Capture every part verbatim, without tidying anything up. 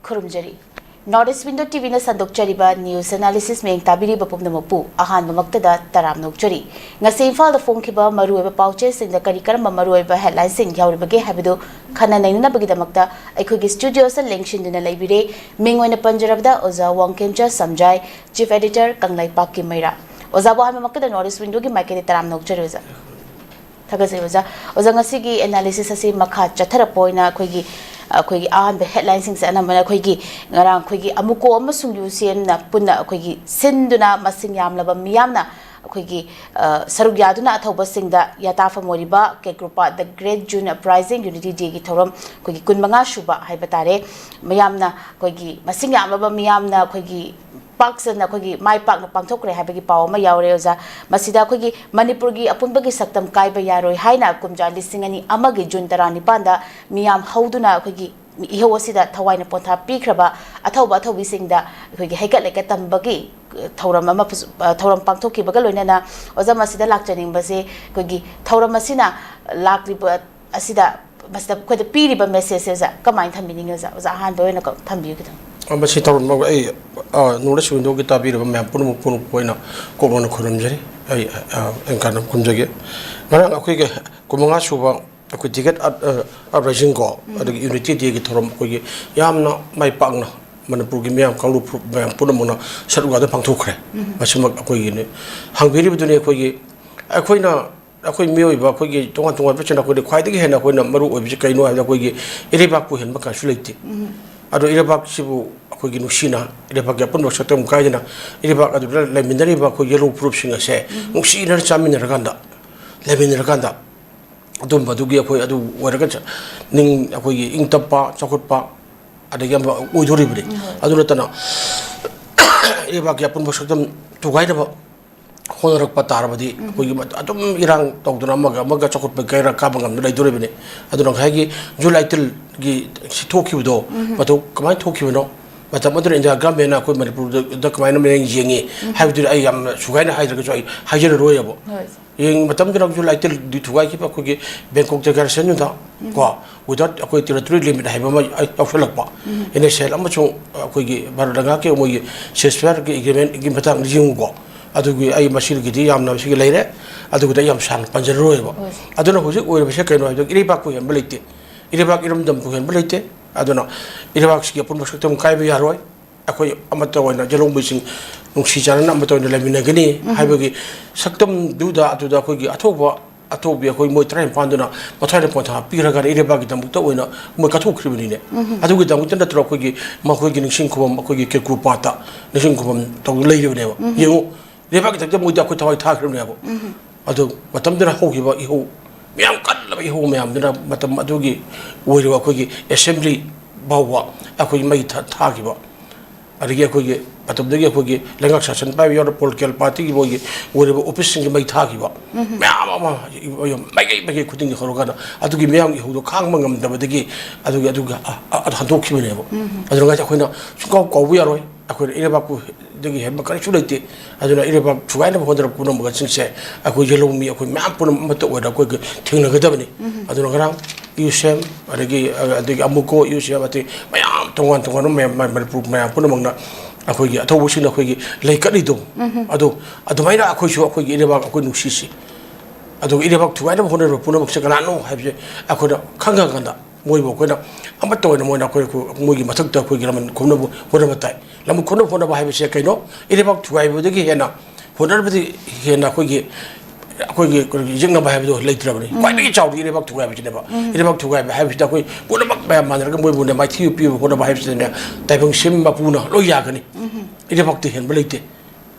ꯈꯨꯔꯨꯝꯖꯔꯤ꯫ North East Window ꯇꯤꯚꯤꯅ ꯁꯟꯗꯣꯛꯆꯔꯤꯕ news analysis ꯃꯤꯠꯌꯦꯡ ꯇꯥꯕꯤꯔꯤꯕ ꯄꯨꯝꯅꯃꯛꯄꯨ ꯑꯍꯥꯟꯕꯃꯛꯇꯗ ꯇꯔꯥꯝꯅ ꯑꯣꯛꯆꯔꯤ꯫ ꯉꯁꯤ ꯏꯝꯐꯥꯜꯗ ꯐꯣꯡꯈꯤꯕ ꯃꯔꯨꯑꯣꯏꯕ ꯄꯥꯎꯆꯦꯁꯤꯡꯗ ꯀꯔꯤ ꯀꯔꯝꯕ ꯃꯔꯨꯑꯣꯏꯕ headlineꯁꯤꯡ ꯌꯥꯎꯔꯤꯕꯒꯦ ꯍꯥꯏꯕꯗꯨ ꯈꯟꯅ ꯅꯩꯅꯅꯕꯒꯤꯗꯃꯛꯇ ꯑꯩꯈꯣꯏꯒꯤ studioꯁꯤꯗ ꯂꯦꯡꯁꯤꯟꯗꯨꯅ ꯂꯩꯕꯤꯔꯦ꯫ ꯃꯤꯡ ꯑꯣꯏꯅ ꯄꯟꯖꯔꯕꯗ ꯑꯣꯖꯥ ꯋꯥꯡꯈꯦꯝꯆ ꯁꯝꯖꯥꯏ, Chief Editor ꯀꯪꯂꯩꯄꯥꯛꯀꯤ ꯃꯩꯔꯥ꯫ ꯑꯣꯖꯥꯕꯨ ꯑꯍꯥꯟꯕꯃꯛꯇꯗ North East Windowꯒꯤ ꯃꯥꯏꯀꯩꯗꯒꯤ ꯇꯔꯥꯝꯅ ꯑꯣꯛꯆꯔꯤ ꯑꯣꯖꯥ꯫ ꯊꯥꯒꯠꯆꯔꯤ ꯑꯣꯖꯥ꯫ ꯑꯣꯖꯥ, ꯉꯁꯤꯒꯤ analysisꯁꯤ ꯃꯈꯥ ꯆꯠꯊꯔꯛꯄ ꯑꯣꯏꯅ ꯑꯩꯈꯣꯏꯒꯤ, ꯑꯩꯈꯣꯏꯒꯤ ꯑꯍꯥꯟꯕ headlineꯁꯤꯡꯁꯦ ꯑꯅꯝꯕꯅ ꯑꯩꯈꯣꯏꯒꯤ ꯉꯔꯥꯡ ꯑꯩꯈꯣꯏꯒꯤ ꯑꯃꯨꯀꯣ ꯑꯃꯁꯨꯡ ꯌꯨ ꯁꯤ ꯑꯦꯟꯅ ꯄꯨꯟꯅ ꯑꯩꯈꯣꯏꯒꯤ ꯁꯤꯟꯗꯨꯅ ꯃꯁꯤꯡ ꯌꯥꯝꯂꯕ ꯃꯤꯌꯥꯝꯅ ꯑꯩꯈꯣꯏꯒꯤ, ꯑ, ꯁꯔꯨꯛ ꯌꯥꯗꯨꯅ ꯑꯊꯧꯕꯁꯤꯡꯗ ꯌꯥꯇꯥꯐꯝ ꯑꯣꯏꯔꯤꯕ ꯀꯦꯀ꯭ꯔꯨꯄꯥ The Great June Uprising Unity Dayꯒꯤ ꯊꯧꯔꯝ ꯑꯩꯈꯣꯏꯒꯤ ꯀꯨꯟꯃꯉꯥ ꯁꯨꯕ ꯍꯥꯏꯕ ꯇꯥꯔꯦ꯫ ꯃꯤꯌꯥꯝꯅ ꯑꯩꯈꯣꯏꯒꯤ ꯃꯁꯤꯡ ꯌꯥꯝꯂꯕ ꯃꯤꯌꯥꯝꯅ ꯑꯩꯈꯣꯏꯒꯤ ꯄꯥꯛ ꯁꯟꯅ ꯑꯩꯈꯣꯏꯒꯤ ꯃꯥꯏ ꯄꯥꯛꯅ ꯄꯥꯡꯊꯣꯛꯈ꯭ꯔꯦ ꯍꯥꯏꯕꯒꯤ ꯄꯥꯎ ꯑꯃ ꯌꯥꯎꯔꯦ ꯑꯣꯖꯥ꯫ ꯃꯁꯤꯗ ꯑꯩꯈꯣꯏꯒꯤ ꯃꯅꯤꯄꯨꯔꯒꯤ ꯑꯄꯨꯟꯕꯒꯤ ꯁꯛꯇꯝ ꯀꯥꯏꯕ ꯌꯥꯔꯣꯏ ꯍꯥꯏꯅ ꯀꯨꯝꯖꯥ ꯂꯤꯁꯤꯡ ꯑꯅꯤ ꯑꯃꯒꯤ ꯖꯨꯟ ꯇꯔꯥꯅꯤꯄꯥꯟꯗ ꯃꯤꯌꯥꯝ ꯍꯧꯗꯨꯅ ꯑꯩꯈꯣꯏꯒꯤ ꯏꯍꯧ ꯑꯁꯤꯗ ꯊꯋꯥꯏꯅ ꯄꯣꯟꯊꯥ ꯄꯤꯈ꯭ꯔꯕ ꯑꯊꯧꯕ ꯑꯊꯧꯕꯤꯁꯤꯡꯗ ꯑꯩꯈꯣꯏꯒꯤ ꯍꯩꯀꯠ ꯂꯩꯀꯠ ꯇꯝꯕꯒꯤ ꯊꯧꯔꯝ ꯑꯃ ꯐꯖ-, ꯊꯧꯔꯝ ꯄꯥꯡꯊꯣꯛꯈꯤꯕꯒ ꯂꯣꯏꯅꯅ ꯑꯣꯖꯥ ꯃꯁꯤꯗ ꯂꯥꯛꯆꯅꯤꯡꯕꯁꯦ ꯑꯩꯈꯣꯏꯒꯤ ꯊꯧꯔꯝ ꯑꯁꯤꯅ ꯂꯥꯛꯂꯤꯕ ꯑꯁꯤꯗ, ꯃꯁꯤꯗ ꯑꯩꯈꯣꯏꯗ ꯄꯤꯔꯤꯕ messageꯁꯦ ꯑꯣꯖꯥ ꯀꯃꯥꯏꯅ ꯊꯝꯕꯤꯅꯤꯡꯉꯤ ꯑꯣꯖꯥ? ꯑꯣꯖꯥ ꯑꯍꯥꯟꯕ ꯑꯣꯏꯅ ꯀ-, ꯊꯝꯕꯤꯌꯨ ꯈꯤꯇꯪ꯫ ꯑ, ꯃꯁꯤ ꯊꯧꯔꯝ ꯑꯩ, ꯑ, North East Windowꯒꯤ ꯇꯥꯕꯤꯔꯕ ꯃꯌꯥꯝ ꯄꯨꯝꯅꯃꯛ, ꯄꯨꯝꯅꯃꯛꯄꯨ ꯑꯩꯅ ꯀꯣꯛ ꯂꯣꯟꯅ ꯈꯨꯔꯨꯝꯖꯔꯤ꯫ ꯑꯩ, ꯑ, ꯑꯩꯅ ꯀꯥꯟꯅꯕ ꯈꯨꯔꯨꯝꯖꯒꯦ꯫ ꯉꯔꯥꯡ ꯑꯩꯈꯣꯏꯒꯤ ꯀꯨꯟꯃꯉꯥ ꯁꯨꯕ ꯑꯩꯈꯣꯏ Degate Up-, ꯑ, Uprising ꯀꯣ, ꯎꯝ꯫ ꯑꯗꯒꯤ Unity Dayꯒꯤ ꯊꯧꯔꯝ ꯑꯩꯈꯣꯏꯒꯤ ꯌꯥꯝꯅ ꯃꯥꯏ ꯄꯥꯛꯅ ꯃꯅꯤꯄꯨꯔꯒꯤ ꯃꯤꯌꯥꯝ ꯀꯥꯡꯂꯨꯞ ꯐꯨꯔꯨꯞ ꯃꯌꯥꯝ ꯄꯨꯝꯅꯃꯛꯅ ꯁꯔꯨꯛ ꯌꯥꯗꯨꯅ ꯄꯥꯡꯊꯣꯛꯈ꯭ꯔꯦ꯫ ꯎꯝ꯫ ꯃꯁꯤꯃꯛ ꯑꯩꯈꯣꯏꯒꯤꯅꯤ꯫ ꯍꯪꯕꯤꯔꯤꯕꯗꯨꯅꯤ ꯑꯩꯈꯣꯏꯒꯤ, ꯑꯩꯈꯣꯏꯅ ꯑꯩꯈꯣꯏ ꯃꯤꯑꯣꯏꯕ ꯑꯩꯈꯣꯏꯒꯤ ꯇꯣꯉꯥꯟ ꯇꯣꯉꯥꯟꯕꯁꯤꯡ ꯑꯩꯈꯣꯏꯗ ꯈ꯭ꯋꯥꯏꯗꯒꯤ ꯍꯦꯟꯅ ꯑꯩꯈꯣꯏꯅ ꯃꯔꯨ ꯑꯣꯏꯕꯁꯤ ꯀꯩꯅꯣ ꯍꯥꯏꯕꯗ ꯑꯩꯈꯣꯏꯒꯤ ꯏꯔꯩꯕꯥꯛꯄꯨ ꯍꯦꯟꯕ ꯀꯩꯁꯨ ꯂꯩꯇꯦ꯫ ꯎꯝ꯫ ꯑꯗꯣ ꯏꯔꯩꯕꯥꯛꯁꯤꯕꯨ ꯑꯩꯈꯣꯏꯒꯤ ꯅꯨꯡꯁꯤꯅ ꯏꯔꯩꯕꯥꯛꯀꯤ ꯑꯄꯨꯟꯕ ꯁꯛꯇꯝ ꯀꯥꯏꯗꯅ ꯏꯔꯩꯕꯥꯛ ꯑꯗꯨꯗ ꯂꯩꯃꯤꯟꯅꯔꯤꯕ ꯑꯩꯈꯣꯏ ꯌꯦꯂꯧ ꯐꯨꯔꯨꯞꯁꯤꯡ ꯑꯁꯦ ꯎꯝ꯫ ꯅꯨꯡꯁꯤꯅꯅ ꯆꯥꯃꯤꯟꯅꯔꯀꯥꯟꯗ, ꯂꯩꯃꯤꯟꯅꯔꯀꯥꯟꯗ ꯑꯗꯨꯝꯕꯗꯨꯒꯤ ꯑꯩꯈꯣꯏ ꯑꯗꯨ ꯑꯣꯏꯔꯒ ꯆ-, ꯅꯤꯡ-, ꯑꯩꯈꯣꯏꯒꯤ ꯏꯪ ꯇꯞꯄ, ꯆꯥꯎꯈꯠꯄ ꯑꯗꯒꯤ ꯑꯃ ꯑꯣꯏꯗꯣꯔꯤꯕꯅꯤ꯫ ꯎꯝ, ꯍꯣꯏ꯫ ꯑꯗꯨ ꯅꯠꯇꯅ ꯏꯔꯩꯕꯥꯛꯀꯤ ꯑꯄꯨꯟꯕ ꯁꯛꯇꯝ ꯊꯨꯒꯥꯏꯅꯕ ꯍꯣꯠꯅꯔꯛꯄ ꯇꯥꯔꯕꯗꯤ ꯎꯝ꯫ ꯑꯩꯈꯣꯏꯒꯤ ꯃꯠ-, ꯑꯗꯨꯝ ꯏꯔꯥꯡ ꯇꯧꯗꯅ ꯑꯃꯒ ꯑꯃꯒ ꯆꯥꯎꯈꯠꯄ ꯀꯩꯔꯥ ꯀꯥꯕ ꯉꯝꯗꯅ ꯂꯩꯗꯣꯔꯤꯕꯅꯤ꯫ ꯑꯗꯨꯅ ꯉꯁꯥꯏꯒꯤ ꯖꯨꯂꯥꯏ ꯇꯤꯜꯒꯤ ꯁꯤ ꯊꯣꯛꯈꯤꯕꯗꯣ, ꯎꯝ꯫ ꯃꯗꯨ ꯀꯃꯥꯏꯅ ꯊꯣꯛꯈꯤꯕꯅꯣ? ꯃꯇꯝ ꯑꯗꯨꯗ ꯏꯟꯗꯤꯌꯥ ꯒꯚꯔꯟꯃꯦꯟꯅ ꯑꯩꯈꯣꯏ ꯃꯅꯤꯄꯨꯔꯗ ꯀꯃꯥꯏꯅ ꯃꯤꯠꯌꯦꯡ ꯌꯦꯡꯉꯤ ꯎꯝ꯫ ꯍꯥꯏꯕꯗꯨꯗꯤ ꯑꯩ ꯌꯥꯝꯅ ꯁꯨꯒꯥꯏꯅ ꯍꯥꯏꯗ꯭ꯔꯒꯁꯨ ꯑꯩ ꯍꯥꯏꯖꯔꯔꯣꯏꯕ꯫ ꯍꯣꯏ꯫ ꯌꯦꯡꯕ ꯃꯇꯝꯗꯨꯗ ꯍꯧꯖꯤꯛ ꯂꯥꯏꯇꯦꯜꯗꯤ ꯊꯨꯒꯥꯏꯈꯤꯕ ꯑꯩꯈꯣꯏꯒꯤ ꯕꯦꯡꯀꯣꯛ ꯗꯦꯀ꯭ꯂꯥꯔꯦꯁꯟꯗꯨꯗ ꯀꯣ, without ꯑꯩꯈꯣꯏ territory limit ꯍꯥꯏꯕ ꯑꯃ ꯌꯥꯎꯁꯜꯂꯛꯄ, ꯎꯝ꯫ ꯑꯦꯟ ꯑꯦꯁ ꯑꯦꯜ ꯑꯃꯁꯨꯡ ꯑꯩꯈꯣꯏꯒꯤ ꯚꯥꯔꯠ ꯂꯩꯉꯥꯛꯀꯤ ꯃꯣꯏꯒꯤ ceasefire ꯒꯤ agreement ꯀꯤ ꯃꯇꯥꯡꯗ ꯌꯦꯡꯉꯨꯀꯣ꯫ ꯑꯗꯨꯒꯤ ꯑꯩ ꯃꯁꯤꯒꯤꯗꯤ ꯌꯥꯝꯅ ꯁꯤꯒꯤ ꯂꯩꯔꯦ, ꯑꯗꯨꯒꯤꯗꯤ ꯑꯩ ꯌꯥꯝ ꯁꯥꯡꯅ ꯄꯟꯖꯔꯔꯣꯏꯕ꯫ ꯍꯣꯏ꯫ ꯑꯗꯨꯅ ꯍꯧꯖꯤꯛ ꯑꯣꯏꯔꯤꯕꯁꯦ ꯀꯩꯅꯣ ꯍꯥꯏꯕꯗ ꯏꯔꯩꯕꯥꯛꯄꯨ ꯍꯦꯟꯕ ꯂꯩꯇꯦ꯫ ꯏꯔꯩꯕꯥꯛ ꯏꯔꯝꯗꯝꯕꯨ ꯍꯦꯟꯕ ꯂꯩꯇꯦ꯫ ꯑꯗꯨꯅ ꯏꯔꯩꯕꯥꯛꯁꯤꯒꯤ ꯑꯄꯨꯟꯕ ꯁꯛꯇꯝ ꯀꯥꯏꯕ ꯌꯥꯔꯣꯏ꯫ ꯑꯩꯈꯣꯏ ꯑꯃꯠꯇ ꯑꯣꯏꯅ ꯌꯦꯜꯍꯧꯃꯤꯁꯤꯡ ꯅꯨꯡꯁꯤ ꯆꯥꯟꯅꯅ ꯑꯃꯠꯇ ꯑꯣꯏꯅ ꯂꯩꯃꯤꯟꯅꯒꯅꯤ ꯎꯝ꯫ ꯍꯥꯏꯕꯒꯤ ꯁꯛꯇꯝꯗꯨꯗ, ꯑꯗꯨꯗ ꯑꯩꯈꯣꯏꯒꯤ ꯑꯊꯧꯕ, ꯑꯊꯧꯕꯤ ꯑꯩꯈꯣꯏ ꯃꯣꯏ ꯇꯔꯥꯅꯤꯄꯥꯟꯗꯨꯅ ꯃꯊ꯭ꯋꯥꯏꯅ ꯄꯣꯟꯊꯥ ꯄꯤꯈ꯭ꯔꯒ ꯏꯔꯩꯕꯥꯛꯀꯤꯗꯃꯛꯇ ꯑꯣꯏꯅ ꯃꯣꯏ ꯀꯠꯊꯣꯛꯈ꯭ꯔꯤꯕꯅꯤꯅꯦ꯫ ꯎꯝ꯫ ꯑꯗꯨꯒꯤꯗꯃꯛꯇ ꯅꯠꯇ꯭ꯔꯣ ꯑꯩꯈꯣꯏꯒꯤ ꯃꯈꯣꯏꯒꯤ ꯅꯤꯡꯁꯤꯡ ꯈꯨꯕꯝ, ꯑꯩꯈꯣꯏꯒꯤ ꯀꯦꯀ꯭ꯔꯨ ꯄꯥꯠꯇ ꯅꯤꯡꯁꯤꯡ ꯈꯨꯕꯝ ꯇꯧꯗꯨꯅ ꯂꯩꯔꯤꯕꯅꯦꯕ꯫ ꯎꯝ꯫ ꯌꯦꯡꯉꯨ, ꯏꯔꯩꯕꯥꯛꯀꯤꯗꯃꯛꯇ ꯃꯣꯏꯗꯤ ꯑꯩꯈꯣꯏ ꯊꯋꯥꯏ ꯊꯥꯈ꯭ꯔꯤꯕꯅꯦꯕ꯫ ꯎꯝ꯫ ꯑꯗꯨ ꯃꯇꯝꯗꯨꯗ ꯍꯧꯈꯤꯕ ꯏꯍꯧ ꯃꯌꯥꯝ, ꯀꯜꯂꯕ ꯏꯍꯧ ꯃꯌꯥꯝꯗꯨꯅ ꯃꯇꯝ ꯑꯗꯨꯒꯤ ꯑꯣꯏꯔꯤꯕ ꯑꯩꯈꯣꯏꯒꯤ assembly ꯐꯥꯎꯕ ꯑꯩꯈꯣꯏꯒꯤ ꯃꯩ ꯊꯥ-, ꯊꯥꯈꯤꯕ, ꯑꯗꯒꯤ ꯑꯩꯈꯣꯏꯒꯤ ꯃꯇꯝꯗꯨꯒꯤ ꯑꯩꯈꯣꯏꯒꯤ ꯂꯩꯉꯥꯛ ꯁꯥꯁꯟ ꯄꯥꯏꯕ ꯌꯥꯎꯔ political party ꯒꯤ ꯃꯣꯏꯒꯤ ꯑꯣꯏꯔꯤꯕ office ꯁꯤꯡꯒꯤ ꯃꯩ ꯊꯥꯈꯤꯕ, ꯎꯝ꯫ ꯃꯌꯥꯝ ꯑꯃ ꯃꯥꯏꯀꯩ ꯃꯥꯏꯀꯩ ꯈꯨꯗꯤꯡꯒꯤ ꯍꯧꯔꯀꯥꯟꯗ ꯑꯗꯨꯒꯤ ꯃꯤꯌꯥꯝꯒꯤ ꯏꯍꯧꯗꯣ ꯈꯥꯡꯕ ꯉꯝꯗꯕꯗꯒꯤ ꯑꯗꯨꯒꯤ, ꯑꯗꯨꯒꯤ ꯑ-, ꯑ-, ꯑ-, ꯍꯟꯗꯣꯛꯈꯤꯕꯅꯦꯕ꯫ ꯎꯝ꯫ ꯑꯗꯨꯅ ꯑꯩꯈꯣꯏꯅ ꯁꯨꯡꯀꯥꯎ ꯀꯥꯎꯕ ꯌꯥꯔꯣꯏ꯫ ꯑꯩꯈꯣꯏꯅ ꯏꯔꯩꯕꯥꯛꯄꯨ ꯗꯒꯤ ꯍꯦꯟꯕ ꯀꯔꯤꯁꯨ ꯂꯩꯇꯦ꯫ ꯑꯗꯨꯅ ꯏꯔꯩꯕꯥꯛ ꯊꯨꯒꯥꯏꯅꯕ ꯍꯣꯠꯅꯔꯛꯄ ꯄꯨꯝꯅꯃꯛꯁꯤꯡꯁꯦ ꯑꯩꯈꯣꯏ ꯌꯦꯜꯍꯧꯃꯤ, ꯑꯩꯈꯣꯏ ꯃꯌꯥꯝ ꯄꯨꯝꯅꯃꯛ ꯑꯃꯠꯇ ꯑꯣꯏꯔꯒ ꯑꯩꯈꯣꯏꯒꯤ ꯊꯦꯡꯅꯒꯗꯕꯅꯤ꯫ ꯎꯝ꯫ ꯑꯗꯨꯅ ꯉꯔꯥꯡ ꯌꯨ ꯁꯤ ꯑꯦꯝ, ꯑꯗꯒꯤ, ꯑꯗꯒꯤ ꯑꯃꯨꯀꯣ ꯌꯨ ꯁꯤ ꯑꯦꯝ, ꯑꯇꯩ ꯃꯌꯥꯝ ꯇꯣꯉꯥꯟ ꯇꯣꯉꯥꯟꯕ ꯃꯌꯥꯝ, ꯃꯅꯤꯄꯨꯔ ꯃꯌꯥꯝ ꯄꯨꯝꯅꯃꯛꯅ ꯑꯩꯈꯣꯏꯒꯤ ꯑꯊꯧꯕꯁꯤꯡꯅ ꯑꯩꯈꯣꯏꯒꯤ ꯂꯩ ꯀꯠꯂꯤꯗꯣ, ꯎꯝ꯫ ꯑꯗꯣ ꯑꯗꯨꯃꯥꯏꯅ ꯑꯩꯈꯣꯏꯁꯨ ꯑꯩꯈꯣꯏꯒꯤ ꯏꯔꯩꯕꯥꯛ ꯑꯩꯈꯣꯏ ꯅꯨꯡꯁꯤꯁꯤ꯫ ꯑꯗꯨꯒ ꯏꯔꯩꯕꯥꯛ ꯊꯨꯒꯥꯏꯅꯕ ꯍꯣꯠꯅꯔꯤꯕ ꯄꯨꯝꯅꯃꯛꯁꯦ ꯀꯅꯥꯅꯣ ꯍꯥꯏꯕꯁꯦ ꯑꯩꯈꯣꯏꯅ ꯈꯪꯉꯀꯥꯟꯗ ꯃꯣꯏꯕꯨ ꯑꯩꯈꯣꯏꯅ ꯑꯃꯠꯇ ꯑꯣꯏꯅ ꯃꯣꯏꯅ ꯑꯩꯈꯣꯏ, ꯃꯣꯏꯒꯤ ꯃꯊꯛꯇ ꯑꯩꯈꯣꯏꯒꯤ ꯂꯃꯟ ꯈꯨꯝꯅꯕ ꯍꯣꯠꯅꯕ ꯇꯥꯏ꯫ ꯂꯃꯟ ꯈꯨꯝꯅꯕ ꯍꯣꯠꯅꯕ ꯍꯥꯏꯕꯁꯦ ꯀꯩꯅꯣ? ꯏꯔꯩꯕꯥꯛ ꯊꯨꯒꯥꯏꯕꯗꯒꯤ ꯍꯦꯟꯅ, ꯍꯣꯠꯅꯕꯗꯤ ꯍꯦꯟꯅ ꯑꯩꯈꯣꯏꯒꯤ, ꯑꯩꯈꯣꯏꯒꯤ ꯌꯦꯛꯅꯕ ꯍꯥꯏꯕꯗꯣ ꯂꯩꯇ꯭ꯔꯕꯅꯤ꯫ ꯎꯝ꯫ ꯈ꯭ꯋꯥꯏꯗꯒꯤ ꯆꯥꯎꯕ ꯏꯔꯩꯕꯥꯛ ꯊꯨꯒꯥꯏꯕꯁꯤꯅꯦꯕ꯫ ꯎꯝ꯫ ꯏꯔꯩꯕꯥꯛ ꯊꯨꯒꯥꯏꯕ ꯍꯥꯏꯕꯁꯤꯗ ꯑꯩꯈꯣꯏ ꯄꯨꯝꯅꯃꯛ ꯃꯌꯥꯝ ꯃꯥꯟꯅꯔꯒ ꯃꯣꯏꯕꯨꯅꯦ ꯃꯥꯏꯊꯤꯕ ꯄꯤꯕ ꯍꯣꯠꯅꯕ ꯍꯥꯏꯕꯁꯤꯗꯅꯦ, ꯇꯥꯏꯕꯪ ꯁꯤꯝ ꯃꯄꯨꯅ ꯂꯣꯏ ꯌꯥꯒꯅꯤ꯫ ꯎꯝ꯫ ꯏꯔꯩꯕꯥꯛꯇꯤ ꯍꯦꯟꯕ ꯂꯩꯇꯦ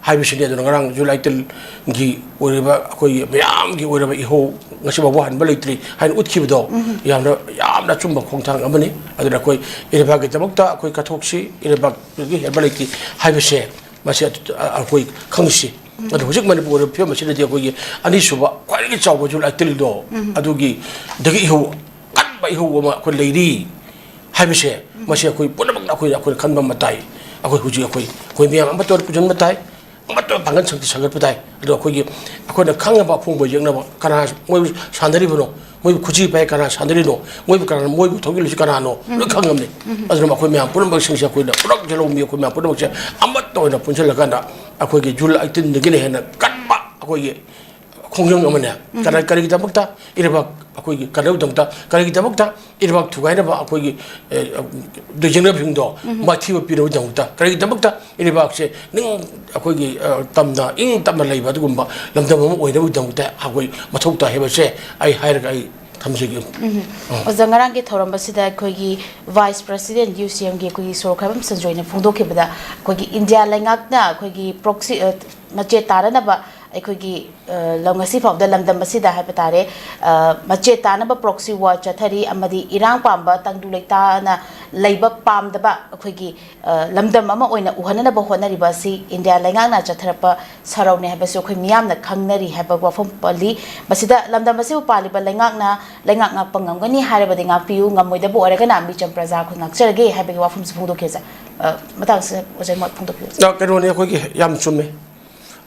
ꯍꯥꯏꯕꯁꯤꯅꯤ꯫ ꯑꯗꯨꯅ ꯉꯔꯥꯡ ꯖꯨꯂꯥꯏ ꯇꯦꯟꯒꯤ ꯑꯣꯏꯔꯤꯕ ꯑꯩꯈꯣꯏꯒꯤ ꯃꯌꯥꯝꯒꯤ ꯑꯣꯏꯔꯕ ꯏꯍꯧ ꯉꯁꯤ ꯐꯥꯎꯕ ꯍꯟꯕ ꯂꯩꯇ꯭ꯔꯤ ꯍꯥꯏꯅ ꯎꯠꯈꯤꯕꯗꯣ ꯎꯝ꯫ ꯌꯥꯝꯅ, ꯌꯥꯝꯅ ꯑꯆꯨꯝꯕ ꯈꯣꯡꯊꯥꯡ ꯑꯃꯅꯤ꯫ ꯑꯗꯨꯅ ꯑꯩꯈꯣꯏ ꯏꯔꯩꯕꯥꯛꯀꯤꯗꯃꯛꯇ ꯑꯩꯈꯣꯏ ꯀꯠꯊꯣꯛꯁꯤ, ꯏꯔꯩꯕꯥꯛꯇꯒꯤ ꯍꯦꯟꯕ ꯂꯩꯇꯦ ꯍꯥꯏꯕꯁꯦ ꯃꯁꯤ ꯑꯗꯨ-, ꯑ-, ꯑꯩꯈꯣꯏ ꯈꯪꯁꯤ꯫ ꯎꯝ꯫ ꯑꯗꯣ ꯍꯧꯖꯤꯛ ꯃꯅꯤꯄꯨꯔꯒꯤ ꯐꯤꯕꯝ ꯑꯁꯤꯗꯗꯤ ꯑꯩꯈꯣꯏꯒꯤ ꯑꯅꯤꯁꯨꯕ ꯈ꯭ꯋꯥꯏꯗꯒꯤ ꯆꯥꯎꯕ ꯖꯨꯂꯥꯏ ꯇꯦꯟꯗꯣ ꯎꯝ꯫ ꯑꯗꯨꯒꯤ, ꯗꯒꯤ ꯏꯍꯧ, ꯑꯀꯟꯕ ꯏꯍꯧ ꯑꯃ ꯑꯩꯈꯣꯏ ꯂꯩꯔꯤ ꯍꯥꯏꯕꯁꯦ, ꯎꯝ꯫ ꯃꯁꯤ ꯑꯩꯈꯣꯏ ꯄꯨꯝꯅꯃꯛꯅ ꯑꯩꯈꯣꯏ, ꯑꯩꯈꯣꯏꯅ ꯈꯟꯕ ꯑꯃ ꯇꯥꯏ꯫ ꯑꯩꯈꯣꯏ ꯍꯧꯖꯤꯛ ꯑꯩꯈꯣꯏ, ꯑꯩꯈꯣꯏ ꯃꯤꯌꯥꯝ ꯑꯃꯠꯇ ꯑꯣꯏꯅ ꯄꯨꯟꯁꯤꯟꯕ ꯇꯥꯏ꯫ ꯑꯃꯠꯇ ꯄꯥꯡꯒꯜ ꯁꯛꯇꯤ ꯁꯥꯒꯠꯄ ꯇꯥꯏ꯫ ꯑꯗꯣ ꯑꯩꯈꯣꯏꯒꯤ, ꯑꯩꯈꯣꯏꯅ ꯈꯪꯉꯕ ꯑꯐꯣꯡꯕ ꯌꯦꯛꯅꯕ, ꯀꯅꯥ ꯃꯣꯏꯕꯨ ꯁꯥꯟꯅꯔꯤꯕꯅꯣ, ꯃꯣꯏꯕꯨ ꯈꯨꯠꯁꯤ ꯄꯥꯏ ꯀꯅꯥ ꯁꯥꯟꯅꯔꯤꯅꯣ, ꯃꯣꯏꯕꯨ ꯀꯅꯥꯅ, ꯃꯣꯏꯕꯨ ꯊꯧꯒꯠꯂꯤꯁꯤ ꯀꯅꯥꯅꯣ, ꯂꯣꯏ ꯈꯪꯉꯕꯅꯤ꯫ ꯑꯗꯨꯅ ꯑꯩꯈꯣꯏ ꯃꯌꯥꯝ ꯄꯨꯝꯅꯃꯛꯁꯤꯡꯁꯦ, ꯑꯩꯈꯣꯏꯅ ꯄꯨꯂꯞ ꯌꯦꯜꯍꯧꯃꯤ ꯑꯩꯈꯣꯏ ꯃꯌꯥꯝ ꯄꯨꯝꯅꯃꯛꯁꯦ ꯑꯃꯠꯇ ꯑꯣꯏꯅ ꯄꯨꯟꯁꯤꯜꯂꯀꯥꯟꯗ ꯑꯩꯈꯣꯏꯒꯤ June eighteenꯗꯒꯤꯅ ꯍꯦꯟꯅ ꯀꯟꯕ ꯑꯩꯈꯣꯏꯒꯤ ꯈꯣꯡꯖꯪ ꯑꯃꯅꯦ꯫ ꯀꯔ-, ꯀꯔꯤꯒꯤꯗꯃꯛꯇ? ꯏꯔꯩꯕꯥꯛ ꯑꯩꯈꯣꯏꯒꯤ ꯀꯟꯅꯕꯒꯤꯗꯃꯛꯇ꯫ ꯀꯔꯤꯒꯤꯗꯃꯛꯇ? ꯏꯔꯩꯕꯥꯛ ꯊꯨꯒꯥꯏꯅꯕ ꯑꯩꯈꯣꯏꯒꯤ, ꯑꯦ, ꯌꯦꯡꯅꯕꯁꯤꯡꯗꯣ ꯃꯥꯏꯊꯤꯕ ꯄꯤꯅꯕꯒꯤꯗꯃꯛꯇ꯫ ꯀꯔꯤꯒꯤꯗꯃꯛꯇ? ꯏꯔꯩꯕꯥꯛꯁꯦ ꯅꯤꯡ-, ꯑꯩꯈꯣꯏꯒꯤ, ꯑ, ꯇꯝꯅ, ꯏꯪ ꯇꯞꯅ ꯂꯩꯕ ꯑꯗꯨꯒꯨꯝꯕ ꯂꯝꯗꯝ ꯑꯃ ꯑꯣꯏꯅꯕꯒꯤꯗꯃꯛꯇ ꯑꯩꯈꯣꯏ ꯃꯊꯧ ꯇꯥꯏ ꯍꯥꯏꯕꯁꯦ ꯑꯩ ꯍꯥꯏꯔꯒ ꯑꯩ ꯊꯝꯖꯒꯦ꯫ ꯑꯣ꯫ ꯑꯣꯖꯥ, ꯉꯔꯥꯡꯒꯤ ꯊꯧꯔꯝ ꯑꯁꯤꯗ ꯑꯩꯈꯣꯏꯒꯤ Vice President UCMꯒꯤ ꯑꯩꯈꯣꯏꯒꯤ ꯁꯣꯔꯣꯛꯈꯥꯏꯕꯝ ꯁꯟꯖꯣꯏꯅ ꯐꯣꯡꯗꯣꯛꯈꯤꯕꯗ, ꯑꯩꯈꯣꯏꯒꯤ ꯏꯟꯗꯤꯌꯥ ꯂꯩꯉꯥꯛꯅ ꯑꯩꯈꯣꯏꯒꯤ proxy, ꯑ, ꯃꯆꯦ ꯇꯥꯅꯅꯕ ꯑꯩꯈꯣꯏꯒꯤ, ꯑ, ꯂꯝ ꯉꯁꯤ ꯐꯥꯎꯗ ꯂꯝꯗꯝ ꯑꯁꯤꯗ ꯍꯥꯏꯕ ꯇꯥꯔꯦ, ꯑ, ꯃꯆꯦ ꯇꯥꯅꯕ proxy war ꯆꯠꯊꯔꯤ ꯑꯃꯗꯤ ꯏꯔꯥꯡ ꯄꯥꯝꯕ ꯇꯪꯗꯨ ꯂꯩꯇꯥꯅ ꯂꯩꯕ ꯄꯥꯝꯗꯕ ꯑꯩꯈꯣꯏꯒꯤ, ꯑ, ꯂꯝꯗꯝ ꯑꯃ ꯑꯣꯏꯅ ꯎꯍꯟꯅꯅꯕ ꯍꯣꯠꯅꯔꯤꯕ ꯑꯁꯤ ꯏꯟꯗꯤꯌꯥ ꯂꯩꯉꯥꯛꯅ ꯆꯠꯊꯔꯛꯄ ꯁꯔꯧꯅꯤ ꯍꯥꯏꯕꯁꯨ ꯑꯩꯈꯣꯏ ꯃꯤꯌꯥꯝꯅ ꯈꯪꯅꯔꯤ ꯍꯥꯏꯕ ꯋꯥꯐꯝ ꯄꯜꯂꯤ꯫ ꯃꯁꯤꯗ ꯂꯝꯗꯝ ꯑꯁꯤꯕꯨ ꯄꯥꯜꯂꯤꯕ ꯂꯩꯉꯥꯛꯅ, ꯂꯩꯉꯥꯛ ꯉꯥꯛꯄ ꯉꯝꯒꯅꯤ ꯍꯥꯏꯔꯕꯗꯤ ꯉꯥꯛꯄꯤꯌꯨ, ꯉꯝꯃꯣꯏꯗꯕ ꯑꯣꯏꯔꯒꯅ ꯃꯤꯆꯝ ꯄ꯭ꯔꯖꯥ ꯑꯩꯈꯣꯏ ꯉꯥꯛꯆꯔꯒꯦ ꯍꯥꯏꯕꯒꯤ ꯋꯥꯐꯝꯁꯨ ꯐꯣꯡꯗꯣꯛꯈꯤ ꯑꯣꯖꯥ꯫ ꯑ, ꯃꯇꯥꯡꯁꯤꯗ ꯑꯣꯖꯥꯒꯤ ꯃꯣꯠ ꯐꯣꯡꯗꯣꯛꯄꯤꯌꯨ꯫ ꯑ, ꯀꯩꯅꯣꯅꯤ, ꯑꯩꯈꯣꯏꯒꯤ ꯌꯥꯝ ꯆꯨꯝꯃꯦ꯫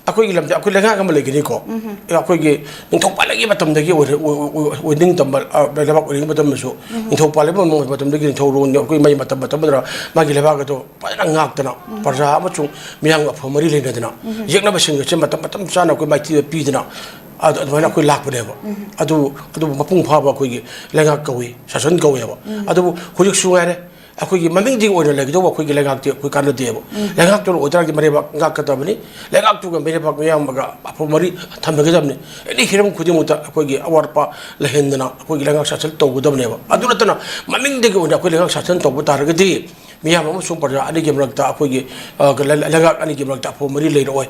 ꯑꯩꯈꯣꯏꯒꯤ ꯂꯝꯗ ꯑꯩꯈꯣꯏ ꯂꯩꯉꯥꯛ ꯑꯃ ꯂꯩꯒꯅꯤꯀꯣ꯫ ꯑꯩꯈꯣꯏꯒꯤ ꯅꯤꯡꯊꯧ ꯄꯥꯜꯂꯤꯉꯩ ꯃꯇꯝꯗꯒꯤ ꯑꯣꯏꯔ-, ꯑꯣꯏ-, ꯑꯣꯏ-, ꯑꯣꯏ-, ꯑꯣꯏꯅꯤꯡ ꯇꯝꯕ, ꯑ, ꯂꯩꯕꯥꯛ ꯑꯣꯏꯅꯤꯡꯕ ꯃꯇꯝꯗꯁꯨ, ꯅꯤꯡꯊꯧ ꯄꯥꯜꯂꯤꯕ ꯃꯇꯝꯗꯒꯤ ꯅꯤꯡꯊꯧꯔꯣꯟ ꯑꯩꯈꯣꯏ ꯃꯩ ꯃꯇꯝ ꯃꯇꯝ ꯑꯗꯨꯗ ꯃꯥꯒꯤ ꯂꯩꯕꯥꯛ ꯑꯗꯣ ꯐꯖꯅ ꯉꯥꯛꯇꯅ, ꯄ꯭ꯔꯖꯥ ꯑꯃꯁꯨꯡ ꯃꯤꯌꯥꯝꯒ ꯑꯐꯕ ꯃꯔꯤ ꯂꯩꯅꯗꯅ, ꯌꯦꯛꯅꯕꯁꯤꯡ ꯑꯁꯦ ꯃꯇꯝ ꯃꯇꯝ ꯆꯥꯅ ꯑꯩꯈꯣꯏ ꯃꯥꯏꯊꯤꯕ ꯄꯤꯗꯅ, ꯑꯗꯨ, ꯑꯗꯨꯃꯥꯏꯅ ꯑꯩꯈꯣꯏ ꯂꯥꯛꯄꯅꯦꯕ꯫ ꯑꯗꯨ, ꯑꯗꯨꯕꯨ ꯃꯄꯨꯡ ꯐꯥꯕ ꯑꯩꯈꯣꯏꯒꯤ ꯂꯩꯉꯥꯛ ꯀꯧꯏ, ꯁꯥꯁꯟ ꯀꯧꯏꯕ꯫ ꯑꯗꯨꯕꯨ ꯍꯧꯖꯤꯛꯁꯨ ꯉꯥꯏꯔꯦ, ꯑꯩꯈꯣꯏꯒꯤ ꯃꯃꯤꯡꯗꯤ ꯑꯣꯏꯅ ꯂꯩꯒꯗꯧꯕ ꯑꯩꯈꯣꯏꯒꯤ ꯂꯩꯉꯥꯛꯇꯤ ꯑꯩꯈꯣꯏ ꯀꯥꯟꯅꯗꯦꯕ꯫ ꯂꯩꯉꯥꯛꯇꯨꯅ ꯑꯣꯏꯇꯥꯔꯗꯤ ꯃꯔꯩꯕꯥꯛ ꯉꯥꯛꯀꯗꯕꯅꯤ, ꯂꯩꯉꯥꯛꯇꯨꯒ ꯃꯤꯔꯩꯕꯥꯛ ꯃꯤꯌꯥꯝꯒ ꯑꯐꯕ ꯃꯔꯤ ꯊꯝꯅꯒꯗꯕꯅꯤ꯫ ꯑꯦꯅꯤ ꯍꯤꯔꯝ ꯈꯨꯗꯤꯡꯃꯛꯇ ꯑꯩꯈꯣꯏꯒꯤ ꯑꯋꯥꯠꯄ ꯂꯩꯍꯟꯗꯅ ꯑꯩꯈꯣꯏꯒꯤ ꯂꯩꯉꯥꯛ ꯁꯥꯁꯟ ꯇꯧꯒꯗꯕꯅꯦꯕ꯫ ꯑꯗꯨ ꯅꯠꯇꯅ ꯃꯃꯤꯡꯗꯒꯤ ꯑꯣꯏꯅ ꯑꯩꯈꯣꯏ ꯂꯩꯉꯥꯛ ꯁꯥꯁꯟ ꯇꯧꯕ ꯇꯥꯔꯒꯗꯤ ꯃꯤꯌꯥꯝ ꯑꯃꯁꯨꯡ ꯄ꯭ꯔꯖꯥ ꯑꯅꯤꯒꯤ ꯃꯔꯛꯇ ꯑꯩꯈꯣꯏꯒꯤ, ꯑ, ꯂꯩ-, ꯂꯩꯉꯥꯛ ꯑꯅꯤꯒꯤ ꯃꯔꯛꯇ ꯑꯐꯕ ꯃꯔꯤ ꯂꯩꯔꯛꯑꯣꯏ꯫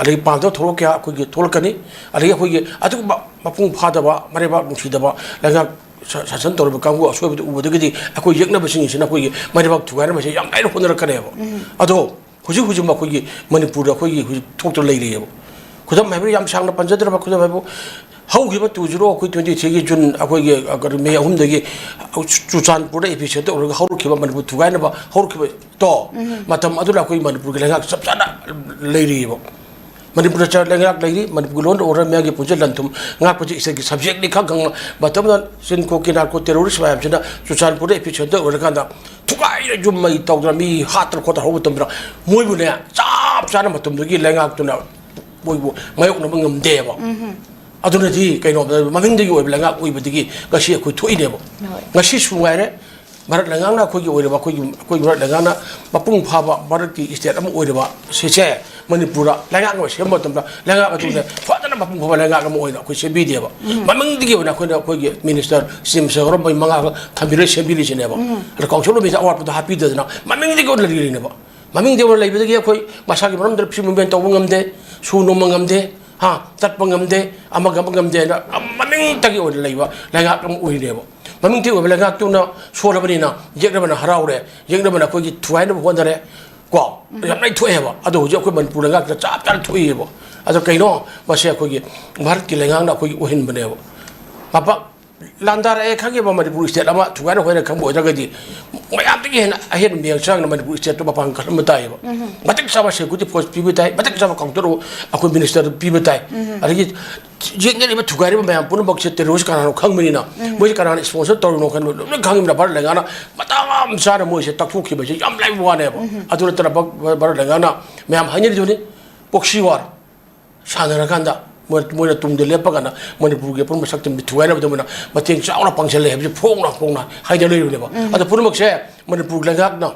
ꯑꯗꯒꯤ ꯄꯥꯝꯗꯕ ꯊꯧꯗꯣꯛ ꯀꯌꯥ ꯑꯩꯈꯣꯏꯒꯤ ꯊꯣꯛꯂꯛꯀꯅꯤ꯫ ꯑꯗꯒꯤ ꯑꯩꯈꯣꯏꯒꯤ ꯑꯗꯨꯒꯨꯝꯕ ꯃꯄꯨꯡ ꯐꯥꯗꯕ, ꯃꯔꯩꯕꯥꯛ ꯅꯨꯡꯁꯤꯗꯕ ꯂꯩꯉꯥꯛ ꯁꯥ-, ꯁꯥꯁꯟ ꯇꯧꯔꯤꯕ ꯀꯥꯡꯕꯨ ꯑꯁꯣꯏꯕꯗꯨ ꯎꯕꯗꯒꯤꯗꯤ ꯑꯩꯈꯣꯏ ꯌꯦꯛꯅꯕꯁꯤꯡꯁꯤꯅ ꯑꯩꯈꯣꯏꯒꯤ ꯃꯔꯩꯕꯥꯛ ꯊꯨꯒꯥꯏꯅꯕꯁꯦ ꯌꯥꯝ ꯂꯥꯏꯅ ꯍꯣꯠꯅꯔꯛꯀꯅꯦꯕ꯫ ꯑꯗꯣ ꯍꯧꯖꯤꯛ ꯍꯧꯖꯤꯛ ꯑꯩꯈꯣꯏꯒꯤ ꯃꯅꯤꯄꯨꯔꯗ ꯑꯩꯈꯣꯏꯒꯤ ꯍꯧꯖꯤꯛ ꯊꯣꯛꯇꯨꯅ ꯂꯩꯔꯤꯑꯕ꯫ ꯈꯨꯗꯝ ꯍꯥꯏꯕ ꯌꯥꯝ ꯁꯥꯡꯅ ꯄꯟꯖꯗ꯭ꯔꯕ ꯈꯨꯗꯝ ꯍꯥꯏꯕꯨ ꯍꯧꯈꯤꯕ ꯇꯨ ꯖꯤꯔꯣ ꯑꯩꯈꯣꯏ ꯇ꯭ꯋꯦꯟꯇꯤ ꯊ꯭ꯔꯤꯒꯤ ꯖꯨꯟ ꯑꯩꯈꯣꯏꯒꯤ, ꯑ, ꯀꯩꯅꯣ, ꯃꯦ ꯑꯍꯨꯝꯗꯒꯤ ꯆꯨꯔꯆꯥꯟꯄꯨꯔꯗ ꯏꯄꯤ ꯁꯦꯟꯇꯔ ꯑꯣꯏꯔꯒ ꯍꯧꯔꯛꯈꯤꯕ ꯃꯅꯤꯄꯨꯔ ꯊꯨꯒꯥꯏꯅꯕ ꯍꯧꯔꯛꯈꯤꯕ ꯇꯣ, ꯃꯇꯝ ꯑꯗꯨꯗ ꯑꯩꯈꯣꯏ ꯃꯅꯤꯄꯨꯔꯒꯤ ꯂꯩꯉꯥꯛ ꯆꯞ ꯆꯥꯅ ꯂꯩꯔꯤꯑꯕ꯫ ꯃꯅꯤꯄꯨꯔꯗ ꯆ-, ꯂꯩꯉꯥꯛ ꯂꯩꯔꯤ, ꯃꯅꯤꯄꯨꯔꯒꯤ ꯂꯣꯟ ꯑꯣꯔꯗꯔ ꯃꯌꯥꯝꯒꯤ ꯄꯨꯟꯁꯤ ꯂꯟ ꯊꯨꯝ ꯉꯥꯛꯄꯁꯤ ꯏꯁꯇꯦꯠꯀꯤ ꯁꯕꯖꯦꯛꯅꯤ ꯈꯪ ꯈꯪꯅ ꯃꯇꯝꯗ ꯆꯤꯟꯀꯣꯛꯀꯤ ꯅꯥꯔꯀꯣ ꯇꯦꯔꯣꯔꯤꯁ ꯃꯌꯥꯝꯁꯤꯅ ꯆꯨꯔꯆꯥꯟꯄꯨꯔꯗ ꯏꯄꯤ ꯁꯦꯟꯇꯔ ꯑꯣꯏꯔꯀꯥꯟꯗ ꯊꯨꯒꯥꯏꯔ ꯌꯨꯝ ꯃꯩ ꯇꯧꯗꯅ ꯃꯤ ꯍꯥꯠꯇꯅ ꯈꯣꯠꯇꯅ ꯍꯧꯕ ꯃꯇꯝꯗ ꯃꯣꯏꯕꯨꯅꯦ ꯆꯞ ꯆꯥꯅ ꯃꯇꯝꯗꯨꯒꯤ ꯂꯩꯉꯥꯛꯇꯨꯅ ꯃꯣꯏꯕꯨ ꯃꯥꯌꯣꯛꯅꯕ ꯉꯝꯗꯦꯕ꯫ ꯑꯗꯨꯅꯗꯤ ꯀꯩꯅꯣ, ꯃꯃꯤꯡꯗꯒꯤ ꯑꯣꯏꯕ ꯂꯩꯉꯥꯛ ꯑꯣꯏꯕꯗꯒꯤ ꯉꯁꯤ ꯑꯩꯈꯣꯏ ꯊꯣꯛꯏꯅꯦꯕ꯫ ꯍꯣꯏ꯫ ꯉꯁꯤꯁꯨ ꯉꯥꯏꯔꯦ, ꯚꯥꯔꯠ ꯂꯩꯉꯥꯛꯅ ꯑꯩꯈꯣꯏꯒꯤ ꯑꯣꯏꯔꯕ, ꯑꯩꯈꯣꯏꯒꯤ, ꯑꯩꯈꯣꯏ ꯚꯥꯔꯠ ꯂꯩꯉꯥꯛꯅ ꯃꯄꯨꯡ ꯐꯥꯕ ꯚꯥꯔꯠꯀꯤ ꯏꯁꯇꯦꯠ ꯑꯃ ꯑꯣꯏꯔꯕ ꯁꯤꯁꯦ ꯃꯅꯤꯄꯨꯔꯗ ꯂꯩꯉꯥꯛ ꯑꯃ ꯁꯦꯝꯕ ꯃꯇꯝꯗ ꯂꯩꯉꯥꯛ ꯑꯗꯨꯅ ꯐꯖꯅ ꯃꯄꯨꯡ ꯐꯥꯕ ꯂꯩꯉꯥꯛ ꯑꯃ ꯑꯣꯏꯅ ꯑꯩꯈꯣꯏ ꯁꯦꯝꯕꯤꯗꯦꯕ꯫ ꯃꯃꯤꯡꯗꯒꯤ ꯑꯣꯏꯅ ꯑꯩꯈꯣꯏꯅ ꯑꯩꯈꯣꯏꯒꯤ ꯃꯤꯅꯤꯁꯇꯔ ꯆꯤꯐ ꯃꯤꯅꯤꯁꯇꯔ ꯃꯣꯏ ꯃꯉꯥ ꯈꯛ ꯊꯝꯕꯤꯔ ꯁꯦꯝꯕꯤꯔꯤꯁꯤꯅꯦꯕ꯫ ꯑꯗ ꯀꯥꯎꯟꯁꯤꯜ ꯑꯣꯐ ꯃꯤꯅꯤꯁꯇꯔ ꯑꯋꯥꯠꯄꯗꯣ ꯍꯥꯞꯄꯤꯗꯗꯅ ꯃꯃꯤꯡꯗꯒꯤ ꯑꯣꯏꯅ ꯂꯩꯔꯤꯅꯦꯕ꯫ ꯃꯃꯤꯡꯗꯤ ꯑꯃ ꯂꯩꯕꯗꯒꯤ ꯑꯩꯈꯣꯏ ꯃꯁꯥꯒꯤ ꯃꯔꯝꯗ ꯐ꯭ꯔꯤ ꯃꯨꯚꯃꯦꯟ ꯇꯧꯕ ꯉꯝꯗꯦ, ꯁꯨ ꯅꯣꯝꯕ ꯉꯝꯗꯦ, ꯍꯥ, ꯆꯠꯄ ꯉꯝꯗꯦ, ꯑꯃꯒ ꯑꯃꯒ ꯉꯝꯗꯦ ꯍꯥꯏꯅ ꯃꯃꯤꯡꯇꯒꯤ ꯑꯣꯏꯅ ꯂꯩꯕ ꯂꯩꯉꯥꯛ ꯑꯃ ꯑꯣꯏꯔꯤꯅꯦꯕ꯫ ꯃꯃꯤꯡꯇꯒꯤ ꯑꯣꯏꯕ ꯂꯩꯉꯥꯛꯇꯨꯅ ꯁꯣꯜꯂꯕꯅꯤꯅ ꯌꯦꯛꯅꯕꯅ ꯍꯔꯥꯎꯔꯦ, ꯌꯦꯛꯅꯕꯅ ꯑꯩꯈꯣꯏꯒꯤ ꯊꯨꯒꯥꯏꯅꯕ ꯍꯣꯠꯅꯔꯦ, ꯀꯣ, ꯌꯥꯝ ꯂꯣꯏ ꯊꯣꯛꯑꯦꯕ꯫ ꯑꯗꯣ ꯍꯧꯖꯤꯛ ꯑꯩꯈꯣꯏ ꯃꯅꯤꯄꯨꯔ ꯂꯩꯉꯥꯛꯇ ꯆꯞ ꯆꯥꯅ ꯊꯣꯛꯏꯑꯕ꯫ ꯑꯗꯣ ꯀꯩꯅꯣ, ꯃꯁꯤ ꯑꯩꯈꯣꯏꯒꯤ ꯚꯥꯔꯠꯀꯤ ꯂꯩꯉꯥꯛꯅ ꯑꯩꯈꯣꯏꯒꯤ ꯑꯣꯏꯍꯟꯕꯅꯦꯕ꯫ ꯃꯄꯥ ꯂꯥꯟꯗꯥꯔꯛꯑꯦ ꯈꯪꯉꯦꯕ, ꯃꯅꯤꯄꯨꯔ ꯏꯁꯇꯦꯠ ꯑꯃ ꯊꯨꯒꯥꯏꯅ ꯍꯣꯏꯅ ꯈꯪꯕ ꯑꯣꯏꯗ꯭ꯔꯒꯗꯤ ꯃꯌꯥꯝꯗꯒꯤ ꯍꯦꯟꯅ ꯑꯍꯦꯟꯕ ꯃꯤꯌꯥꯡ ꯆꯥꯡꯅ ꯃꯅꯤꯄꯨꯔ ꯏꯁꯇꯦꯠꯇꯨ ꯃꯄꯥꯡ ꯀꯜꯍꯟꯕ ꯇꯥꯏꯌꯦꯕ꯫ ꯃꯇꯤꯛ ꯆꯥꯕ ꯁꯦꯀ꯭ꯌꯨꯔꯤꯇꯤ ꯐꯣꯔꯁ ꯄꯤꯕ ꯇꯥꯏ, ꯃꯇꯤꯛ ꯆꯥꯕ ꯀꯥꯎꯟꯇꯔ ꯑꯩꯈꯣꯏ ꯃꯤꯅꯤꯁꯇꯔꯗꯨ ꯄꯤꯕ ꯇꯥꯏ꯫ ꯑꯗꯒꯤ ꯌꯦꯛꯅꯔꯤꯕ ꯊꯨꯒꯥꯏꯔꯤꯕ ꯃꯌꯥꯝ ꯄꯨꯝꯅꯃꯛꯁꯦ ꯇꯦꯔꯣꯔꯤꯁ ꯀꯅꯥꯅꯣ ꯈꯪꯕꯅꯤꯅ, ꯃꯣꯏꯁꯦ ꯀꯅꯥꯅ ꯏꯁꯄꯣꯟꯁꯔ ꯇꯧꯔꯤꯅꯣ ꯈꯟꯕ ꯂꯣꯏꯅ ꯈꯪꯉꯤꯕꯅ ꯚꯥꯔꯠ ꯂꯩꯉꯥꯛꯅ ꯃꯇꯥꯡ ꯆꯥꯅ ꯃꯣꯏꯁꯦ ꯇꯛꯊꯣꯛꯈꯤꯕꯁꯦ ꯌꯥꯝ ꯂꯥꯏꯕ ꯋꯥꯅꯦꯕ꯫ ꯑꯗꯨ ꯅꯠꯇꯅ ꯚꯥꯔꯠ ꯂꯩꯉꯥꯛꯅ ꯃꯌꯥꯝ ꯍꯥꯏꯅꯔꯤꯗꯨꯅꯤ, ꯄꯣꯛꯁꯤ ꯋꯥꯔ ꯁꯥꯟꯅꯔꯀꯥꯟꯗ ꯃꯣꯏ-, ꯃꯣꯏꯅ ꯇꯨꯡꯗ ꯂꯦꯞꯄꯀꯥꯟꯗ ꯃꯅꯤꯄꯨꯔꯒꯤ ꯑꯄꯨꯟꯕ ꯁꯛꯇꯝꯁꯤ ꯊꯨꯒꯥꯏꯅꯕꯗ ꯃꯣꯏꯅ ꯃꯇꯦꯡ ꯆꯥꯎꯅ ꯄꯥꯡꯁꯤꯜꯂꯦ ꯍꯥꯏꯕꯁꯤ ꯐꯣꯡꯅ ꯐꯣꯡꯅ ꯍꯥꯏꯅꯔꯤꯕꯅꯦꯕ꯫ ꯑꯗꯣ ꯄꯨꯝꯅꯃꯛꯁꯦ ꯃꯅꯤꯄꯨꯔ ꯂꯩꯉꯥꯛꯅ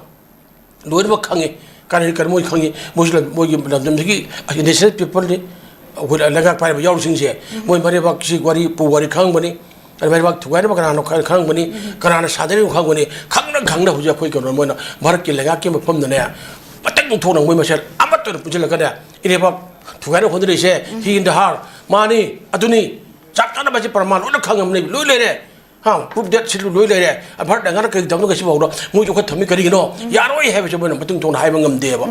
ꯂꯣꯏꯅꯃꯛ ꯈꯪꯉꯤ꯫ ꯀꯔꯤ ꯀꯔꯤ ꯃꯣꯏ ꯈꯪꯉꯤ? ꯃꯣꯏꯁꯨ ꯂꯝ-, ꯃꯣꯏꯒꯤ ꯂꯝꯗꯝꯁꯤꯒꯤ ꯏꯟꯗꯤꯖꯤꯅꯁ ꯄꯤꯄꯜꯅꯤ꯫ ꯑꯩꯈꯣꯏ ꯂꯩꯉꯥꯛ ꯄꯥꯏꯔꯤꯕ ꯌꯥꯎꯔꯤꯁꯤꯡꯁꯦ ꯃꯣꯏ ꯃꯔꯩꯕꯥꯛꯁꯤ ꯋꯥꯔꯤ ꯄꯨ ꯋꯥꯔꯤ ꯈꯪꯕꯅꯤ꯫ ꯑꯗꯨꯃꯥꯏꯅ ꯊꯨꯒꯥꯏꯅꯕ ꯀꯅꯥꯅꯣ ꯈꯪ-, ꯈꯪꯕꯅꯤ, ꯀꯅꯥꯅ ꯁꯥꯗꯔꯤꯅꯣ ꯈꯪꯕꯅꯤ, ꯈꯪꯅ ꯈꯪꯅ ꯍꯧꯖꯤꯛ ꯑꯩꯈꯣꯏ ꯀꯩꯅꯣ ꯃꯣꯏꯅ ꯚꯥꯔꯠꯀꯤ ꯂꯩꯉꯥꯛꯀꯤ ꯃꯐꯝꯗꯅꯦ ꯃꯇꯪ ꯊꯣꯛꯅ ꯃꯣꯏ ꯃꯁꯦꯜ ꯑꯃꯠꯇ ꯑꯣꯏꯅ ꯄꯨꯟꯁꯤꯜꯂꯒꯅꯦ ꯏꯔꯩꯕꯥꯛ ꯊꯨꯒꯥꯏꯅꯕ ꯍꯣꯠꯅꯔꯤꯁꯦ꯫ ꯍꯤ ꯏꯟ ꯗ ꯍꯥꯔ ꯃꯥꯅꯤ, ꯑꯗꯨꯅꯤ, ꯆꯞ ꯆꯥꯅ ꯃꯁꯤ ꯄ꯭ꯔꯃꯥꯟ ꯂꯣꯏꯅ ꯈꯪꯉꯕꯅꯤ, ꯂꯣꯏ ꯂꯩꯔꯦ꯫ ꯍꯥ, proof that ꯁꯤ ꯂꯣꯏ ꯂꯩꯔꯦ꯫ ꯚꯥꯔꯠ ꯂꯩꯉꯥꯛꯅ ꯀꯔꯤ ꯇꯧꯅꯣ ꯁꯤꯐꯥꯎꯗ ꯃꯣꯏ ꯌꯣꯛꯈꯠ ꯊꯝꯃꯤ ꯀꯔꯤꯒꯤꯅꯣ? ꯌꯥꯔꯣꯏ ꯍꯥꯏꯕꯁꯦ ꯃꯣꯏꯅ ꯃꯇꯨꯡ ꯊꯣꯡꯅ ꯍꯥꯏꯕ ꯉꯝꯗꯦꯕ꯫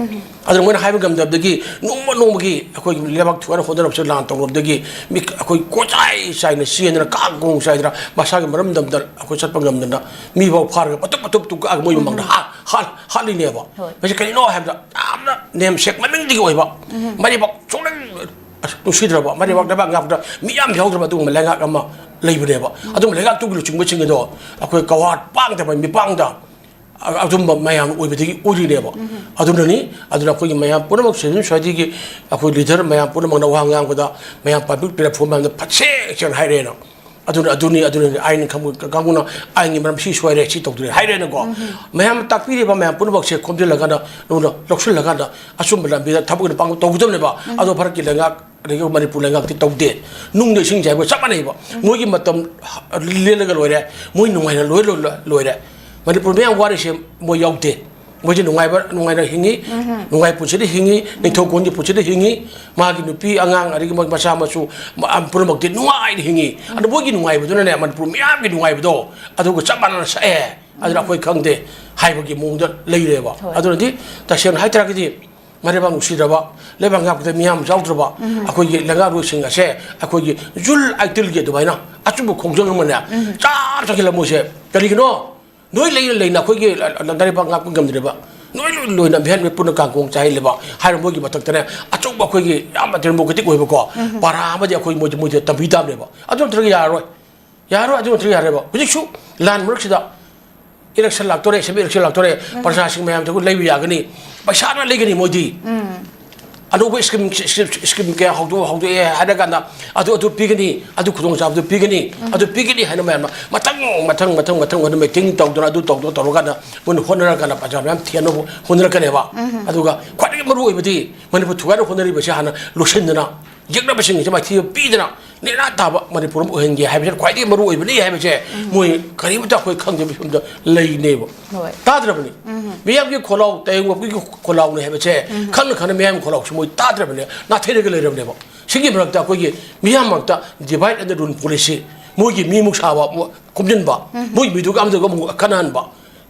ꯑꯗꯨꯅ ꯃꯣꯏꯅ ꯍꯥꯏꯕ ꯉꯝꯗꯕꯗꯒꯤ ꯅꯣꯡꯃ ꯅꯣꯡꯃꯒꯤ ꯑꯩꯈꯣꯏꯒꯤ ꯂꯩꯕꯥꯛ ꯊꯨꯒꯥꯏꯅ ꯍꯣꯠꯅꯔꯛꯄꯁꯦ, ꯂꯥꯟ ꯇꯧꯔꯨꯕꯗꯒꯤ ꯃꯤ ꯑꯩꯈꯣꯏ ꯀꯣꯆꯥꯏ ꯆꯥꯏꯅ ꯆꯦꯟꯗꯅ, ꯀꯥꯡ ꯈꯣꯡ ꯆꯥꯏꯗꯅ, ꯃꯁꯥꯒꯤ ꯃꯔꯝ ꯗꯝꯗꯅ ꯑꯩꯈꯣꯏ ꯆꯠꯄ ꯉꯝꯗꯅ ꯃꯤ ꯐꯥꯎ ꯐꯥꯔꯒ ꯃꯇꯨꯞ ꯃꯇꯨꯞ ꯇꯨꯞ ꯀꯛꯑꯒ ꯃꯣꯏ ꯃꯃꯥꯡꯗ ꯍꯥ-, ꯍꯥꯠ-, ꯍꯥꯠꯂꯤꯅꯦꯕ꯫ ꯍꯣꯏ꯫ ꯃꯁꯤ ꯀꯔꯤꯅꯣ ꯍꯥꯏꯕꯗ ꯌꯥꯝꯅ ꯅꯦꯝꯁꯦꯛ ꯃꯃꯤꯡꯗꯒꯤ ꯑꯣꯏꯕ ꯃꯔꯤꯕꯥꯛ ꯁꯨꯡꯂꯩ ꯑꯁ, ꯅꯨꯡꯁꯤꯗ꯭ꯔꯕ, ꯃꯔꯤꯕꯥꯛ ꯂꯩꯕꯥꯛ ꯉꯥꯛꯄꯗ ꯃꯤ ꯌꯥꯝ ꯌꯥꯎꯗ꯭ꯔꯕ ꯑꯗꯨꯒꯨꯝꯕ ꯂꯩꯉꯥꯛ ꯑꯃ ꯂꯩꯕꯅꯦꯕ꯫ ꯑꯗꯨꯒꯨꯝꯕ ꯂꯩꯉꯥꯛꯇꯨꯒꯤ ꯂꯨꯆꯤꯡꯕꯁꯤꯡ ꯑꯗꯣ ꯑꯩꯈꯣꯏ ꯀꯋꯥ ꯄꯥꯡꯗꯕ ꯃꯤꯄꯥꯡꯗ ꯑ-, ꯑꯗꯨꯝꯕ ꯃꯌꯥꯝ ꯑꯣꯏꯕꯗꯒꯤ ꯑꯣꯏꯔꯤꯅꯦꯕ꯫ ꯑꯗꯨꯅꯅꯤ, ꯑꯗꯨꯅ ꯑꯩꯈꯣꯏꯒꯤ ꯃꯌꯥꯝ ꯄꯨꯝꯅꯃꯛ, civil society ꯒꯤ ꯑꯩꯈꯣꯏ leader ꯃꯌꯥꯝ ꯄꯨꯝꯅꯃꯛꯅ ꯋꯥ ꯉꯥꯡꯕꯗ ꯃꯌꯥꯝ public platform ꯃꯌꯥꯝꯗ ꯐꯠꯁꯦ ꯁꯦꯡꯅ ꯍꯥꯏꯔꯦꯅ꯫ ꯑꯗꯨꯅ ꯑꯗꯨꯅꯤ, ꯑꯗꯨꯅꯤ ꯑꯥꯏꯟ ꯈꯪꯕ ꯀꯥꯡꯕꯨꯅ ꯑꯥꯏꯟꯒꯤ ꯃꯔꯝ ꯁꯤ ꯁꯣꯏꯔꯦ, ꯁꯤ ꯇꯧꯗ꯭ꯔꯦ ꯍꯥꯏꯔꯦꯅꯀꯣ꯫ ꯃꯌꯥꯝ ꯇꯥꯛꯄꯤꯔꯤꯕ ꯃꯌꯥꯝ ꯄꯨꯝꯅꯃꯛꯁꯦ ꯈꯣꯝꯖꯤꯜꯂꯀꯥꯟꯗ, ꯅꯉꯣꯟꯗ ꯂꯧꯁꯤꯜꯂꯒꯥꯟꯗ ꯑꯆꯨꯝꯕ ꯂꯝꯕꯤꯗ ꯊꯕꯛ ꯑꯣꯏꯅ ꯄꯥꯡꯊꯣꯛ ꯇꯧꯒꯗꯕꯅꯦꯕ꯫ ꯑꯗꯣ ꯚꯥꯔꯠꯀꯤ ꯂꯩꯉꯥꯛ, ꯑꯗꯒꯤ ꯃꯅꯤꯄꯨꯔ ꯂꯩꯉꯥꯛꯇꯤ ꯇꯧꯗꯦ꯫ ꯅꯨꯡꯗ ꯏꯁꯤꯡꯁꯦ ꯍꯥꯏꯕ ꯆꯞ ꯃꯥꯟꯅꯩꯕ꯫ ꯃꯣꯏꯒꯤ ꯃꯇꯝ ꯂꯦꯜꯂꯒ ꯂꯣꯏꯔꯦ, ꯃꯣꯏ ꯅꯨꯡꯉꯥꯏꯅ ꯂꯣꯏ-, ꯂꯣꯏ-, ꯂꯣꯏꯔꯦ꯫ ꯃꯅꯤꯄꯨꯔ ꯃꯌꯥꯝ ꯋꯥꯔꯤꯁꯦ ꯃꯣꯏ ꯌꯥꯎꯗꯦ꯫ ꯃꯣꯏꯁꯦ ꯅꯨꯡꯉꯥꯏꯕ, ꯅꯨꯡꯉꯥꯏꯅ ꯍꯤꯡꯉꯤ, ꯅꯨꯡꯉꯥꯏ ꯄꯨꯟꯁꯤꯗ ꯍꯤꯡꯉꯤ, ꯅꯤꯡꯊꯧ ꯀꯣꯟꯒꯤ ꯄꯨꯟꯁꯤꯗ ꯍꯤꯡꯉꯤ꯫ ꯃꯥꯒꯤ ꯅꯨꯄꯤ ꯑꯉꯥꯡ, ꯑꯗꯒꯤ ꯃꯣꯏ ꯃꯆꯥ ꯃꯁꯨ, ꯃ-, ꯄꯨꯝꯅꯃꯛꯇꯤ ꯅꯨꯡꯉꯥꯏꯅ ꯍꯤꯡꯉꯤ꯫ ꯑꯗꯣ ꯃꯣꯏꯒꯤ ꯅꯨꯡꯉꯥꯏꯕꯗꯨꯅꯅꯦ, ꯃꯅꯤꯄꯨꯔ ꯃꯤꯌꯥꯝꯒꯤ ꯅꯨꯡꯉꯥꯏꯕꯗꯣ ꯑꯗꯨꯒ ꯆꯞ ꯃꯥꯟꯅꯅ ꯁꯛꯑꯦ꯫ ꯑꯗꯨꯅ ꯑꯩꯈꯣꯏ ꯈꯪꯗꯦ ꯍꯥꯏꯕꯒꯤ ꯃꯑꯣꯡꯗ ꯂꯩꯔꯦꯕ꯫ ꯍꯣꯏ꯫ ꯑꯗꯨꯅꯗꯤ ꯇꯁꯦꯡꯅ ꯍꯥꯏꯇꯥꯔꯒꯗꯤ ꯃꯔꯩꯕꯥꯛ ꯅꯨꯡꯁꯤꯗ꯭ꯔꯕ, ꯂꯩꯕꯥꯛ ꯉꯥꯛꯄꯗ ꯃꯤꯌꯥꯝ ꯌꯥꯎꯗ꯭ꯔꯕ ꯑꯩꯈꯣꯏꯒꯤ ꯂꯩꯉꯥꯛꯂꯣꯏꯁꯤꯡ ꯑꯁꯦ ꯑꯩꯈꯣꯏꯒꯤ ꯖꯨꯜ ꯑꯥꯏꯇꯤꯜꯒꯤ ꯑꯗꯨꯃꯥꯏꯅ ꯑꯆꯨꯝꯕ ꯈꯣꯡꯖꯪ ꯑꯃꯅꯦ ꯆꯥ ꯆꯪꯁꯤꯜꯂ ꯃꯣꯏꯁꯦ ꯀꯔꯤꯒꯤꯅꯣ? ꯅꯣꯏ ꯂꯩꯅ ꯂꯩꯅ ꯑꯩꯈꯣꯏꯒꯤ ꯂꯩꯕꯥꯛ ꯉꯥꯛꯄ ꯉꯝꯗ꯭ꯔꯤꯕ, ꯅꯣꯏ ꯂꯣꯏ ꯂꯣꯏꯅ ꯃꯤꯍꯥꯠ ꯃꯤꯄꯨꯟꯅ ꯀꯥꯡꯈꯣꯡ ꯆꯥꯏꯍꯜꯂꯤꯕ ꯍꯥꯏꯔ ꯃꯣꯏꯒꯤ ꯃꯊꯛꯇꯅꯦ ꯑꯆꯧꯕ ꯑꯩꯈꯣꯏꯒꯤ ꯌꯥꯝꯅ democratic ꯑꯣꯏꯕꯀꯣ ꯄꯔꯥ ꯑꯃꯗꯤ ꯑꯩꯈꯣꯏ ꯃꯣꯏꯗ, ꯃꯣꯏꯗ ꯇꯝꯕꯤ ꯇꯥꯕꯅꯦꯕ꯫ ꯑꯗꯨ ꯅꯠꯇ꯭ꯔꯒ ꯌꯥꯔꯔꯣꯏ꯫ ꯌꯥꯔꯣꯏ, ꯑꯗꯨ ꯅꯠꯇ꯭ꯔꯒ ꯌꯥꯔꯣꯏꯕ꯫ ꯍꯧꯖꯤꯛꯁꯨ ꯂꯥꯟ ꯃꯔꯛꯁꯤꯗ election ꯂꯥꯛꯇꯣꯔꯦ, assembly election ꯂꯥꯛꯇꯣꯔꯦ, ꯄ꯭ꯔꯖꯥꯁꯤꯡ ꯃꯌꯥꯝꯗꯕꯨ ꯂꯩꯕ ꯌꯥꯒꯅꯤ, ꯄꯩꯁꯥꯅ ꯂꯩꯒꯅꯤ ꯃꯣꯏꯗꯤ꯫ ꯑꯅꯧꯕ scheme, scheme, scheme ꯀꯌꯥ ꯍꯧꯗꯣꯛ-, ꯍꯧꯗꯣꯛꯑꯦ ꯍꯥꯏꯔ ꯀꯥꯟꯗ ꯑꯗꯨ, ꯑꯗꯨ ꯄꯤꯒꯅꯤ, ꯑꯗꯨ ꯈꯨꯗꯣꯡꯆꯥꯕꯗꯨ ꯄꯤꯒꯅꯤ, ꯑꯗꯨ ꯄꯤꯒꯅꯤ ꯍꯥꯏꯅ ꯃꯌꯥꯝꯅ ꯃꯊꯪ, ꯃꯊꯪ, ꯃꯊꯪ, ꯃꯊꯪ ꯑꯣꯏꯅ meeting ꯇꯧꯗꯅ, ꯑꯗꯨ ꯇꯧꯗꯅ, ꯇꯧꯔꯀꯥꯟꯗ ꯃꯣꯏꯅ ꯍꯣꯠꯅꯔꯀꯥꯟꯗ ꯄ꯭ꯔꯖꯥ ꯃꯌꯥꯝ ꯊꯦꯟꯅꯕ ꯍꯣꯠꯅꯔꯛꯀꯅꯦꯕ꯫ ꯑꯗꯨꯒ ꯈ꯭ꯋꯥꯏꯗꯒꯤ ꯃꯔꯨ ꯑꯣꯏꯕꯗꯤ ꯃꯅꯤꯄꯨꯔ ꯊꯨꯒꯥꯏꯅ ꯍꯣꯠꯅꯔꯤꯕꯁꯦ ꯍꯥꯟꯅ ꯂꯣꯏꯁꯤꯟꯗꯅ, ꯌꯦꯛꯅꯕꯁꯤꯡꯁꯦ ꯃꯥꯏꯊꯤꯕ ꯄꯤꯗꯅ ꯅꯦꯅꯥ ꯇꯥꯕ ꯃꯅꯤꯄꯨꯔ ꯑꯃ ꯑꯣꯏꯍꯟꯒꯦ ꯍꯥꯏꯕꯁꯤꯅ ꯈ꯭ꯋꯥꯏꯗꯒꯤ ꯃꯔꯨ ꯑꯣꯏꯕꯅꯤ ꯍꯥꯏꯕꯁꯦ ꯃꯣꯏ ꯀꯔꯤꯃꯇ ꯑꯩꯈꯣꯏ ꯈꯪꯗꯕ ꯐꯤꯕꯝꯗ ꯂꯩꯅꯦꯕ꯫ ꯍꯣꯏ꯫ ꯇꯥꯗ꯭ꯔꯕꯅꯤ꯫ ꯃꯤꯌꯥꯝꯒꯤ ꯈꯣꯜꯂꯥꯎ, ꯇꯥꯏꯕꯪ ꯃꯤꯄꯨꯝꯒꯤ ꯈꯣꯜꯂꯥꯎꯅꯤ ꯍꯥꯏꯕꯁꯦ ꯈꯪꯅ ꯈꯪꯅ ꯃꯤꯌꯥꯝꯒꯤ ꯈꯣꯜꯂꯥꯎꯁꯦ ꯃꯣꯏ ꯇꯥꯗ꯭ꯔꯕꯅꯦ, ꯅꯥꯊꯩꯔꯒ ꯂꯩꯔꯕꯅꯦꯕ꯫ ꯁꯤꯒꯤ ꯃꯔꯛꯇ ꯑꯩꯈꯣꯏꯒꯤ ꯃꯤꯌꯥꯝ ꯃꯔꯛꯇ divide and rule policy ꯃꯣꯏꯒꯤ ꯃꯤꯃꯨꯛ ꯁꯥꯕ, ꯃꯣ-, ꯈꯣꯝꯖꯤꯟꯕ, ꯃꯣꯏꯒꯤ ꯃꯤꯗꯨꯒ ꯑꯃꯗꯨꯒ ꯑꯃꯨꯛ ꯈꯠꯅꯍꯟꯕ,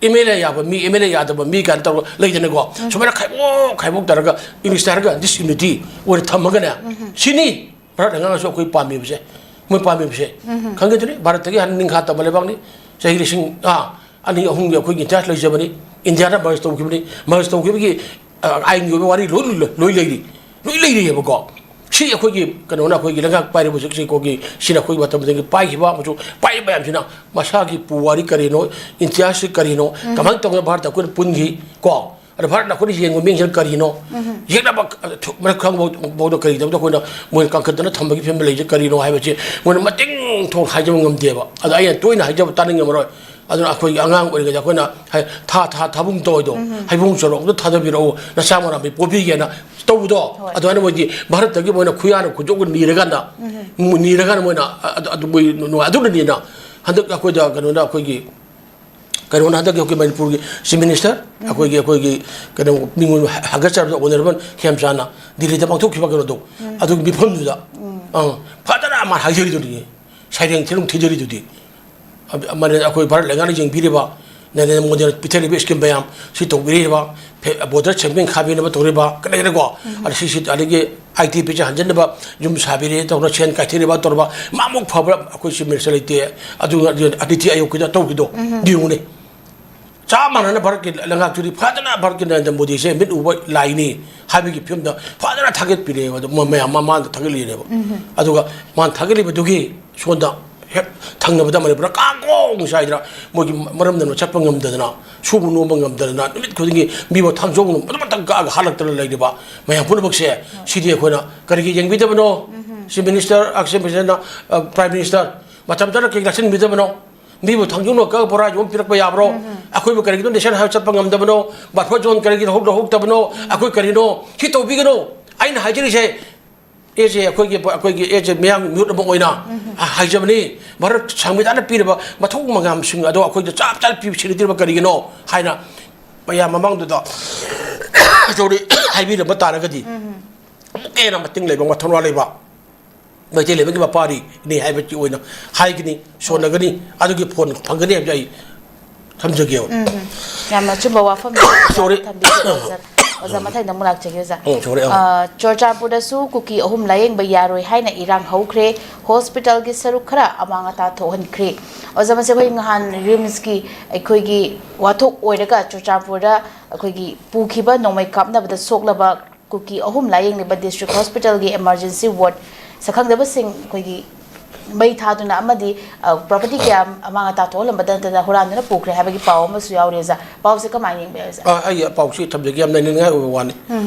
ꯑꯦꯝ ꯑꯦꯜ ꯑꯦ ꯌꯥꯕ ꯃꯤ, ꯑꯦꯝ ꯑꯦꯜ ꯑꯦ ꯌꯥꯗꯕ ꯃꯤ ꯀꯥꯏꯅ ꯇꯧꯔꯒ ꯂꯩꯗꯅꯀꯣ꯫ ꯁꯨꯃꯥꯏꯅ ꯈꯥꯏꯕꯣꯛ ꯈꯥꯏꯕꯣꯛ ꯇꯧꯔꯒ ꯏꯪꯂꯤꯁꯇ ꯍꯥꯏꯔꯒ ꯗꯤꯁꯌꯨꯅꯤꯇꯤ ꯑꯣꯏꯅ ꯊꯝꯃꯒꯅꯦ꯫ ꯁꯤꯅꯤ ꯚꯥꯔꯠ ꯑꯉꯥꯡꯅꯁꯨ ꯑꯩꯈꯣꯏ ꯄꯥꯝꯃꯤꯕꯁꯦ, ꯃꯣꯏ ꯄꯥꯝꯃꯤꯕꯁꯦ꯫ ꯈꯪꯒꯗ꯭ꯔꯤ ꯚꯥꯔꯠꯇꯒꯤ ꯍꯥꯟꯅ ꯅꯤꯡꯈꯥ ꯇꯝꯕ ꯂꯩꯕꯥꯛꯅꯤ꯫ ꯆꯍꯤ ꯂꯤꯁꯤꯡ, ꯑꯥ, ꯑꯅꯤ ꯑꯍꯨꯝꯒꯤ ꯑꯩꯈꯣꯏꯒꯤ ꯏꯇꯤꯍꯥꯁ ꯂꯩꯖꯕꯅꯤ꯫ ꯏꯟꯗꯤꯌꯥꯗ ꯃꯔꯁ ꯇꯧꯈꯤꯕꯅꯤ꯫ ꯃꯔꯁ ꯇꯧꯈꯤꯕꯒꯤ, ꯑ, ꯑꯥꯏꯟꯒꯤ ꯑꯣꯏꯕ ꯋꯥꯔꯤ ꯂꯣꯏ, ꯂꯣꯏ, ꯂꯣꯏ ꯂꯩꯔꯤ꯫ ꯂꯣꯏ ꯂꯩꯔꯤꯑꯕꯀꯣ꯫ ꯁꯤ ꯑꯩꯈꯣꯏꯒꯤ ꯀꯩꯅꯣꯅ, ꯑꯩꯈꯣꯏꯒꯤ ꯂꯩꯉꯥꯛ ꯄꯥꯏꯔꯤꯕ ꯍꯧꯖꯤꯛꯁꯤ ꯑꯩꯈꯣꯏꯒꯤ, ꯁꯤꯅ ꯑꯩꯈꯣꯏꯒꯤ ꯃꯇꯝꯗꯒꯤ ꯄꯥꯏꯈꯤꯕ ꯑꯃꯁꯨꯡ ꯄꯥꯏꯔꯤꯕ ꯃꯌꯥꯝꯁꯤꯅ ꯃꯁꯥꯒꯤ ꯄꯨꯋꯥꯔꯤ ꯀꯔꯤꯅꯣ, ꯏꯇꯤꯍꯥꯁꯁꯤ ꯀꯔꯤꯅꯣ, ꯀꯃꯥꯏꯅ ꯇꯧꯗꯅ ꯚꯥꯔꯠꯇ ꯑꯩꯈꯣꯏꯅ ꯄꯨꯟꯈꯤ ꯀꯣ꯫ ꯑꯗ ꯚꯥꯔꯠꯅ ꯑꯩꯈꯣꯏꯅ ꯌꯦꯡꯕ ꯃꯤꯠꯌꯦꯡꯁꯤꯅ ꯀꯔꯤꯅꯣ? ꯌꯦꯛꯅꯕ, ꯑ, ꯊꯨ-, ꯃꯔꯛ ꯈꯪꯕ ꯐꯥꯎꯗ ꯀꯔꯤꯒꯤꯗꯃꯛꯇ ꯑꯩꯈꯣꯏꯅ ꯃꯣꯏꯅ ꯀꯟꯈꯠꯇꯅ ꯊꯝꯕꯒꯤ ꯐꯤꯕꯝꯗ ꯂꯩꯔꯤꯁꯦ ꯀꯔꯤꯅꯣ ꯍꯥꯏꯕꯁꯤ ꯃꯣꯏꯅ ꯃꯇꯤꯡ ꯊꯣꯡ ꯍꯥꯏꯖꯕ ꯉꯝꯗꯦꯕ꯫ ꯑꯗ ꯑꯩꯅ ꯇꯣꯏꯅ ꯍꯥꯏꯖꯕ ꯇꯥꯅꯤꯡꯉꯝꯃꯔꯣꯏ꯫ ꯑꯗꯨꯅ ꯑꯩꯈꯣꯏꯒꯤ ꯑꯉꯥꯡ ꯑꯣꯏꯔꯤꯉꯩꯗ ꯑꯩꯈꯣꯏꯅ ꯍꯥꯏ-, "ꯊꯥ, ꯊꯥ, ꯊꯥꯕꯨꯡ ꯇꯧꯋꯦꯗꯣ, ꯍꯩꯕꯨꯡ ꯆꯔꯣꯛ ꯑꯝꯇ ꯊꯥꯗꯕꯤꯔꯛꯑꯣ, ꯅꯆꯥ ꯃꯔꯥꯝꯕꯤ ꯄꯣꯕꯤꯒꯦꯅ" ꯇꯧꯕꯗꯣ꯫ ꯍꯣꯏ꯫ ꯑꯗꯨꯃꯥꯏꯅ ꯃꯣꯏꯗꯤ ꯚꯥꯔꯠꯇꯒꯤ ꯃꯣꯏꯅ ꯈꯨꯌꯥꯅ ꯈꯨꯗꯣꯛꯅ ꯅꯤꯔꯀꯥꯟꯗ, ꯅꯤꯔꯀꯥꯟꯗ ꯃꯣꯏꯅ ꯑ-, ꯑꯗꯨ, ꯑꯗꯨ ꯃꯣꯏ ꯅꯨꯡꯉꯥꯏ-, ꯑꯗꯨꯅꯅꯤꯅ ꯍꯟꯗꯛ ꯑꯩꯈꯣꯏꯗ ꯀꯩꯅꯣꯅ ꯑꯩꯈꯣꯏꯒꯤ ꯀꯩꯅꯣꯅ ꯍꯟꯗꯛꯀꯤ ꯑꯩꯈꯣꯏ ꯃꯅꯤꯄꯨꯔꯒꯤ Chief Minister, ꯑꯩꯈꯣꯏꯒꯤ, ꯑꯩꯈꯣꯏꯒꯤ ꯀꯩꯅꯣ ꯃꯤꯉꯣꯟꯗ ꯍꯥꯒꯠꯆꯔꯕꯗ Honourable ꯈꯦꯝꯆꯥꯅ ꯗꯤꯜꯂꯤꯗ ꯄꯥꯡꯊꯣꯛꯈꯤꯕ ꯀꯩꯅꯣꯗꯣ, ꯑꯗꯨꯒꯤ ꯃꯤꯐꯝꯗꯨꯗ, ꯑꯪ, ꯐꯖꯅ ꯃꯥ ꯍꯥꯏꯖꯔꯤꯗꯨꯅꯤ, ꯁꯩꯔꯦꯡ ꯊꯤꯔꯨꯡ ꯊꯤꯖꯔꯤꯗꯨꯗꯤ꯫ ꯑꯃꯅ ꯑꯩꯈꯣꯏ ꯚꯥꯔꯠ ꯂꯩꯉꯥꯛꯅ ꯌꯦꯡꯕꯤꯔꯤꯕ ꯅꯔꯦꯟꯗ꯭ꯔ ꯃꯣꯗꯤꯅ ꯄꯤꯊꯔꯤꯕ scheme ꯃꯌꯥꯝ ꯁꯤ ꯇꯧꯕꯤꯔꯤꯕ, ꯐꯦ-, border ꯁꯦꯝꯖꯤꯟ ꯈꯥꯕꯤꯅꯕ ꯇꯧꯔꯤꯕ, ꯀꯗꯥꯏꯗꯅꯀꯣ? ꯑꯗ ꯁꯤꯁꯤ ꯑꯗꯒꯤ I T P ꯁꯦ ꯍꯟꯖꯤꯟꯅꯕ ꯌꯨꯝ ꯁꯥꯕꯤꯔꯦ ꯇꯧꯔ ꯁꯦꯟ ꯀꯥꯏꯊꯔꯤꯕ ꯇꯧꯔꯕ ꯃꯥꯃꯨꯛ ꯐꯕ ꯑꯩꯈꯣꯏ Chief Minister ꯂꯩꯇꯦ꯫ ꯑꯗꯨꯒ ꯅꯤꯇꯤ ꯑꯥꯌꯣꯒꯀꯤꯗ ꯇꯧꯈꯤꯗꯣ ꯌꯦꯡꯉꯨꯅꯦ꯫ ꯆꯞ ꯃꯥꯟꯅꯅ ꯚꯥꯔꯠꯀꯤ ꯂꯩꯉꯥꯛꯇꯨꯗꯤ ꯐꯖꯅ ꯚꯥꯔꯠꯀꯤ ꯅꯔꯦꯟꯗ꯭ꯔ ꯃꯣꯗꯤꯁꯦ ꯃꯤꯠ ꯎꯕ ꯂꯥꯏꯅꯤ ꯍꯥꯏꯕꯒꯤ ꯐꯤꯕꯝꯗ ꯐꯖꯅ ꯊꯥꯒꯠꯄꯤꯔꯛꯑꯦꯕ꯫ ꯑꯗꯨ ꯃ-, ꯃꯌꯥꯝ ꯃꯃꯥꯡꯗ ꯊꯥꯒꯠꯂꯤꯅꯦꯕ꯫ ꯑꯗꯨꯒ ꯃꯥꯅ ꯊꯥꯒꯠꯂꯤꯕꯗꯨꯒꯤ ꯁꯣꯝꯗ ꯍꯦꯛ ꯊꯪꯅꯕꯗ ꯃꯅꯤꯄꯨꯔꯗ ꯀꯥꯡꯒꯣꯡ ꯆꯥꯏꯗꯅ ꯃꯣꯏꯒꯤ ꯃꯔꯝꯗꯝꯗ ꯆꯠꯄ ꯉꯝꯗꯗꯅ, ꯁꯨꯕ ꯅꯣꯝꯕ ꯉꯝꯗꯗꯅ, ꯅꯨꯃꯤꯠ ꯈꯨꯗꯤꯡꯒꯤ ꯃꯤꯕꯨ ꯊꯥꯡꯖꯧ ꯃꯊꯛ ꯃꯊꯛ ꯀꯛꯑꯒ ꯍꯥꯠꯂꯛꯇꯅ ꯂꯩꯔꯤꯕ ꯃꯌꯥꯝ ꯄꯨꯝꯅꯃꯛꯁꯦ, ꯁꯤꯗꯤ ꯑꯩꯈꯣꯏꯅ ꯀꯔꯤꯒꯤ ꯌꯦꯡꯕꯤꯗꯕꯅꯣ? Chief Minister, ꯑ, Chief Minister ꯅ, ꯑ, Prime Minister ꯃꯇꯝ ꯆꯥꯅ ꯀꯔꯤꯒꯤ ꯂꯥꯛꯁꯤꯟꯕꯤꯗꯕꯅꯣ? ꯃꯤꯕꯨ ꯊꯥꯡꯖꯧꯅ ꯀꯛꯑꯒ ꯕꯣꯔꯥ ꯌꯣꯝ ꯄꯤꯔꯛꯄ ꯌꯥꯕ꯭ꯔꯣ? ꯑꯩꯈꯣꯏꯕꯨ ꯀꯔꯤꯒꯤꯅꯣ National Highway ꯆꯠꯄ ꯉꯝꯗꯕꯅꯣ? Buffer zone ꯀꯔꯤꯒꯤ ꯂꯧꯍꯧ-, ꯂꯧꯍꯧꯗꯕꯅꯣ? ꯑꯩꯈꯣꯏ ꯀꯔꯤꯅꯣ? ꯁꯤ ꯇꯧꯕꯤꯒꯅꯣ꯫ ꯑꯩꯅ ꯍꯥꯏꯖꯔꯤꯁꯦ, ꯑꯦꯁꯦ ꯑꯩꯈꯣꯏꯒꯤ, ꯑꯩꯈꯣꯏꯒꯤ ꯑꯦꯁꯦ ꯃꯤꯌꯥꯝꯒꯤ ꯃꯤꯍꯨꯠ ꯑꯃ ꯑꯣꯏꯅ ꯍꯥꯏꯖꯕꯅꯤ꯫ ꯚꯥꯔꯠ ꯁꯪꯕꯤꯙꯥꯟꯅ ꯄꯤꯔꯤꯕ ꯃꯊꯧ ꯃꯉꯥꯝꯁꯤꯡ ꯑꯗꯣ ꯑꯩꯈꯣꯏꯗ ꯆꯞ ꯆꯥꯅ ꯄꯤꯕꯤꯔꯤꯕ ꯀꯔꯤꯒꯤꯅꯣ ꯍꯥꯏꯅ ꯃꯌꯥꯝ ꯃꯃꯥꯡꯗꯨꯗ ꯇꯧꯔꯤ ꯍꯥꯏꯕꯤꯔꯝꯕ ꯇꯥꯔꯒꯗꯤ ꯑꯃꯨꯛꯀ ꯍꯦꯟꯅ ꯃꯇꯤꯡ ꯂꯩꯕ, ꯃꯊꯧꯅꯥ ꯂꯩꯕ ꯃꯩꯇꯩ ꯂꯩꯕꯒꯤ ꯃꯄꯥꯔꯤꯅꯤ ꯍꯥꯏꯕꯒꯤ ꯑꯣꯏꯅ ꯍꯥꯏꯒꯅꯤ, ꯁꯣꯟꯅꯒꯅꯤ, ꯑꯗꯨꯒꯤ ꯐꯣꯟ ꯐꯪꯒꯅꯤ ꯍꯥꯏꯕꯁꯦ ꯑꯩ ꯊꯝꯖꯒꯦꯕ꯫ ꯌꯥꯝꯅ ꯑꯆꯨꯝꯕ ꯋꯥꯐꯝꯅꯤ꯫ Sorry. ꯊꯝꯕꯤꯈꯤꯕ ꯑꯣꯖꯥ꯫ ꯑꯣꯖꯥ, ꯃꯊꯪꯗ ꯑꯃꯨꯛ ꯂꯥꯛꯆꯒꯦ ꯑꯣꯖꯥ꯫ ꯎꯝ, sorry, ꯑꯥ꯫ ꯑ, ꯆꯨꯔꯆꯥꯟꯄꯨꯔꯗꯁꯨ ꯀꯨꯀꯤ ꯑꯍꯨꯝ ꯂꯥꯌꯦꯡꯕ ꯌꯥꯔꯣꯏ ꯍꯥꯏꯅ ꯏꯔꯥꯡ ꯍꯧꯈ꯭ꯔꯦ꯫ ꯍꯣꯁꯄꯤꯇꯥꯜꯒꯤ ꯁꯔꯨꯛ ꯈꯔ ꯑꯃꯥꯡ ꯑꯇꯥ ꯊꯣꯛꯍꯟꯈ꯭ꯔꯦ꯫ ꯑꯣꯖꯥ, ꯃꯁꯤ ꯑꯩꯈꯣꯏ ꯅꯍꯥꯟ ꯔꯤꯝꯁꯀꯤ ꯑꯩꯈꯣꯏꯒꯤ ꯋꯥꯊꯣꯛ ꯑꯣꯏꯔꯒ ꯆꯨꯔꯆꯥꯟꯄꯨꯔꯗ ꯑꯩꯈꯣꯏꯒꯤ ꯄꯨꯈꯤꯕ ꯅꯣꯡꯃꯩ ꯀꯥꯞꯅꯕꯗ ꯁꯣꯛꯂꯕ ꯀꯨꯀꯤ ꯑꯍꯨꯝ ꯂꯥꯌꯦꯡꯂꯤꯕ ꯗꯤꯁꯇ꯭ꯔꯤꯛ ꯍꯣꯁꯄꯤꯇꯥꯜꯒꯤ ꯏꯃꯥꯔꯖꯦꯟꯁꯤ ꯋꯥꯔꯗ ꯁꯛꯈꯪꯗꯕꯁꯤꯡ ꯑꯩꯈꯣꯏꯒꯤ ꯃꯩ ꯊꯥꯗꯨꯅ ꯑꯃꯗꯤ, ꯑ, ꯄ꯭ꯔꯣꯄꯔꯇꯤ ꯀꯌꯥ ꯑꯃꯥꯡ ꯑꯇꯥ ꯊꯣꯛꯍꯜꯂꯝꯕꯗ ꯅꯠꯇꯅ ꯍꯨꯔꯥꯟꯗꯨꯅ ꯄꯨꯈ꯭ꯔꯦ ꯍꯥꯏꯕꯒꯤ ꯄꯥꯎ ꯑꯃꯁꯨ ꯌꯥꯎꯔꯤ ꯑꯣꯖꯥ꯫ ꯄꯥꯎꯁꯦ ꯀꯃꯥꯏꯅ ꯌꯦꯡꯕꯤꯔꯤ ꯑꯣꯖꯥ? ꯑ, ꯑꯩ ꯄꯥꯎꯁꯤ ꯊꯝꯖꯒꯦ, ꯌꯥꯝꯅ ꯅꯩꯅꯅꯤꯡꯉꯥꯏ ꯑꯣꯏꯕ ꯋꯥꯅꯤ꯫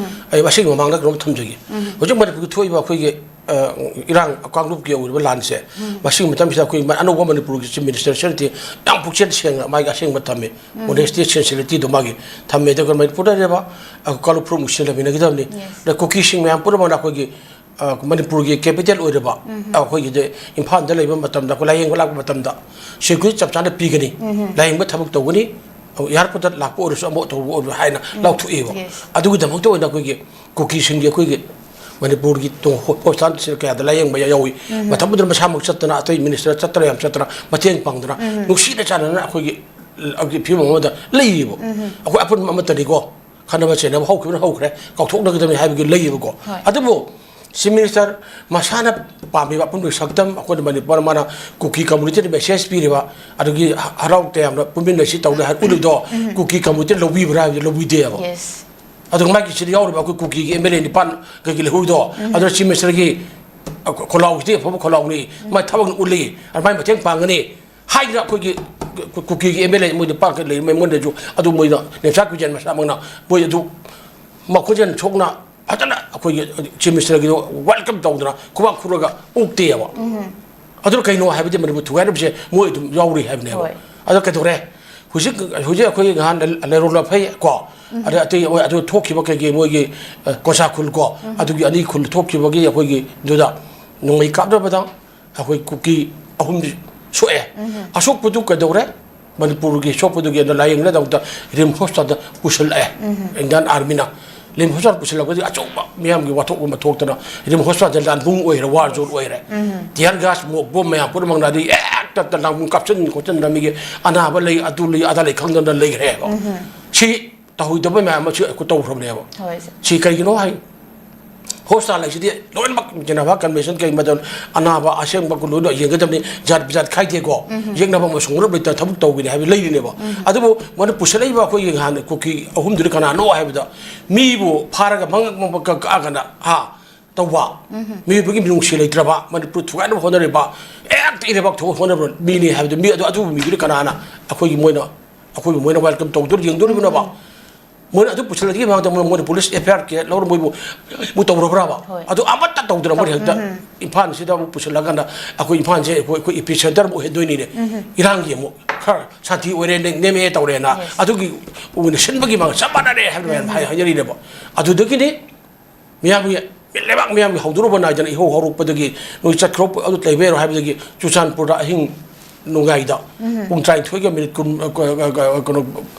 ꯑꯩ ꯑꯁꯤꯒꯤ ꯃꯃꯥꯡꯗ ꯀꯩꯅꯣꯝ ꯊꯝꯖꯒꯦ꯫ ꯍꯧꯖꯤꯛ ꯃꯅꯤꯄꯨꯔꯒꯤ ꯊꯣꯛꯏꯕ ꯑꯩꯈꯣꯏꯒꯤ, ꯑ, ꯏꯔꯥꯡ ꯀꯥꯡꯂꯨꯞꯀꯤ ꯑꯣꯏꯔꯤꯕ ꯂꯥꯟꯁꯦ, ꯃꯁꯤꯒꯤ ꯃꯇꯝꯁꯤꯗ ꯑꯩꯈꯣꯏ ꯑꯅꯧꯕ ꯃꯅꯤꯄꯨꯔꯒꯤ ꯆꯤꯐ ꯃꯤꯅꯤꯁꯇꯔ ꯁꯤꯅꯗꯤ ꯌꯥꯝ ꯄꯨꯛꯆꯦꯜ ꯁꯦꯡꯅ ꯃꯥꯒꯤ ꯑꯁꯦꯡꯕ ꯊꯝꯃꯤ꯫ Honesty, sincerity ꯗꯣ ꯃꯥꯒꯤ ꯊꯝꯃꯦ꯫ ꯑꯗꯨꯒ ꯃꯅꯤꯄꯨꯔꯗ ꯂꯩꯔꯤꯕ, ꯑ, ꯀꯥꯡꯂꯨꯞ ꯐꯨꯔꯨꯞ ꯃꯨꯁꯂꯤꯝ ꯂꯩꯃꯤꯟꯅꯒꯗꯕꯅꯤ꯫ Yes. ꯑꯗ ꯀꯨꯀꯤꯁꯤꯡ ꯃꯌꯥꯝ ꯄꯨꯝꯅꯃꯛꯅ ꯑꯩꯈꯣꯏꯒꯤ, ꯑ, ꯃꯅꯤꯄꯨꯔꯒꯤ ꯀꯦꯄꯤꯇꯦꯜ ꯑꯣꯏꯔꯤꯕ, ꯑꯩꯈꯣꯏꯒꯤꯗꯤ ꯏꯝꯐꯥꯜꯗ ꯂꯩꯕ ꯃꯇꯝꯗ, ꯑꯩꯈꯣꯏ ꯂꯥꯌꯦꯡꯕ ꯂꯥꯛꯄ ꯃꯇꯝꯗ ꯁꯦꯀ꯭ꯌꯨꯔꯤꯇꯤ ꯆꯞ ꯆꯥꯅ ꯄꯤꯒꯅꯤ, ꯂꯥꯌꯦꯡꯕ ꯊꯕꯛ ꯇꯧꯒꯅꯤ, ꯑꯦꯌꯥꯔꯄꯣꯔꯠꯇ ꯂꯥꯛꯄ ꯑꯣꯏꯔꯁꯨ ꯑꯃ ꯇꯧꯕ ꯑꯣꯏꯔꯁꯨ ꯍꯥꯏꯅ ꯂꯥꯎꯊꯣꯛꯑꯦꯕ꯫ Yes. ꯑꯗꯨꯒꯤꯗꯃꯛꯇ ꯑꯣꯏꯅ ꯑꯩꯈꯣꯏꯒꯤ ꯀꯨꯀꯤꯁꯤꯡꯒꯤ, ꯑꯩꯈꯣꯏꯒꯤ ꯃꯅꯤꯄꯨꯔꯒꯤ ꯇꯣ-, ꯍꯣ-, ꯍꯣꯁꯄꯤꯇꯥꯜ ꯀꯌꯥꯗ ꯂꯥꯌꯦꯡꯕ ꯌꯥꯎꯏ꯫ ꯃꯇꯝ ꯑꯗꯨꯗ ꯃꯁꯥꯃꯛ ꯆꯠꯇꯅ, ꯑꯇꯩ ꯃꯤꯅꯤꯁꯇꯔ ꯆꯠꯇꯅ, ꯌꯥꯝ ꯆꯠꯇꯅ ꯃꯇꯦꯡ ꯄꯥꯡꯗꯅ ꯅꯨꯡꯁꯤꯅ ꯆꯥꯟꯅꯅ ꯑꯩꯈꯣꯏꯒꯤ, ꯑꯩꯈꯣꯏꯒꯤ ꯐꯤꯕꯝ ꯑꯃꯗ ꯂꯩꯔꯤꯕ꯫ ꯑꯩꯈꯣꯏ ꯑꯄꯨꯟꯕ ꯑꯃꯠꯇꯅꯤꯀꯣ, ꯈꯠꯅꯕ ꯆꯩꯅꯕ ꯍꯧꯈꯤꯕꯅ ꯍꯧꯈ꯭ꯔꯦ, ꯀꯥꯎꯊꯣꯛꯅꯒꯗꯕꯅꯤ ꯍꯥꯏꯕꯒꯤ ꯂꯩꯌꯦꯕꯀꯣ꯫ ꯍꯣꯏ. ꯑꯗꯨꯕꯨ ꯆꯤꯐ ꯃꯤꯅꯤꯁꯇꯔ ꯃꯁꯥꯅ ꯄꯥꯝꯃꯤꯕ ꯑꯄꯨꯟꯕ ꯁꯛꯇꯝ, ꯑꯩꯈꯣꯏꯅ ꯃꯅꯤꯄꯨꯔ ꯃꯥꯅ ꯀꯨꯀꯤ ꯀꯝꯃꯨꯅꯤꯇꯤꯗ ꯃꯦꯁꯦꯖ ꯄꯤꯔꯤꯕ, ꯑꯗꯨꯒꯤ ꯍꯔꯥꯎ ꯇꯌꯥꯝꯅ ꯄꯨꯟꯃꯤꯟꯅꯁꯤ ꯇꯧꯅꯤ ꯍꯥꯏ ꯎꯠꯂꯤꯗꯣ, ꯀꯨꯀꯤ ꯀꯝꯃꯨꯅꯤꯇꯤꯅ ꯂꯧꯕꯤꯕ꯭ꯔꯥ ꯍꯥꯏꯕꯗꯤ ꯂꯧꯕꯤꯗꯦꯕ꯫ Yes. ꯑꯗꯨꯒ ꯃꯥꯒꯤ ꯁꯤꯗ ꯌꯥꯎꯔꯤꯕ ꯑꯩꯈꯣꯏ ꯀꯨꯀꯤꯒꯤ ꯑꯦꯝ ꯑꯦꯜ ꯑꯦ ꯅꯤꯄꯥꯟ ꯀꯩꯒꯤ ꯂꯩꯍꯧꯔꯤꯗꯣ, ꯑꯗꯨꯅ ꯆꯤꯐ ꯃꯤꯅꯤꯁꯇꯔꯒꯤ ꯈꯣꯜꯂꯥꯎꯁꯤꯗꯤ ꯑꯐꯕ ꯈꯣꯜꯂꯥꯎꯅꯤ, ꯃꯥ ꯊꯕꯛꯅ ꯎꯠꯂꯤ, ꯑꯗꯨꯃꯥꯏꯅ ꯃꯇꯦꯡ ꯄꯥꯡꯒꯅꯤ ꯍꯥꯏꯗꯅ ꯑꯩꯈꯣꯏꯒꯤ ꯀꯨꯀꯤꯒꯤ ꯑꯦꯝ ꯑꯦꯜ ꯑꯦ ꯃꯣꯏ ꯅꯤꯄꯥꯟ ꯈꯛ ꯂꯩꯔꯤ, ꯃꯣꯏꯗꯁꯨ ꯑꯗꯨ ꯃꯣꯏꯅ ꯅꯦꯝꯆꯥ ꯀꯨꯏꯖꯦꯟ ꯃꯁꯥꯃꯛꯅ ꯃꯣꯏ ꯑꯗꯨ ꯃꯈꯣꯟꯖꯦꯜ ꯊꯣꯛꯅ ꯐꯖꯅ ꯑꯩꯈꯣꯏꯒꯤ ꯆꯤꯐ ꯃꯤꯅꯤꯁꯇꯔꯒꯤꯗꯣ ꯋꯦꯜꯀꯝ ꯇꯧꯗꯅ ꯈꯨꯕꯥꯛ ꯈꯨꯔꯒ ꯑꯣꯛꯇꯦꯕ꯫ ꯑꯗꯨꯅ ꯀꯩꯅꯣ ꯍꯥꯏꯕꯗꯤ ꯃꯅꯤꯄꯨꯔ ꯊꯨꯒꯥꯏꯅꯕꯁꯦ ꯃꯣꯏ ꯑꯗꯨꯝ ꯌꯥꯎꯔꯤ ꯍꯥꯏꯕꯅꯦꯕ꯫ ꯍꯣꯏ. ꯑꯗꯣ ꯀꯩꯗꯧꯔꯦ? ꯍꯧꯖꯤꯛ, ꯍꯧꯖꯤꯛ ꯑꯩꯈꯣꯏ ꯅꯍꯥꯟ ꯂꯩꯔꯣꯜ ꯂꯐꯩ ꯀꯣ, ꯑꯗꯩ ꯑꯇꯩ ꯑꯗꯨ ꯊꯣꯛꯈꯤꯕ ꯀꯩꯀꯩ ꯃꯣꯏꯒꯤ, ꯑ, ꯀꯣꯁꯥ ꯈꯨꯜ ꯀꯣ, ꯑꯗꯨꯒꯤ ꯑꯅꯤ ꯈꯨꯜ ꯊꯣꯛꯈꯤꯕꯒꯤ ꯑꯩꯈꯣꯏꯒꯤ ꯑꯗꯨꯗ ꯅꯣꯡꯃꯩ ꯀꯥꯞꯅꯕꯗ ꯑꯩꯈꯣꯏ ꯀꯨꯀꯤ ꯑꯍꯨꯝꯗꯤ ꯁꯣꯛꯑꯦ꯫ ꯑꯁꯣꯛꯄꯗꯨ ꯀꯩꯗꯧꯔꯦ? ꯃꯅꯤꯄꯨꯔꯒꯤ ꯁꯣꯛꯄꯗꯨꯒꯤ ꯑꯗꯨ ꯂꯥꯌꯦꯡꯅꯕꯗꯃꯛꯇ ꯔꯤꯝꯁ ꯍꯣꯁꯄꯤꯇꯥꯜꯗ ꯄꯨꯁꯤꯜꯂꯛꯑꯦ ꯏꯟꯗꯤꯌꯥꯟ ꯑꯥꯔꯃꯤꯅ꯫ ꯔꯤꯝꯁ ꯍꯣꯁꯄꯤꯇꯥꯜ ꯄꯨꯁꯤꯜꯂꯛꯄꯗꯤ ꯑꯆꯧꯕ ꯃꯤꯌꯥꯝꯒꯤ ꯋꯥꯊꯣꯛ ꯑꯃ ꯊꯣꯛꯇꯅ ꯔꯤꯝꯁ ꯍꯣꯁꯄꯤꯇꯥꯜꯁꯦ ꯂꯥꯟꯕꯨꯡ ꯑꯣꯏꯔꯦ, ꯋꯥꯔ ꯖꯣꯟ ꯑꯣꯏꯔꯦ꯫ ꯇꯤꯌꯔ ꯒ꯭ꯌꯥꯁ, ꯃꯣꯛ ꯕꯣꯝ ꯃꯌꯥꯝ ꯄꯨꯝꯅꯃꯛꯅ ꯑꯗꯩ ꯍꯦꯛꯇ ꯂꯥꯡꯕꯨꯡ ꯀꯥꯞꯁꯤꯟ ꯈꯣꯠꯆꯤꯟꯗꯅ ꯃꯤꯒꯤ ꯑꯅꯥꯕ ꯂꯩ, ꯑꯗꯨ ꯂꯩ, ꯑꯗꯥ ꯂꯩ ꯈꯪꯗꯅ ꯂꯩꯈ꯭ꯔꯦꯕ꯫ ꯁꯤ ꯇꯧꯍꯩꯗꯕ ꯃꯌꯥꯝ ꯑꯃꯁꯨ ꯑꯩꯈꯣꯏ ꯇꯧꯈ꯭ꯔꯕꯅꯦꯕ꯫ ꯍꯣꯏ, ꯁꯦ꯫ ꯁꯤ ꯀꯩꯒꯤꯅꯣ ꯍꯥꯏ, ꯍꯣꯁꯄꯤꯇꯥꯜ ꯍꯥꯏꯁꯤꯗꯤ ꯂꯣꯏꯅꯃꯛ ꯖꯦꯅꯦꯚꯥ ꯀꯟꯚꯦꯟꯁꯟ ꯀꯩ ꯃꯇꯝ ꯑꯅꯥꯕ ꯑꯁꯦꯡꯕ ꯂꯣꯏꯅ ꯌꯦꯡꯒꯗꯕꯅꯤ, ꯖꯥꯠ ꯕꯤꯖꯥꯠ ꯈꯥꯏꯗꯦꯀꯣ꯫ ꯌꯦꯡꯅꯕ ꯑꯃ ꯁꯨꯡꯂꯞ ꯂꯩꯇ ꯊꯕꯛ ꯇꯧꯕꯤꯅꯤ ꯍꯥꯏꯕ ꯂꯩꯔꯤꯅꯦꯕ꯫ ꯑꯗꯨꯕꯨ ꯃꯣꯏꯅ ꯄꯨꯁꯜꯂꯛꯏꯕ ꯑꯩꯈꯣꯏꯒꯤ ꯅꯍꯥꯟ ꯀꯨꯀꯤ ꯑꯍꯨꯝꯗꯨꯗꯤ ꯀꯅꯥꯅꯣ ꯍꯥꯏꯕꯗ, ꯃꯤꯕꯨ ꯐꯥꯔꯒ ꯃꯉꯛ ꯃꯉꯛ ꯀꯛꯑꯒꯅ ꯍꯥ ꯇꯧꯕ, ꯃꯤꯑꯣꯏꯕꯒꯤ ꯃꯤꯅꯨꯡꯁꯤ ꯂꯩꯇ꯭ꯔꯕ, ꯃꯅꯤꯄꯨꯔ ꯊꯨꯒꯥꯏꯅꯕ ꯍꯣꯠꯅꯔꯤꯕ, ꯍꯦꯛꯇ ꯏꯔꯩꯕꯥꯛ ꯊꯣꯛꯅꯕ ꯍꯣꯠꯅꯕ ꯃꯤꯅꯤ ꯍꯥꯏꯕꯗꯨ, ꯃꯤ ꯑꯗꯨ ꯑꯗꯨꯒꯨꯝꯕ ꯃꯤꯗꯨꯗꯤ ꯀꯅꯥꯅ ꯑꯩꯈꯣꯏꯒꯤ ꯃꯣꯏꯅ ꯑꯩꯈꯣꯏꯕꯨ ꯃꯣꯏꯅ ꯋꯦꯜꯀꯝ ꯇꯧꯗꯣꯔꯤ, ꯌꯦꯡꯗꯣꯔꯤꯕꯅꯣꯕ? ꯃꯣꯏꯅ ꯑꯗꯨ ꯄꯨꯁꯤꯜꯂꯛꯇ꯭ꯔꯤꯉꯩ ꯃꯃꯥꯡꯗ ꯃꯣꯏ, ꯃꯣꯏꯅ ꯄꯨꯂꯤꯁ ꯑꯦꯐ ꯑꯥꯏ ꯑꯥꯔ ꯀꯦ ꯂꯧꯔ ꯃꯣꯏꯕꯨ, ꯃꯣꯏ ꯇꯧꯔꯕ꯭ꯔꯕ? ꯍꯣꯏ꯫ ꯑꯗꯨ ꯑꯃꯠꯇ ꯇꯧꯗꯅ ꯃꯣꯏꯅ ꯇꯧ-, ꯍꯦꯛꯇ ꯎꯝ꯫ ꯏꯝꯐꯥꯜꯁꯤꯗ ꯑꯃꯨꯛ ꯄꯨꯁꯤꯜꯂꯛꯑꯀꯥꯟꯗ ꯑꯩꯈꯣꯏ ꯏꯝꯐꯥꯜꯁꯦ ꯑꯩꯈꯣꯏ, ꯑꯩꯈꯣꯏ ꯏꯄꯤ ꯁꯦꯟꯇꯔ ꯑꯃꯨꯛ ꯑꯣꯏꯍꯟꯗꯣꯏꯅꯤꯅꯦ꯫ ꯏꯔꯥꯡꯒꯤ ꯑꯃꯨꯛ ꯈꯔ ꯁꯥꯟꯇꯤ ꯑꯣꯏꯔꯦ, ꯅꯦ-, ꯅꯦꯝꯃꯦ ꯇꯧꯔꯦꯅ꯫ Yes. ꯑꯗꯨꯒꯤ ꯑꯣꯏꯅ ꯁꯤꯟꯕꯒꯤ ꯃꯥꯡ ꯆꯞ ꯃꯥꯟꯅꯔꯦ ꯍꯥꯏꯕ ꯃꯌꯥꯝ ꯍꯥꯏ-, ꯍꯥꯏꯅꯔꯤꯅꯦꯕ꯫ ꯑꯗꯨꯗꯒꯤꯗꯤ ꯃꯤꯌꯥꯝꯒꯤ, ꯂꯩꯕꯥꯛ ꯃꯤꯌꯥꯝꯒꯤ ꯍꯧꯗꯣꯔꯛꯄ ꯅꯥꯏꯗꯅ ꯏꯍꯧ ꯍꯧꯔꯛꯄꯗꯒꯤ ꯅꯣꯏ ꯆꯠꯈ꯭ꯔꯣ, ꯑꯗꯨ ꯂꯩꯕ ꯌꯥꯔꯣꯏ ꯍꯥꯏꯕꯗꯒꯤ ꯆꯨꯔꯆꯥꯟꯄꯨꯔꯗ ꯑꯍꯤꯡ ꯅꯣꯡꯌꯥꯏꯗ ꯄꯨꯡ ꯇꯔꯥꯅꯤꯊꯣꯏꯒ ꯃꯤꯅꯤꯠ ꯀꯨꯟ, ꯑ, ꯀ-, ꯀ-, ꯀ-, ꯀꯩꯅꯣ,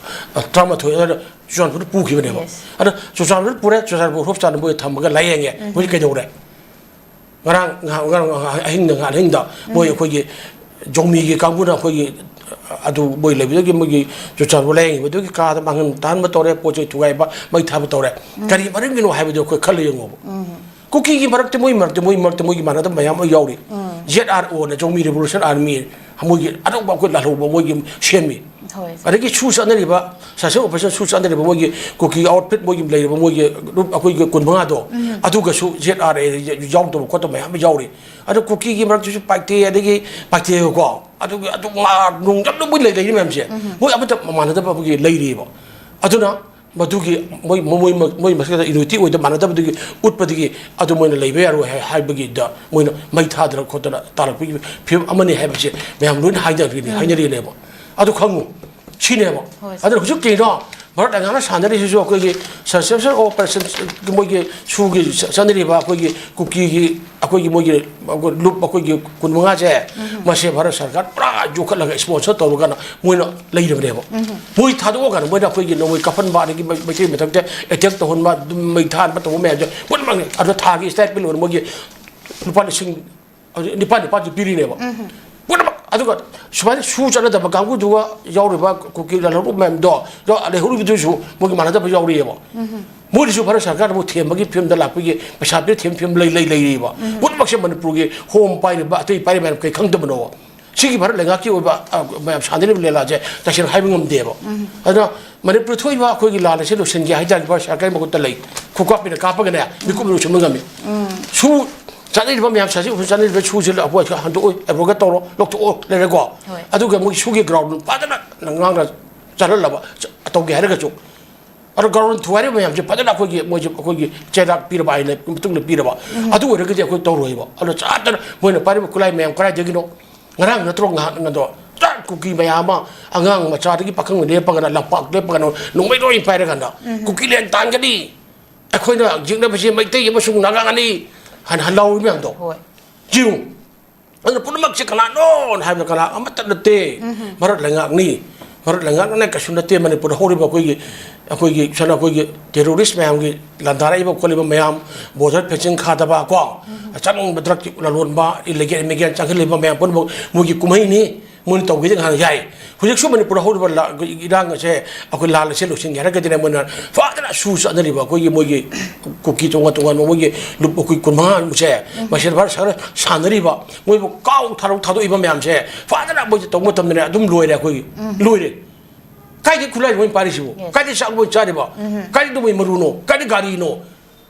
ꯑ, ꯇꯔꯥꯃꯥꯊꯣꯏ ꯑꯗꯨꯋꯥꯏꯗ ꯆꯨꯔꯆꯥꯟꯄꯨꯔꯗ ꯄꯨꯈꯤꯕꯅꯦꯕ꯫ Yes. ꯑꯗ ꯆꯨꯔꯆꯥꯟꯄꯨꯔꯗ ꯄꯨꯔꯦ, ꯆꯨꯔꯆꯥꯟꯄꯨꯔ ꯍꯣꯁꯄꯤꯇꯥꯜꯗ ꯃꯣꯏ ꯊꯝꯃꯒ ꯂꯥꯏꯌꯦꯡꯉꯦ꯫ ꯍꯧꯖꯤꯛ ꯀꯩꯗꯧꯔꯦ? ꯉꯔꯥꯡ, ꯉꯍꯥꯟ, ꯉꯔꯥꯡ, ꯉꯍꯥꯟ ꯑꯍꯤꯡꯗ, ꯉꯍꯥꯟ ꯑꯍꯤꯡꯗ ꯃꯣꯏ ꯑꯩꯈꯣꯏꯒꯤ ꯖꯧꯃꯤꯒꯤ ꯀꯥꯡꯕꯨꯅ ꯑꯩꯈꯣꯏꯒꯤ ꯑꯗꯨ ꯃꯣꯏ ꯂꯩꯕꯗꯒꯤ ꯃꯣꯏꯒꯤ ꯆꯨꯔꯆꯥꯟꯄꯨꯔ ꯂꯥꯏꯌꯦꯡꯉꯤꯕꯗꯨꯒꯤ ꯀꯥꯗ ꯃꯥꯡꯍꯟ ꯇꯥꯍꯟꯕ ꯇꯧꯔꯦ, ꯄꯣꯠ ꯆꯩ ꯊꯨꯒꯥꯏꯕ, ꯃꯩ ꯊꯥꯕ ꯇꯧꯔꯦ꯫ ꯀꯔꯤ ꯃꯔꯝꯒꯤꯅꯣ ꯍꯥꯏꯕꯗꯨ ꯑꯩꯈꯣꯏ ꯈꯜꯂ ꯌꯦꯡꯉꯣꯕ꯫ ꯀꯨꯀꯤꯒꯤ ꯃꯔꯛꯇ, ꯃꯣꯏ ꯃꯔꯛꯇ, ꯃꯣꯏ ꯃꯔꯛꯇ ꯃꯣꯏꯒꯤ ꯃꯥꯟꯅꯗꯕ ꯃꯌꯥꯝ ꯑꯃ ꯌꯥꯎꯔꯤ꯫ ꯖꯦꯠ ꯑꯥꯔ ꯑꯣꯅ, ꯖꯧꯃꯤ ꯔꯤꯚꯣꯂꯨꯁꯟ ꯑꯥꯔꯃꯤ, ꯃꯣꯏꯒꯤ ꯑꯅꯧꯕ ꯑꯩꯈꯣꯏ ꯂꯥꯜꯍꯧꯕ ꯃꯣꯏꯒꯤ ꯁꯦꯝꯃꯤ꯫ ꯍꯣꯏ꯫ ꯑꯗꯒꯤ ꯁꯨ ꯆꯠꯅꯔꯤꯕ, ꯁꯥꯁꯟ ꯑꯣꯄꯔꯦꯁꯟ ꯁꯨ ꯆꯠꯅꯔꯤꯕ ꯃꯣꯏꯒꯤ ꯀꯨꯀꯤ ꯑꯥꯎꯠꯐꯤꯠ ꯃꯣꯏꯒꯤ ꯂꯩꯔꯤꯕ ꯃꯣꯏꯒꯤ ꯒ꯭ꯔꯨꯞ ꯑꯩꯈꯣꯏꯒꯤ ꯀꯨꯟꯃꯉꯥꯗꯣ, ꯑꯗꯨꯒꯁꯨ ꯖꯦꯠ ꯑꯥꯔ ꯑꯦ ꯌꯥꯎꯗꯕ ꯈꯣꯠꯇꯕ ꯃꯌꯥꯝ ꯑꯃ ꯌꯥꯎꯔꯤ꯫ ꯑꯗꯣ ꯀꯨꯀꯤꯒꯤ ꯃꯔꯛꯇꯁꯨ ꯄꯥꯏꯇꯦ, ꯑꯗꯒꯤ ꯄꯥꯏꯇꯦꯀꯣ, ꯑꯗꯨꯒꯤ ꯑꯗꯨ ꯉꯥ ꯅꯨꯡ ꯌꯥꯝꯅ ꯃꯣꯏ ꯂꯩ-, ꯂꯩꯔꯤ ꯃꯌꯥꯝꯁꯦ, ꯃꯣꯏ ꯑꯃꯠꯇ ꯃꯥꯟꯅꯗꯕ ꯑꯩꯈꯣꯏꯒꯤ ꯂꯩꯔꯤꯑꯕ꯫ ꯑꯗꯨꯅ ꯃꯗꯨꯒꯤ ꯃꯣꯏ, ꯃꯣꯏ, ꯃꯣꯏ ꯃꯁꯦꯜꯗ ꯌꯨꯅꯤꯇꯤ ꯑꯣꯏꯗ ꯃꯥꯟꯅꯗꯕꯗꯨꯒꯤ ꯎꯠꯄꯗꯒꯤ ꯑꯗꯨ ꯃꯣꯏꯅ ꯂꯩꯕ ꯌꯥꯔꯣꯏ ꯍꯥꯏ-, ꯍꯥꯏꯕꯒꯤꯗ ꯃꯣꯏꯅ ꯃꯩ ꯊꯥꯗꯅ ꯈꯣꯠꯇꯅ ꯇꯥꯜꯂꯛꯄꯒꯤ ꯐꯤꯕꯝ ꯑꯃꯅꯤ ꯍꯥꯏꯕꯁꯦ ꯃꯌꯥꯝ ꯂꯣꯏꯅ ꯍꯥꯏꯅꯔꯤꯅꯤ, ꯍꯥꯏꯅꯔꯤꯅꯦꯕ꯫ ꯑꯗꯨ ꯈꯪꯉꯨ, ꯁꯤꯅꯦꯕ꯫ ꯍꯣꯏ꯫ ꯑꯗꯨꯅ ꯍꯧꯖꯤꯛ ꯀꯩꯅꯣ ꯚꯥꯔꯠ ꯂꯩꯉꯥꯛꯅ ꯁꯥꯟꯅꯔꯤꯁꯤꯁꯨ ꯑꯩꯈꯣꯏꯒꯤ ꯁꯁꯄꯦꯟꯁꯟ ꯑꯣꯐ ꯑꯣꯄꯔꯦꯁꯟ, ꯃꯣꯏꯒꯤ ꯁꯨꯒꯤ ꯆꯠꯅꯔꯤꯕ ꯑꯩꯈꯣꯏꯒꯤ ꯀꯨꯀꯤꯒꯤ ꯑꯩꯈꯣꯏꯒꯤ ꯃꯣꯏꯒꯤ ꯂꯨꯞ ꯑꯩꯈꯣꯏꯒꯤ ꯀꯨꯟ ꯃꯉꯥꯁꯦ, ꯃꯁꯦ ꯚꯥꯔꯠ ꯁꯔꯀꯥꯔ ꯄꯨꯔꯥ ꯌꯣꯛꯈꯠꯂꯒ ꯏꯁꯄꯣꯟꯁꯔ ꯇꯧꯔꯒꯅ ꯃꯣꯏꯅ ꯂꯩꯔꯕꯅꯦꯕ꯫ ꯃꯣꯏ ꯊꯥꯗꯣꯛꯑꯀꯥꯟꯗ ꯃꯣꯏꯅ ꯑꯩꯈꯣꯏꯒꯤ ꯅꯣꯡꯃꯩ ꯀꯥꯞꯍꯟꯕ, ꯑꯗꯒꯤ ꯃꯩ-, ꯃꯩꯇꯩ ꯃꯊꯛꯇ ꯑꯦꯇꯦꯛ ꯇꯧꯍꯟꯕ, ꯑꯗꯨꯝ ꯃꯩ ꯊꯥꯍꯟꯕ ꯇꯧꯕ ꯃꯌꯥꯝꯁꯦ ꯄꯨꯝꯅꯃꯛꯅꯤ꯫ ꯑꯗꯨꯗ ꯊꯥꯒꯤ ꯁ꯭ꯇꯥꯏꯄꯦꯟ ꯑꯣꯏꯅ ꯃꯣꯏꯒꯤ ꯂꯨꯄꯥ ꯂꯤꯁꯤꯡ ꯍꯧꯖꯤꯛ ꯅꯤꯄꯥꯟ ꯅꯤꯄꯥꯟꯁꯨ ꯄꯤꯔꯤꯅꯦꯕ꯫ ꯄꯨꯝꯅꯃꯛ꯫ ꯑꯗꯨꯒ ꯁꯨꯃꯥꯏꯅ ꯁꯨ ꯆꯠꯅꯗꯕ ꯀꯥꯡꯕꯨꯗꯨꯒ ꯌꯥꯎꯔꯤꯕ ꯀꯨꯀꯤ ꯂꯥꯜꯍꯧꯕ ꯃꯌꯥꯝꯗꯣ, ꯌꯥꯎ-, ꯂꯩꯍꯧꯔꯤꯕꯗꯨꯁꯨ ꯃꯣꯏꯒꯤ ꯃꯥꯟꯅꯗꯕ ꯌꯥꯎꯔꯤꯑꯕ꯫ ꯃꯣꯏꯗꯁꯨ ꯚꯥꯔꯠ ꯁꯔꯀꯥꯔꯅ ꯑꯃꯨꯛ ꯊꯦꯝꯕꯒꯤ ꯐꯤꯕꯝꯗ ꯂꯥꯛꯄꯒꯤ ꯄꯩꯁꯥ ꯄꯤꯔ ꯊꯦꯝꯕ ꯐꯤꯕꯝ ꯂꯩ, ꯂꯩ, ꯂꯩꯔꯤꯕ꯫ ꯄꯨꯝꯅꯃꯛꯁꯦ ꯃꯅꯤꯄꯨꯔꯒꯤ ꯍꯣꯝ ꯄꯥꯏꯔꯤꯕ, ꯑꯇꯩ ꯄꯥꯏꯔꯤꯕ ꯃꯌꯥꯝ ꯀꯩ ꯈꯪꯗꯕꯅꯣꯕ? ꯁꯤꯒꯤ ꯚꯥꯔꯠ ꯂꯩꯉꯥꯛꯀꯤ ꯑꯣꯏꯕ, ꯑ, ꯃꯌꯥꯝ ꯁꯥꯟꯅꯔꯤꯕ ꯂꯤꯂꯥꯁꯦ ꯇꯁꯦꯡꯅ ꯍꯥꯏꯕ ꯉꯝꯗꯦꯕ꯫ ꯑꯗꯨꯅ ꯃꯅꯤꯄꯨꯔ ꯊꯣꯛꯏꯕ ꯑꯩꯈꯣꯏꯒꯤ ꯂꯥꯟ ꯑꯁꯤ ꯂꯣꯏꯁꯤꯟꯒꯦ ꯍꯥꯏ ꯇꯥꯔꯗꯤ ꯚꯥꯔꯠ ꯁꯔꯀꯥꯔꯒꯤ ꯃꯈꯨꯠꯇ ꯂꯩ꯫ ꯈꯨꯀꯥꯞꯄꯤꯅ ꯀꯥꯞꯄꯒꯅꯦ ꯃꯤꯀꯨꯞ ꯂꯣꯏꯁꯤꯟꯕ ꯉꯝꯃꯤ꯫ ꯁꯨ ꯆꯠꯅꯔꯤꯕ ꯃꯌꯥꯝ, ꯁꯥꯖꯤꯛ ꯎꯐꯨꯟ ꯆꯠꯅꯔꯤꯕ ꯁꯨꯁꯦ ꯑꯩꯈꯣꯏ ꯍꯟꯗꯣꯛꯑꯣ, ꯑꯦꯕ꯭ꯔꯣꯒꯦꯠ ꯇꯧꯔꯣ, ꯂꯧꯊꯣꯛꯑꯣ, ꯂꯩꯔꯦꯀꯣ꯫ ꯍꯣꯏ꯫ ꯑꯗꯨꯒ ꯃꯣꯏ ꯁꯨꯒꯤ ꯒ꯭ꯔꯥꯎꯟ ꯐꯖꯅ ꯉꯥꯡꯅ ꯆꯠꯍꯜꯂꯕ, ꯆ-, ꯇꯧꯒꯦ ꯍꯥꯏꯔꯒꯁꯨ꯫ ꯑꯗꯣ ꯒ꯭ꯔꯥꯎꯟ ꯊꯨꯒꯥꯏꯔꯤꯕ ꯃꯌꯥꯝꯁꯦ ꯐꯖꯅ ꯑꯩꯈꯣꯏꯒꯤ, ꯃꯣꯏꯁꯦ ꯑꯩꯈꯣꯏꯒꯤ ꯆꯩꯔꯥꯛ ꯄꯤꯔꯕ, ꯑꯩꯅ ꯃꯇꯨꯡꯗ ꯄꯤꯔꯕ꯫ ꯑꯗꯨ ꯑꯣꯏꯔꯒꯗꯤ ꯑꯩꯈꯣꯏ ꯇꯧꯔꯣꯏꯕ꯫ ꯑꯗꯣ ꯆꯥꯠꯇꯅ ꯃꯣꯏꯅ ꯄꯥꯏꯔꯤꯕ ꯈꯨꯠꯂꯥꯏ ꯃꯌꯥꯝ ꯀꯗꯥꯏꯗꯒꯤꯅꯣ? ꯉꯔꯥꯡ ꯅꯠꯇ꯭ꯔꯣ ꯉꯍꯥꯛ ꯅꯗꯣ? ꯆꯥꯠ ꯀꯨꯀꯤ ꯃꯌꯥꯝ ꯑꯃ, ꯑꯉꯥꯡ ꯃꯆꯥꯗꯒꯤ ꯄꯥꯈꯪ ꯂꯦꯞꯄꯒꯅ, ꯂꯝꯄꯥꯛ ꯂꯦꯞꯄꯒꯅ ꯅꯣꯡꯃꯩ ꯂꯣꯏ ꯄꯥꯏꯔꯀꯥꯟꯗ, ꯀꯨꯀꯤ ꯂꯦꯟ ꯇꯥꯟꯒꯅꯤ, ꯑꯩꯈꯣꯏꯅ ꯌꯦꯛꯅꯕꯁꯦ ꯃꯩꯇꯩ ꯑꯃꯁꯨꯡ ꯅꯥꯒꯥ ꯉꯥꯛꯅꯤ ꯍꯥꯏꯅ ꯂꯥꯎꯔꯤ ꯃꯌꯥꯝꯗꯣ꯫ ꯍꯣꯏ꯫ ꯌꯦꯡꯉꯨ꯫ ꯑꯗꯨꯅ ꯄꯨꯝꯅꯃꯛꯁꯦ ꯀꯅꯥꯅꯣ ꯍꯥꯏꯕꯗ ꯀꯅꯥ ꯑꯃꯠꯇ ꯅꯠꯇꯦ꯫ ꯚꯥꯔꯠ ꯂꯩꯉꯥꯛꯅꯤ꯫ ꯚꯥꯔꯠ ꯂꯩꯉꯥꯛꯅ ꯀꯩꯁꯨ ꯅꯠꯇꯦ꯫ ꯃꯅꯤꯄꯨꯔꯗ ꯍꯧꯔꯤꯕ ꯑꯩꯈꯣꯏꯒꯤ, ꯑꯩꯈꯣꯏꯒꯤ ꯁꯅ ꯑꯩꯈꯣꯏꯒꯤ ꯇꯦꯔꯣꯔꯤꯁ ꯃꯌꯥꯝꯒꯤ ꯂꯥꯟꯗꯥꯔꯛꯏꯕ ꯈꯣꯠꯂꯤꯕ ꯃꯌꯥꯝ, ꯕꯣꯔꯗꯔ ꯐꯦꯟꯁꯤꯡ ꯈꯥꯗꯕ ꯀꯣ, ꯑꯆꯪꯕ ꯗ꯭ꯔꯒꯀꯤ ꯂꯂꯣꯟꯕ, ꯏꯂꯤꯒꯦꯜ ꯏꯃꯤꯒ꯭ꯔꯦꯟ ꯆꯪꯁꯤꯜꯂꯤꯕ ꯃꯌꯥꯝ ꯄꯨꯝꯅꯃꯛ ꯃꯣꯏꯒꯤ ꯀꯨꯝꯍꯩꯅꯤ꯫ ꯃꯣꯏꯅ ꯇꯧꯒꯦꯗꯤ ꯉꯥꯏꯍꯥꯛ ꯌꯥꯏ꯫ ꯍꯧꯖꯤꯛꯁꯨ ꯃꯅꯤꯄꯨꯔꯗ ꯍꯧꯔꯤꯕ ꯂꯥ-, ꯏꯔꯥꯡ ꯑꯁꯦ ꯑꯩꯈꯣꯏ ꯂꯥꯟ ꯑꯁꯦ ꯂꯣꯏꯁꯤꯟꯒꯦ ꯍꯥꯏꯔꯒꯗꯤꯅꯦ, ꯃꯣꯏꯅ ꯐꯖꯅ ꯁꯨ ꯆꯠꯅꯔꯤꯕ ꯑꯩꯈꯣꯏꯒꯤ ꯃꯣꯏꯒꯤ ꯀꯨꯀꯤ ꯇꯣꯉꯥꯟ ꯇꯣꯉꯥꯟꯕ ꯃꯣꯏꯒꯤ ꯂꯨꯞ ꯑꯩꯈꯣꯏ ꯀꯨꯟꯃꯉꯥꯃꯨꯛꯁꯦ, ꯃꯁꯤꯗ ꯚꯥꯔꯠ ꯁꯔꯀꯥꯔꯅ ꯁꯥꯟꯅꯔꯤꯕ, ꯃꯣꯏꯕꯨ ꯀꯥꯎ ꯊꯥꯔꯧ ꯊꯥꯗꯣꯛꯏꯕ ꯃꯌꯥꯝꯁꯦ ꯐꯖꯅ ꯃꯣꯏꯁꯦ ꯇꯧꯕ ꯃꯇꯝꯗꯅꯦ ꯑꯗꯨꯝ ꯂꯣꯏꯔꯦ ꯑꯩꯈꯣꯏꯒꯤ꯫ ꯂꯣꯏꯔꯦ꯫ ꯀꯥꯏꯗꯩ ꯈꯨꯠꯂꯥꯏ ꯃꯣꯏꯅ ꯄꯥꯏꯔꯤꯁꯤꯕꯨ? Yes. ꯀꯥꯏꯗꯩ ꯆꯥꯛ ꯃꯣꯏ ꯆꯥꯔꯤꯕ? ꯀꯥꯏꯗꯩ ꯅꯣꯡꯃꯩ ꯃꯔꯨꯅꯣ? ꯀꯥꯏꯗꯩ ꯒꯥꯔꯤꯅꯣ?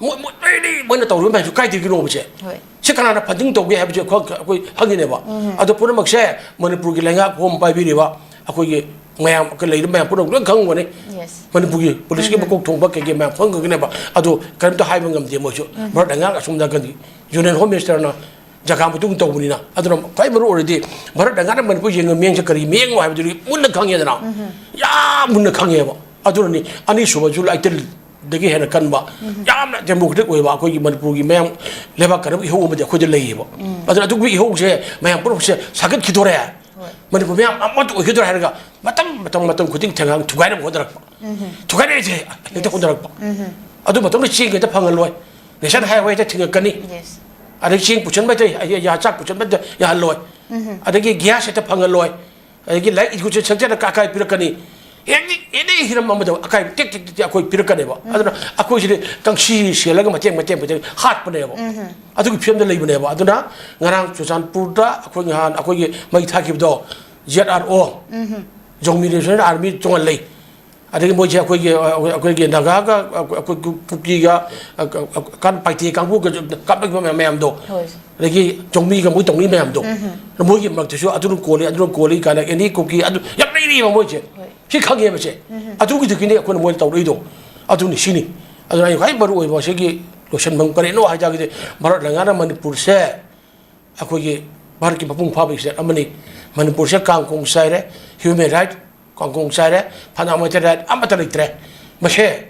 ꯃꯣꯏ, ꯃꯣꯏ, ꯂꯣꯏꯅ ꯃꯣꯏꯅ ꯇꯧꯔꯤꯕ ꯃꯌꯥꯝꯁꯦ ꯀꯥꯏꯗꯒꯤꯅꯣꯕꯁꯦ? ꯍꯣꯏ꯫ ꯁꯤ ꯀꯅꯥꯅ ꯐꯟꯗꯤꯡ ꯇꯧꯒꯦ ꯍꯥꯏꯕꯁꯦ ꯑꯩꯈꯣꯏ, ꯑꯩꯈꯣꯏ ꯍꯪꯉꯤꯅꯦꯕ꯫ ꯑꯗꯣ ꯄꯨꯝꯅꯃꯛꯁꯦ ꯃꯅꯤꯄꯨꯔꯒꯤ ꯂꯩꯉꯥꯛ ꯍꯣꯝ ꯄꯥꯏꯕꯤꯔꯤꯕ ꯑꯩꯈꯣꯏꯒꯤ ꯃꯌꯥꯝ, ꯑꯩꯈꯣꯏ ꯂꯩꯔꯤꯕ ꯃꯌꯥꯝ ꯄꯨꯝꯅꯃꯛ ꯂꯣꯏ ꯈꯪꯉꯝꯒꯅꯤ꯫ Yes. ꯃꯅꯤꯄꯨꯔꯒꯤ ꯄꯨꯂꯤꯁꯀꯤ ꯃꯀꯣꯛ ꯊꯣꯡꯕ ꯀꯩꯀꯩ ꯃꯌꯥꯝ ꯈꯪꯉꯝꯒꯅꯦꯕ꯫ ꯑꯗꯣ ꯀꯔꯤꯝꯇ ꯍꯥꯏꯕ ꯉꯝꯗꯦ ꯃꯣꯏꯁꯨ꯫ ꯚꯥꯔꯠ ꯂꯩꯉꯥꯛ ꯑꯁꯣꯝ ꯅꯥꯀꯟꯒꯤ ꯌꯨꯅꯤꯌꯟ ꯍꯣꯝ ꯃꯤꯅꯤꯁꯇꯔꯅ ꯖꯒꯥ ꯃꯇꯨꯡ ꯇꯧꯕꯅꯤꯅ꯫ ꯑꯗꯨꯅ ꯈ꯭ꯋꯥꯏ ꯃꯔꯨ ꯑꯣꯏꯔꯗꯤ ꯚꯥꯔꯠ ꯂꯩꯉꯥꯛꯅ ꯃꯅꯤꯄꯨꯔ ꯌꯦꯡꯕ ꯃꯤꯠꯌꯦꯡꯁꯦ ꯀꯔꯤ ꯃꯤꯠꯌꯦꯡꯅꯣ ꯍꯥꯏꯕꯗꯨꯗꯤ ꯃꯨꯟꯅ ꯈꯪꯉꯦꯗꯅ꯫ ꯌꯥꯝ ꯃꯨꯟꯅ ꯈꯪꯉꯦꯕ꯫ ꯑꯗꯨꯅꯅꯤ ꯑꯅꯤꯁꯨꯕ ꯖꯨꯂꯥꯏ ꯇꯤꯜꯗꯒꯤ ꯍꯦꯟꯅ ꯀꯟꯕ, ꯌꯥꯝꯅ ꯗꯦꯃꯣꯀ꯭ꯔꯦꯇꯤꯛ ꯑꯣꯏꯕ ꯑꯩꯈꯣꯏꯒꯤ ꯃꯅꯤꯄꯨꯔꯒꯤ ꯃꯌꯥꯝ ꯂꯩꯕꯥꯛ ꯀꯟꯅꯕ ꯏꯍꯧ ꯑꯃꯗꯤ ꯑꯩꯈꯣꯏꯗ ꯂꯩꯌꯦꯕ꯫ ꯑꯗꯨꯅ ꯑꯗꯨꯒꯤ ꯏꯍꯧꯁꯦ ꯃꯌꯥꯝ ꯄꯨꯝꯅꯃꯛꯁꯦ ꯁꯥꯒꯠꯈꯤꯗꯣꯔꯦ, ꯃꯅꯤꯄꯨꯔ ꯃꯌꯥꯝ ꯑꯃꯠꯇ ꯑꯣꯏꯈꯤꯗꯣꯔꯦ ꯍꯥꯏꯔꯒ ꯃꯇꯝ ꯃꯇꯝ ꯃꯇꯝ ꯈꯨꯗꯤꯡ ꯊꯦꯡꯒꯥꯡ ꯊꯨꯒꯥꯏꯅꯕ ꯍꯣꯠꯅꯔꯛꯄ, ꯊꯨꯒꯥꯏꯔꯛꯏꯁꯦ ꯍꯦꯛꯇ ꯍꯣꯠꯅꯔꯛꯄ꯫ ꯑꯗꯨ ꯃꯇꯝꯗ ꯆꯦꯡ ꯍꯦꯛꯇ ꯐꯪꯍꯜꯂꯣꯏ, ꯅꯦꯁꯟ ꯍꯥꯏꯋꯦ ꯍꯦꯛꯇ ꯊꯤꯡꯉꯛꯀꯅꯤ, ꯑꯗꯩ ꯆꯦꯡ ꯄꯨꯁꯟꯕ ꯍꯦꯛꯇ ꯌꯥ ꯆꯥꯛ ꯄꯨꯁꯟꯕ ꯍꯦꯛꯇ ꯌꯥꯍꯜꯂꯣꯏ, ꯑꯗꯒꯤ ꯒ꯭ꯌꯥꯁ ꯍꯦꯛꯇ ꯐꯪꯍꯜꯂꯣꯏ, ꯑꯗꯒꯤ ꯂꯥꯏꯔꯤꯛ ꯏꯗꯨꯀꯦꯁꯟ ꯁꯦꯛꯇꯔꯗ ꯑꯀꯥꯏ ꯄꯤꯔꯛꯀꯅꯤ꯫ ꯑꯦꯅꯤ ꯑꯦꯅꯤ ꯍꯤꯔꯝ ꯑꯃꯗ ꯑꯀꯥꯏꯕ ꯇꯦꯛ ꯇꯦꯛ ꯇꯦꯛ ꯇꯦꯛ ꯑꯩꯈꯣꯏ ꯄꯤꯔꯛꯀꯅꯦꯕ꯫ ꯑꯗꯨꯅ ꯑꯩꯈꯣꯏꯁꯤꯗꯤ ꯀꯪꯁꯤ ꯁꯦꯜꯂꯒ ꯃꯇꯦꯛ ꯃꯇꯦꯛ ꯃꯇꯦꯛ ꯍꯥꯠꯄꯅꯦꯕ꯫ ꯑꯗꯨꯒꯤ ꯐꯤꯕꯝꯗ ꯂꯩꯕꯅꯦꯕ꯫ ꯑꯗꯨꯅ ꯉꯔꯥꯡ ꯆꯨꯔꯆꯥꯟꯄꯨꯔꯗ ꯑꯩꯈꯣꯏ ꯅꯍꯥꯟ ꯑꯩꯈꯣꯏꯒꯤ ꯃꯩ ꯊꯥꯈꯤꯕꯗꯣ, ꯖꯦꯠ ꯑꯥꯔ ꯑꯣ, ꯖꯣꯃꯤ ꯔꯦꯁꯅꯦꯜ ꯑꯥꯔꯃꯤ ꯇꯣꯉꯥꯟ ꯂꯩ꯫ ꯑꯗꯒꯤ ꯃꯣꯏꯁꯦ ꯑꯩꯈꯣꯏꯒꯤ ꯑꯩꯈꯣꯏꯒꯤ ꯅꯥꯒꯥꯒ ꯑꯩꯈꯣꯏ ꯀꯨꯀꯤꯒ ꯀꯥꯟ ꯄꯥꯏꯇꯦ ꯀꯥꯡꯕꯨꯒ ꯀꯥꯞꯂꯛꯄ ꯃꯌꯥꯝꯗꯣ, ꯑꯗꯒꯤ ꯆꯣꯡꯃꯤꯒ ꯃꯣꯏ ꯇꯧꯅꯤ ꯃꯌꯥꯝꯗꯣ, ꯃꯣꯏꯒꯤ ꯃꯔꯛꯇꯁꯨ ꯑꯗꯨꯅ ꯀꯣꯜꯂꯤ, ꯑꯗꯨꯅ ꯀꯣꯜꯂꯤ ꯀꯥꯏꯅ ꯑꯦꯅꯤ ꯀꯨꯀꯤ ꯑꯗꯨ ꯌꯥꯝ ꯂꯩꯔꯤꯕ ꯃꯣꯏꯁꯦ꯫ ꯁꯤ ꯈꯪꯉꯦꯕꯁꯦ꯫ ꯑꯗꯨꯒꯤꯗꯨꯒꯤꯅꯤ ꯑꯩꯈꯣꯏꯅ ꯃꯣꯏꯗ ꯇꯧꯔꯛꯏꯗꯣ꯫ ꯑꯗꯨꯅꯤ ꯁꯤꯅꯤ꯫ ꯑꯗꯨꯅ ꯑꯩ ꯈ꯭ꯋꯥꯏ ꯃꯔꯨ ꯑꯣꯏꯕ ꯁꯤꯒꯤ ꯂꯣꯏꯁꯟꯐꯝ ꯀꯔꯤꯅꯣ ꯍꯥꯏ ꯇꯥꯔꯒꯗꯤ, ꯚꯥꯔꯠ ꯂꯩꯉꯥꯛꯅ ꯃꯅꯤꯄꯨꯔꯁꯦ ꯑꯩꯈꯣꯏꯒꯤ ꯚꯥꯔꯠꯀꯤ ꯃꯄꯨꯡ ꯐꯥꯕꯒꯤ ꯁ꯭ꯇꯦꯠ ꯑꯃꯅꯤ꯫ ꯃꯅꯤꯄꯨꯔꯁꯦ ꯀꯥꯡ ꯀꯣꯡ ꯆꯥꯏꯔꯦ, ꯍ꯭ꯌꯨꯃꯦꯟ ꯔꯥꯏꯠ ꯀꯥꯡ ꯀꯣꯡ ꯆꯥꯏꯔꯦ, ꯐꯟꯗꯥꯃꯦꯟꯇꯦꯜ ꯔꯥꯏꯠ ꯑꯃꯠꯇ ꯂꯩꯇ꯭ꯔꯦ꯫ ꯃꯁꯦ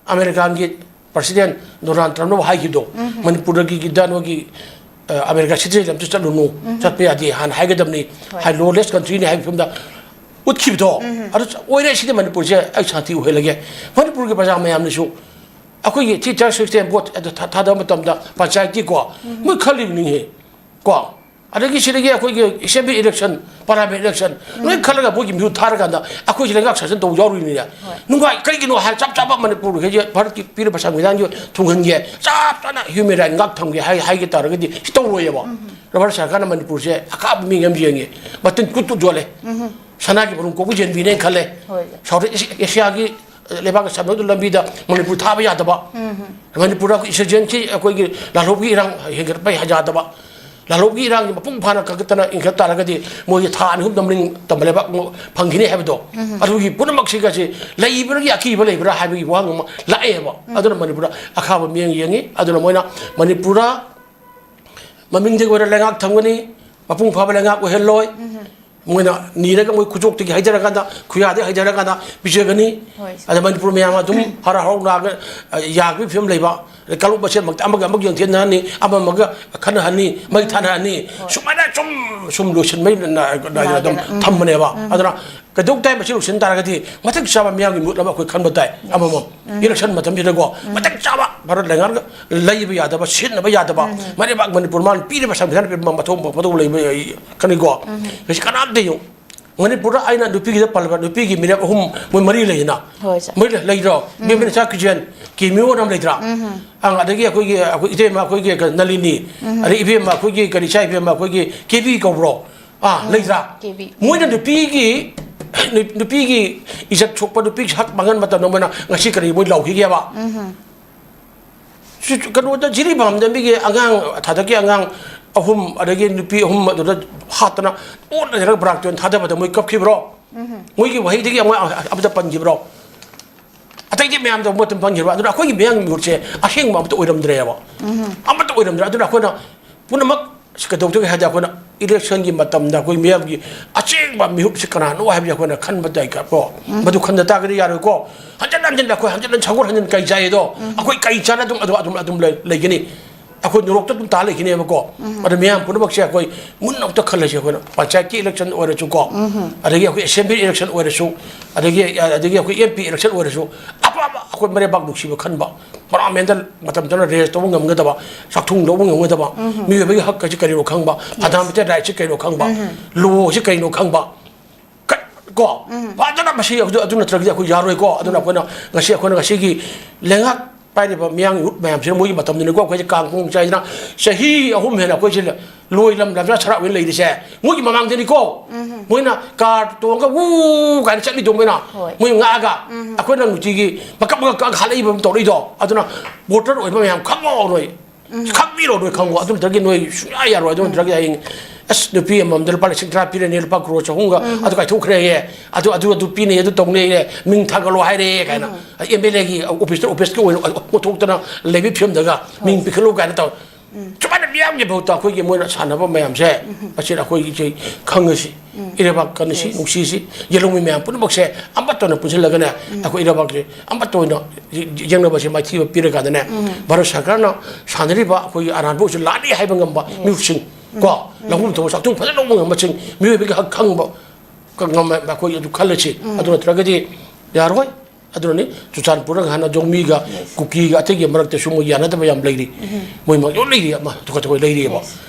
ꯑꯃꯦꯔꯤꯀꯥꯟꯒꯤ ꯄ꯭ꯔꯁꯤꯗꯦꯟ ꯗꯣꯅꯥꯜꯗ ꯇ꯭ꯔꯝꯞꯅ ꯍꯥꯏꯈꯤꯕꯗꯣ, ꯃꯅꯤꯄꯨꯔꯗꯒꯤ ꯅꯣꯏꯒꯤ, ꯑ, ꯑꯃꯦꯔꯤꯀꯥ ꯁꯤꯇꯤꯖꯦꯟ ꯑꯝꯇ ꯆꯠꯂꯨꯅꯨ, ꯆꯠꯄ ꯌꯥꯗꯦ ꯍꯥꯟꯅ ꯍꯥꯏꯒꯗꯕꯅꯤ, ꯍꯥꯏ ꯂꯣꯂꯦꯁ ꯀꯟꯇ꯭ꯔꯤꯅꯤ ꯍꯥꯏꯕ ꯐꯤꯕꯝꯗ ꯎꯠꯈꯤꯕꯗꯣ, ꯑꯗꯨ ꯑꯣꯏꯔꯦ꯫ ꯁꯤꯗꯤ ꯃꯅꯤꯄꯨꯔꯁꯦ ꯑꯩ ꯁꯥꯟꯇꯤ ꯑꯣꯏꯍꯜꯂꯒꯦ꯫ ꯃꯅꯤꯄꯨꯔꯒꯤ ꯄ꯭ꯔꯖꯥ ꯃꯌꯥꯝꯅꯁꯨ ꯑꯩꯈꯣꯏꯒꯤ ꯇꯤꯆꯔ ꯁꯤꯁꯇꯦꯝ ꯚꯣꯠ ꯑꯗꯨ ꯊꯥ-, ꯊꯥꯗꯕ ꯃꯇꯝꯗ ꯄꯟꯆꯥꯌꯠꯀꯤꯀꯣ, ꯃꯣꯏ ꯈꯜꯂꯤꯕꯅꯤꯍꯦ꯫ ꯀꯣ? ꯑꯗꯒꯤ ꯁꯤꯗꯒꯤ ꯑꯩꯈꯣꯏꯒꯤ ꯑꯦꯁꯦꯝꯕ꯭ꯂꯤ ꯏꯂꯦꯛꯁꯟ, ꯄꯥꯔꯂꯤꯌꯥꯃꯦꯟ ꯏꯂꯦꯛꯁꯟ, ꯂꯣꯏ ꯈꯜꯂꯒ ꯃꯣꯏꯒꯤ ꯃꯤꯍꯨꯠ ꯊꯥꯔꯀꯥꯟꯗ ꯑꯩꯈꯣꯏꯁꯦ ꯂꯩꯉꯥꯛ ꯁꯥꯁꯟ ꯇꯧ ꯌꯥꯎꯔꯤꯅꯤꯅꯦ꯫ ꯅꯨꯡꯉꯥꯏ, ꯀꯔꯤꯒꯤꯅꯣ ꯍꯥꯏ ꯆꯞ ꯆꯥꯕ ꯃꯅꯤꯄꯨꯔꯒꯤ ꯚꯥꯔꯠꯀꯤ ꯄꯤꯔꯤꯕ ꯁꯪꯕꯤꯙꯥꯟꯒꯤ ꯊꯨꯡꯍꯟꯒꯦ ꯆꯞ ꯆꯥꯅ ꯍ꯭ꯌꯨꯃꯦꯟ ꯔꯥꯏꯠ ꯉꯥꯛ ꯊꯝꯒꯦ ꯍꯥꯏ-, ꯍꯥꯏꯒꯦ ꯇꯥꯔꯒꯗꯤ ꯁꯤ ꯇꯧꯔꯣꯏꯌꯦꯕ꯫ ꯚꯥꯔꯠ ꯁꯔꯀꯥꯔꯅ ꯃꯅꯤꯄꯨꯔꯁꯦ ꯑꯀꯥꯕ ꯃꯤ ꯑꯃ ꯌꯦꯡꯉꯦ꯫ ꯃꯇꯤꯟ ꯀꯨꯠ ꯀꯨꯠ ꯌꯣꯜꯂꯦ꯫ ꯁꯅꯥꯒꯤ ꯃꯔꯨꯝ ꯀꯣꯛꯄ ꯌꯦꯟꯕꯤꯅꯦꯅ ꯈꯜꯂꯦ꯫ ꯍꯣꯏ꯫ ꯁꯥꯎꯠ ꯏꯁ ꯑꯦꯁꯤꯌꯥꯒꯤ ꯂꯩꯕꯥꯛꯀ ꯁꯝꯅꯗꯨ ꯂꯝꯕꯤꯗ ꯃꯅꯤꯄꯨꯔ ꯊꯥꯕ ꯌꯥꯗꯕ, ꯃꯅꯤꯄꯨꯔꯗ ꯑꯩꯈꯣꯏ ꯏꯟꯁꯔꯖꯦꯟꯁꯤ, ꯑꯩꯈꯣꯏꯒꯤ ꯂꯥꯜꯍꯧꯕꯒꯤ ꯏꯔꯥꯡ ꯍꯦꯟꯒꯠꯄ ꯌꯥꯗꯕ, ꯂꯥꯜꯍꯧꯕꯒꯤ ꯏꯔꯥꯡꯁꯤ ꯃꯄꯨꯡ ꯐꯥꯅ ꯀꯟꯈꯠꯇꯅ ꯏꯟꯈꯠ ꯇꯥꯔꯒꯗꯤ ꯃꯣꯏꯒꯤ ꯊꯥ ꯑꯅꯤ ꯑꯍꯨꯝꯗ ꯃꯅꯤꯡ ꯇꯝꯕ ꯂꯩꯕꯥꯛ ꯐꯪꯈꯤꯅꯤ ꯍꯥꯏꯕꯗꯣ, ꯑꯗꯨꯒꯤ ꯄꯨꯝꯅꯃꯛꯁꯤꯒꯁꯤ ꯂꯩꯕ꯭ꯔꯒꯤ ꯑꯀꯤꯕ ꯂꯩꯕ꯭ꯔꯥ ꯍꯥꯏꯕꯒꯤ ꯋꯥꯍꯪ ꯑꯃ ꯂꯥꯛꯑꯦꯕ꯫ ꯑꯗꯨꯅ ꯃꯅꯤꯄꯨꯔꯗ ꯑꯈꯥꯕ ꯃꯤꯠꯌꯦꯡ ꯌꯦꯡꯉꯤ꯫ ꯑꯗꯨꯅ ꯃꯣꯏꯅ ꯃꯅꯤꯄꯨꯔꯗ ꯃꯃꯤꯡꯗꯒꯤ ꯑꯣꯏꯅ ꯂꯩꯉꯥꯛ ꯊꯝꯒꯅꯤ, ꯃꯄꯨꯡ ꯐꯥꯕ ꯂꯩꯉꯥꯛ ꯑꯣꯏꯍꯜꯂꯣꯏ꯫ ꯃꯣꯏꯅ ꯅꯤꯔꯒ ꯃꯣꯏ ꯈꯨꯖꯣꯛꯇꯒꯤ ꯍꯩꯊꯔꯀꯥꯟꯗ, ꯈꯨꯌꯥꯗꯒꯤ ꯍꯩꯊꯔꯀꯥꯟꯗ ꯄꯤꯖꯒꯅꯤ꯫ ꯍꯣꯏ꯫ ꯑꯗ ꯃꯅꯤꯄꯨꯔ ꯃꯌꯥꯝ ꯑꯗꯨꯝ ꯍꯔꯥꯎ ꯍꯔꯥꯎ ꯅꯥꯒ-, ꯌꯥꯕꯒꯤ ꯐꯤꯕꯝ ꯂꯩꯕ꯫ ꯑꯗꯩ ꯀꯥꯡꯂꯨꯞ ꯃꯁꯦꯟꯃꯛꯇ ꯑꯃꯒ ꯑꯃꯒ ꯌꯦꯡꯊꯤꯅꯍꯟꯅꯤ, ꯑꯃ ꯑꯃꯒ ꯈꯠꯅꯍꯟꯅꯤ, ꯃꯩ ꯊꯥꯅꯍꯟꯅꯤ꯫ ꯍꯣꯏ꯫ ꯁꯨꯃꯥꯏꯅ ꯁꯨꯝ, ꯁꯨꯝ ꯂꯣꯏꯁꯤꯟꯕꯩ ꯅꯥꯏꯗꯅ ꯑꯗꯨꯝ ꯅꯥꯏꯗꯅ, ꯎꯝ꯫ ꯊꯝꯕꯅꯦꯕ꯫ ꯎꯝ꯫ ꯑꯗꯨꯅ ꯀꯩꯗꯧ ꯇꯥꯏ ꯃꯁꯤ ꯂꯣꯏꯁꯤꯟ ꯇꯥꯔꯒꯗꯤ ꯃꯇꯤꯛ ꯆꯥꯕ ꯃꯤꯌꯥꯝꯒꯤ ꯃꯤꯍꯨꯠ ꯑꯃ ꯑꯩꯈꯣꯏ ꯈꯟꯕ ꯇꯥꯏ꯫ ꯎꯝ꯫ ꯑꯃꯃꯝ꯫ ꯎꯝ꯫ ꯏꯂꯦꯛꯁꯟ ꯃꯇꯝꯁꯤꯗꯀꯣ, ꯎꯝ꯫ ꯃꯇꯤꯛ ꯆꯥꯕ ꯚꯥꯔꯠ ꯂꯩꯉꯥꯛꯅ ꯂꯩꯕ ꯌꯥꯗꯕ, ꯁꯤꯖꯤꯟꯅꯕ ꯌꯥꯗꯕ, ꯎꯝ꯫ ꯃꯔꯩꯕꯥꯛ ꯃꯅꯤꯄꯨꯔ ꯃꯥꯅ ꯄꯤꯔꯤꯕ ꯁꯪꯕꯤꯙꯥꯟ ꯄꯤꯔꯤꯕ ꯃꯊꯧ ꯃꯊꯧ ꯂꯩꯕ ꯈꯟꯅꯤꯀꯣ꯫ ꯎꯝ꯫ ꯃꯁꯤ ꯀꯅꯥꯝꯇ ꯌꯦꯡꯉꯨ꯫ ꯃꯅꯤꯄꯨꯔꯗ ꯑꯩꯅ ꯅꯨꯄꯤꯒꯤꯗ ꯄꯜꯂꯕ, ꯅꯨꯄꯤꯒꯤ ꯃꯤꯔꯦꯞ ꯑꯍꯨꯝ, ꯃꯣꯏ ꯃꯔꯤ ꯂꯩꯗꯅ꯫ ꯍꯣꯏ, ꯁꯥꯔ꯫ ꯃꯔꯤ ꯂꯩ-, ꯂꯩꯗ꯭ꯔꯣ? ꯎꯝ꯫ ꯕꯤꯃꯦꯟ ꯏꯆꯥ ꯀꯤꯖꯦꯟ, ꯀꯦꯃꯤꯑꯣ ꯑꯃ ꯂꯩꯗ꯭ꯔꯥ? ꯎꯝ꯫ ꯑꯪ, ꯑꯗꯒꯤ ꯑꯩꯈꯣꯏꯒꯤ, ꯑꯩꯈꯣꯏ ꯏꯇꯩꯃ, ꯑꯩꯈꯣꯏꯒꯤ ꯀ-, ꯅꯂꯤꯅꯤ, ꯎꯝ꯫ ꯑꯗꯩ ꯏꯕꯦꯝꯃ, ꯑꯩꯈꯣꯏꯒꯤ ꯀꯔꯤ, ꯏꯆꯥ ꯏꯕꯦꯝꯃ, ꯑꯩꯈꯣꯏꯒꯤ ꯀꯦꯕꯤ ꯀꯧꯕ꯭ꯔꯣ? ꯑꯥ, ꯎꯝ, ꯂꯩꯗ꯭ꯔꯥ? ꯀꯦꯕꯤ꯫ ꯃꯣꯏꯅ ꯅꯨꯄꯤꯒꯤ, ꯅꯨ-, ꯅꯨꯄꯤꯒꯤ ꯏꯖꯠ ꯁꯣꯛꯄ, ꯅꯨꯄꯤꯒꯤ ꯍꯛ ꯃꯥꯡꯍꯟꯕ ꯃꯇꯝꯗ ꯃꯣꯏꯅ ꯉꯁꯤ ꯀꯔꯤ ꯃꯣꯏ ꯂꯥꯎꯈꯤꯒꯦꯕ? ꯎꯝ꯫ ꯁꯤ ꯀꯩꯅꯣꯗ ꯖꯤꯔꯤꯕꯥꯝꯗ ꯃꯤꯒꯤ ꯑꯉꯥꯡ ꯊꯥꯗꯛꯀꯤ ꯑꯉꯥꯡ ꯑꯍꯨꯝ, ꯑꯗꯒꯤ ꯅꯨꯄꯤ ꯑꯍꯨꯝ ꯑꯗꯨꯗ ꯍꯥꯠꯇꯅ ꯑꯣꯠꯅ ꯂꯩꯔꯒ ꯕ꯭ꯔꯥꯛꯇꯣꯟ ꯊꯥꯗꯕꯗ ꯃꯣꯏ ꯀꯞꯈꯤꯕ꯭ꯔꯣ? ꯎꯝ꯫ ꯃꯣꯏꯒꯤ ꯋꯥꯍꯩꯗꯒꯤ ꯑꯃ ꯑꯃꯇ ꯄꯟꯈꯤꯕ꯭ꯔꯣ? ꯑꯇꯩꯗꯤ ꯃꯌꯥꯝꯗ ꯑꯃꯇ ꯄꯟꯈꯤꯕ꯭ꯔꯣ? ꯑꯗꯨꯅ ꯑꯩꯈꯣꯏꯒꯤ ꯃꯤꯌꯥꯝꯒꯤ ꯃꯤꯍꯨꯠꯁꯦ ꯑꯁꯦꯡꯕ ꯑꯃꯇ ꯑꯣꯏꯔꯝꯗ꯭ꯔꯦꯕ꯫ ꯎꯝ꯫ ꯑꯃꯠꯇ ꯑꯣꯏꯔꯝꯗ꯭ꯔꯦ꯫ ꯑꯗꯨꯅ ꯑꯩꯈꯣꯏꯅ ꯄꯨꯝꯅꯃꯛ ꯁꯤ ꯀꯩꯗꯧꯗꯒꯦ ꯍꯥꯏꯗꯤ, ꯑꯩꯈꯣꯏꯅ ꯏꯂꯦꯛꯁꯟꯒꯤ ꯃꯇꯝꯗ ꯑꯩꯈꯣꯏ ꯃꯤꯌꯥꯝꯒꯤ ꯑꯆꯦꯡꯕ ꯃꯤꯍꯨꯠꯁꯤ ꯀꯅꯥꯅꯣ ꯍꯥꯏꯕꯁꯤ ꯑꯩꯈꯣꯏꯅ ꯈꯟꯕ ꯇꯥꯏ ꯀꯣ꯫ ꯎꯝ꯫ ꯃꯗꯨ ꯈꯟꯗ ꯇꯥꯔꯒꯗꯤ ꯌꯥꯔꯣꯏꯀꯣ꯫ ꯍꯟꯖꯤꯟ ꯍꯟꯖꯤꯟ ꯑꯩꯈꯣꯏ ꯍꯟꯖꯤꯟ ꯍꯟꯖꯤꯟ ꯁꯒꯣꯜ ꯍꯟꯖꯤꯟ ꯀꯩ ꯆꯥꯏ ꯑꯗꯣ, ꯎꯝ꯫ ꯑꯩꯈꯣꯏ ꯀꯩ ꯆꯥꯅ ꯑꯗꯨꯝ ꯑꯗꯨ ꯑꯗꯨꯝ ꯑꯗꯨꯝ ꯂꯩ-, ꯂꯩꯒꯅꯤ꯫ ꯑꯩꯈꯣꯏ ꯅꯣꯔꯣꯛꯇ ꯑꯗꯨꯝ ꯇꯥ ꯂꯩꯈꯤꯅꯦꯕꯀꯣ꯫ ꯎꯝ꯫ ꯑꯗꯣ ꯃꯤꯌꯥꯝ ꯄꯨꯝꯅꯃꯛꯁꯦ ꯑꯩꯈꯣꯏ ꯃꯨꯟꯅ ꯑꯝꯇ ꯈꯜꯂꯁꯤ꯫ ꯑꯩꯈꯣꯏꯅ ꯄꯟꯆꯥꯌꯠꯀꯤ ꯏꯂꯦꯛꯁꯟ ꯑꯣꯏꯔꯁꯨꯀꯣ, ꯎꯝ꯫ ꯑꯗꯒꯤ ꯑꯩꯈꯣꯏ ꯑꯦꯁꯦꯝꯕ꯭ꯂꯤ ꯏꯂꯦꯛꯁꯟ ꯑꯣꯏꯔꯁꯨ, ꯑꯗꯒꯤ, ꯑꯗꯒꯤ ꯑꯩꯈꯣꯏ ꯑꯦꯝ ꯄꯤ ꯏꯂꯦꯛꯁꯟ ꯑꯣꯏꯔꯁꯨ, ꯑꯄꯥꯝꯕ ꯑꯩꯈꯣꯏ ꯃꯔꯩꯕꯥꯛ ꯅꯨꯡꯁꯤꯕ ꯈꯟꯕ, ꯄꯥꯔꯂꯤꯌꯥꯃꯦꯟꯗ ꯃꯇꯝ ꯆꯥꯅ ꯔꯦꯁ ꯇꯧꯕ ꯉꯝꯒꯗꯕ, ꯆꯥꯛꯊꯨꯡ ꯂꯧꯕ ꯉꯝꯒꯗꯕ, ꯎꯝ꯫ ꯃꯤꯑꯣꯏꯕꯒꯤ ꯍꯛ ꯑꯁꯤ ꯀꯔꯤꯅꯣ ꯈꯪꯕ, ꯌꯦꯁ꯫ ꯐꯟꯗꯥꯃꯦꯟꯇꯦꯜ ꯔꯥꯏꯠꯁꯤ ꯀꯔꯤꯅꯣ ꯈꯪꯕ, ꯎꯝ꯫ ꯂꯣꯁꯤ ꯀꯔꯤꯅꯣ ꯈꯪꯕ, ꯀ-, ꯀꯣ, ꯎꯝ꯫ ꯐꯖꯅ ꯃꯁꯤ ꯑꯗꯨ, ꯑꯗꯨ ꯅꯠꯇ꯭ꯔꯒꯗꯤ ꯑꯩꯈꯣꯏ ꯌꯥꯔꯣꯏꯀꯣ꯫ ꯑꯗꯨꯅ ꯎꯝ꯫ ꯑꯩꯈꯣꯏꯅ ꯉꯁꯤ, ꯑꯩꯈꯣꯏꯅ ꯉꯁꯤꯒꯤ ꯂꯩꯉꯥꯛ ꯄꯥꯏꯔꯤꯕ ꯃꯤꯌꯥꯡ ꯃꯤꯍꯨꯠ ꯃꯌꯥꯝꯁꯤꯅ ꯃꯣꯏꯒꯤ ꯃꯇꯝꯗꯅꯤꯀꯣ ꯑꯩꯈꯣꯏꯁꯦ ꯀꯥꯡ ꯈꯣꯡ ꯆꯥꯏꯗꯅ ꯆꯍꯤ ꯑꯍꯨꯝ ꯍꯦꯟꯅ ꯑꯩꯈꯣꯏꯁꯦ ꯂꯣꯏ ꯂꯝ ꯂꯝꯖꯥ ꯁꯔꯥꯛ ꯑꯣꯏꯅ ꯂꯩꯔꯤꯁꯦ꯫ ꯃꯣꯏꯒꯤ ꯃꯃꯥꯡꯗꯅꯤꯀꯣ꯫ ꯎꯝ꯫ ꯃꯣꯏꯅ ꯀꯥꯔ ꯇꯣꯡꯉꯒ ꯎ ꯀꯥꯏꯅ ꯆꯠꯂꯤꯗꯣ ꯃꯣꯏꯅ꯫ ꯍꯣꯏ꯫ ꯃꯣꯏ ꯉꯥꯛꯑꯒ ꯎꯝ꯫ ꯑꯩꯈꯣꯏꯅ ꯅꯨꯡꯇꯤꯒꯤ ꯃꯀꯛ ꯃꯀꯛ ꯀꯛ ꯍꯥꯠꯂꯛꯏꯕ ꯑꯃ ꯇꯧꯔꯛꯏꯗꯣ꯫ ꯑꯗꯨꯅ ꯚꯣꯇꯔ ꯑꯣꯏꯕ ꯃꯌꯥꯝ ꯈꯪꯉꯣ ꯅꯣꯏ꯫ ꯎꯝ꯫ ꯈꯪꯕꯤꯔꯣ ꯅꯣꯏ ꯈꯪꯉꯣ꯫ ꯑꯗꯨ ꯅꯠꯇ꯭ꯔꯒꯗꯤ ꯅꯣꯏ ꯁꯨꯡꯌꯥ ꯌꯥꯔꯣꯏ꯫ ꯑꯗꯨ ꯅꯠꯇ꯭ꯔꯒꯗꯤ ꯍꯌꯦꯡ, "ꯑꯁ, ꯅꯨꯄꯤ ꯑꯃꯃꯝꯗ ꯂꯨꯄꯥ ꯂꯤꯁꯤꯡ ꯇꯔꯥ ꯄꯤꯔꯅꯤ, ꯂꯨꯄꯥ ꯀ꯭ꯔꯣꯔ ꯆꯍꯨꯝꯒ ꯎꯝ꯫ ꯑꯗꯨ ꯀꯥꯏꯊꯣꯛꯈ꯭ꯔꯦꯌꯦ, ꯑꯗꯨ, ꯑꯗꯨ, ꯑꯗꯨ ꯄꯤꯅꯩ, ꯑꯗꯨ ꯇꯧꯅꯩꯌꯦ, ꯃꯤꯡ ꯊꯥꯒꯠꯂꯣ ꯍꯥꯏꯔꯦ" ꯀꯥꯏꯅ꯫ ꯎꯝ꯫ ꯑꯦꯝ ꯑꯦꯜ ꯑꯦꯒꯤ ꯑꯣꯐꯤꯁꯇ, ꯑꯣꯐꯤꯁꯀꯤ ꯑꯣꯏꯅ ꯑꯣꯟꯊꯣꯛꯇꯅ ꯂꯩꯕꯒꯤ ꯐꯤꯕꯝꯗꯒ ꯃꯤꯡ ꯄꯤꯈꯠꯂꯨ ꯀꯥꯏꯅ ꯇꯧ꯫ ꯎꯝ꯫ ꯁꯨꯃꯥꯏꯅ ꯃꯤꯌꯥꯝꯒꯤ ꯃꯍꯨꯠꯇ ꯑꯩꯈꯣꯏꯒꯤ ꯃꯣꯏꯅ ꯁꯥꯟꯅꯕ ꯃꯌꯥꯝꯁꯦ, ꯎꯝ꯫ ꯃꯁꯤꯗ ꯑꯩꯈꯣꯏꯒꯤꯁꯦ ꯈꯪꯉꯁꯤ꯫ ꯏꯔꯩꯕꯥꯛ ꯀꯟꯅꯁꯤ, ꯅꯨꯡꯁꯤꯁꯤ, ꯌꯦꯜꯍꯧꯃꯤ ꯃꯌꯥꯝ ꯄꯨꯝꯅꯃꯛꯁꯦ ꯑꯃꯠꯇ ꯑꯣꯏꯅ ꯄꯨꯟꯁꯤꯜꯂꯒꯅꯦ, ꯑꯩꯈꯣꯏ ꯏꯔꯩꯕꯥꯛꯁꯦ ꯑꯃꯠꯇ ꯑꯣꯏꯅ ꯌꯦꯡꯅꯕꯁꯦ ꯃꯥꯏꯊꯤꯕ ꯄꯤꯔꯀꯥꯟꯗꯅꯦ, ꯚꯥꯔꯠ ꯁꯔꯀꯥꯔꯅ ꯁꯥꯟꯅꯔꯤꯕ ꯑꯩꯈꯣꯏꯒꯤ ꯑꯔꯥꯟꯕ ꯑꯣꯏꯁꯨ ꯂꯥꯜꯂꯤ ꯍꯥꯏꯕ ꯉꯝꯕ ꯃꯤꯍꯨꯠꯁꯤꯡ, ꯀꯣ, ꯂꯧꯐꯝ ꯊꯣꯛꯄ ꯆꯥꯛꯊꯨꯡ ꯐꯖꯅ ꯂꯧꯕ ꯉꯝꯕꯁꯤꯡ, ꯃꯤꯑꯣꯏꯕꯒꯤ ꯍꯛ ꯈꯪꯕ ꯉꯝꯕ ꯑꯩꯈꯣꯏ ꯑꯗꯨ ꯈꯜꯂꯁꯤ꯫ ꯑꯗꯨ ꯅꯠꯇ꯭ꯔꯒꯗꯤ ꯌꯥꯔꯣꯏ꯫ ꯑꯗꯨꯅꯅꯤ ꯆꯨꯔꯆꯥꯟꯄꯨꯔꯗ ꯍꯥꯟꯅ ꯖꯣꯡꯃꯤꯒ ꯀꯨꯀꯤꯒ ꯑꯇꯩꯒꯤ ꯃꯔꯛꯇꯁꯨ ꯃꯣꯏ ꯌꯥꯅꯗꯕ ꯌꯥꯝ ꯂꯩꯔꯤ꯫ ꯃꯣꯏ ꯃꯌꯥꯝ ꯂꯩꯔꯤ, ꯑꯃ ꯇꯣꯈꯥꯏ ꯇꯣꯈꯥꯏ ꯂꯩꯔꯤꯑꯕ꯫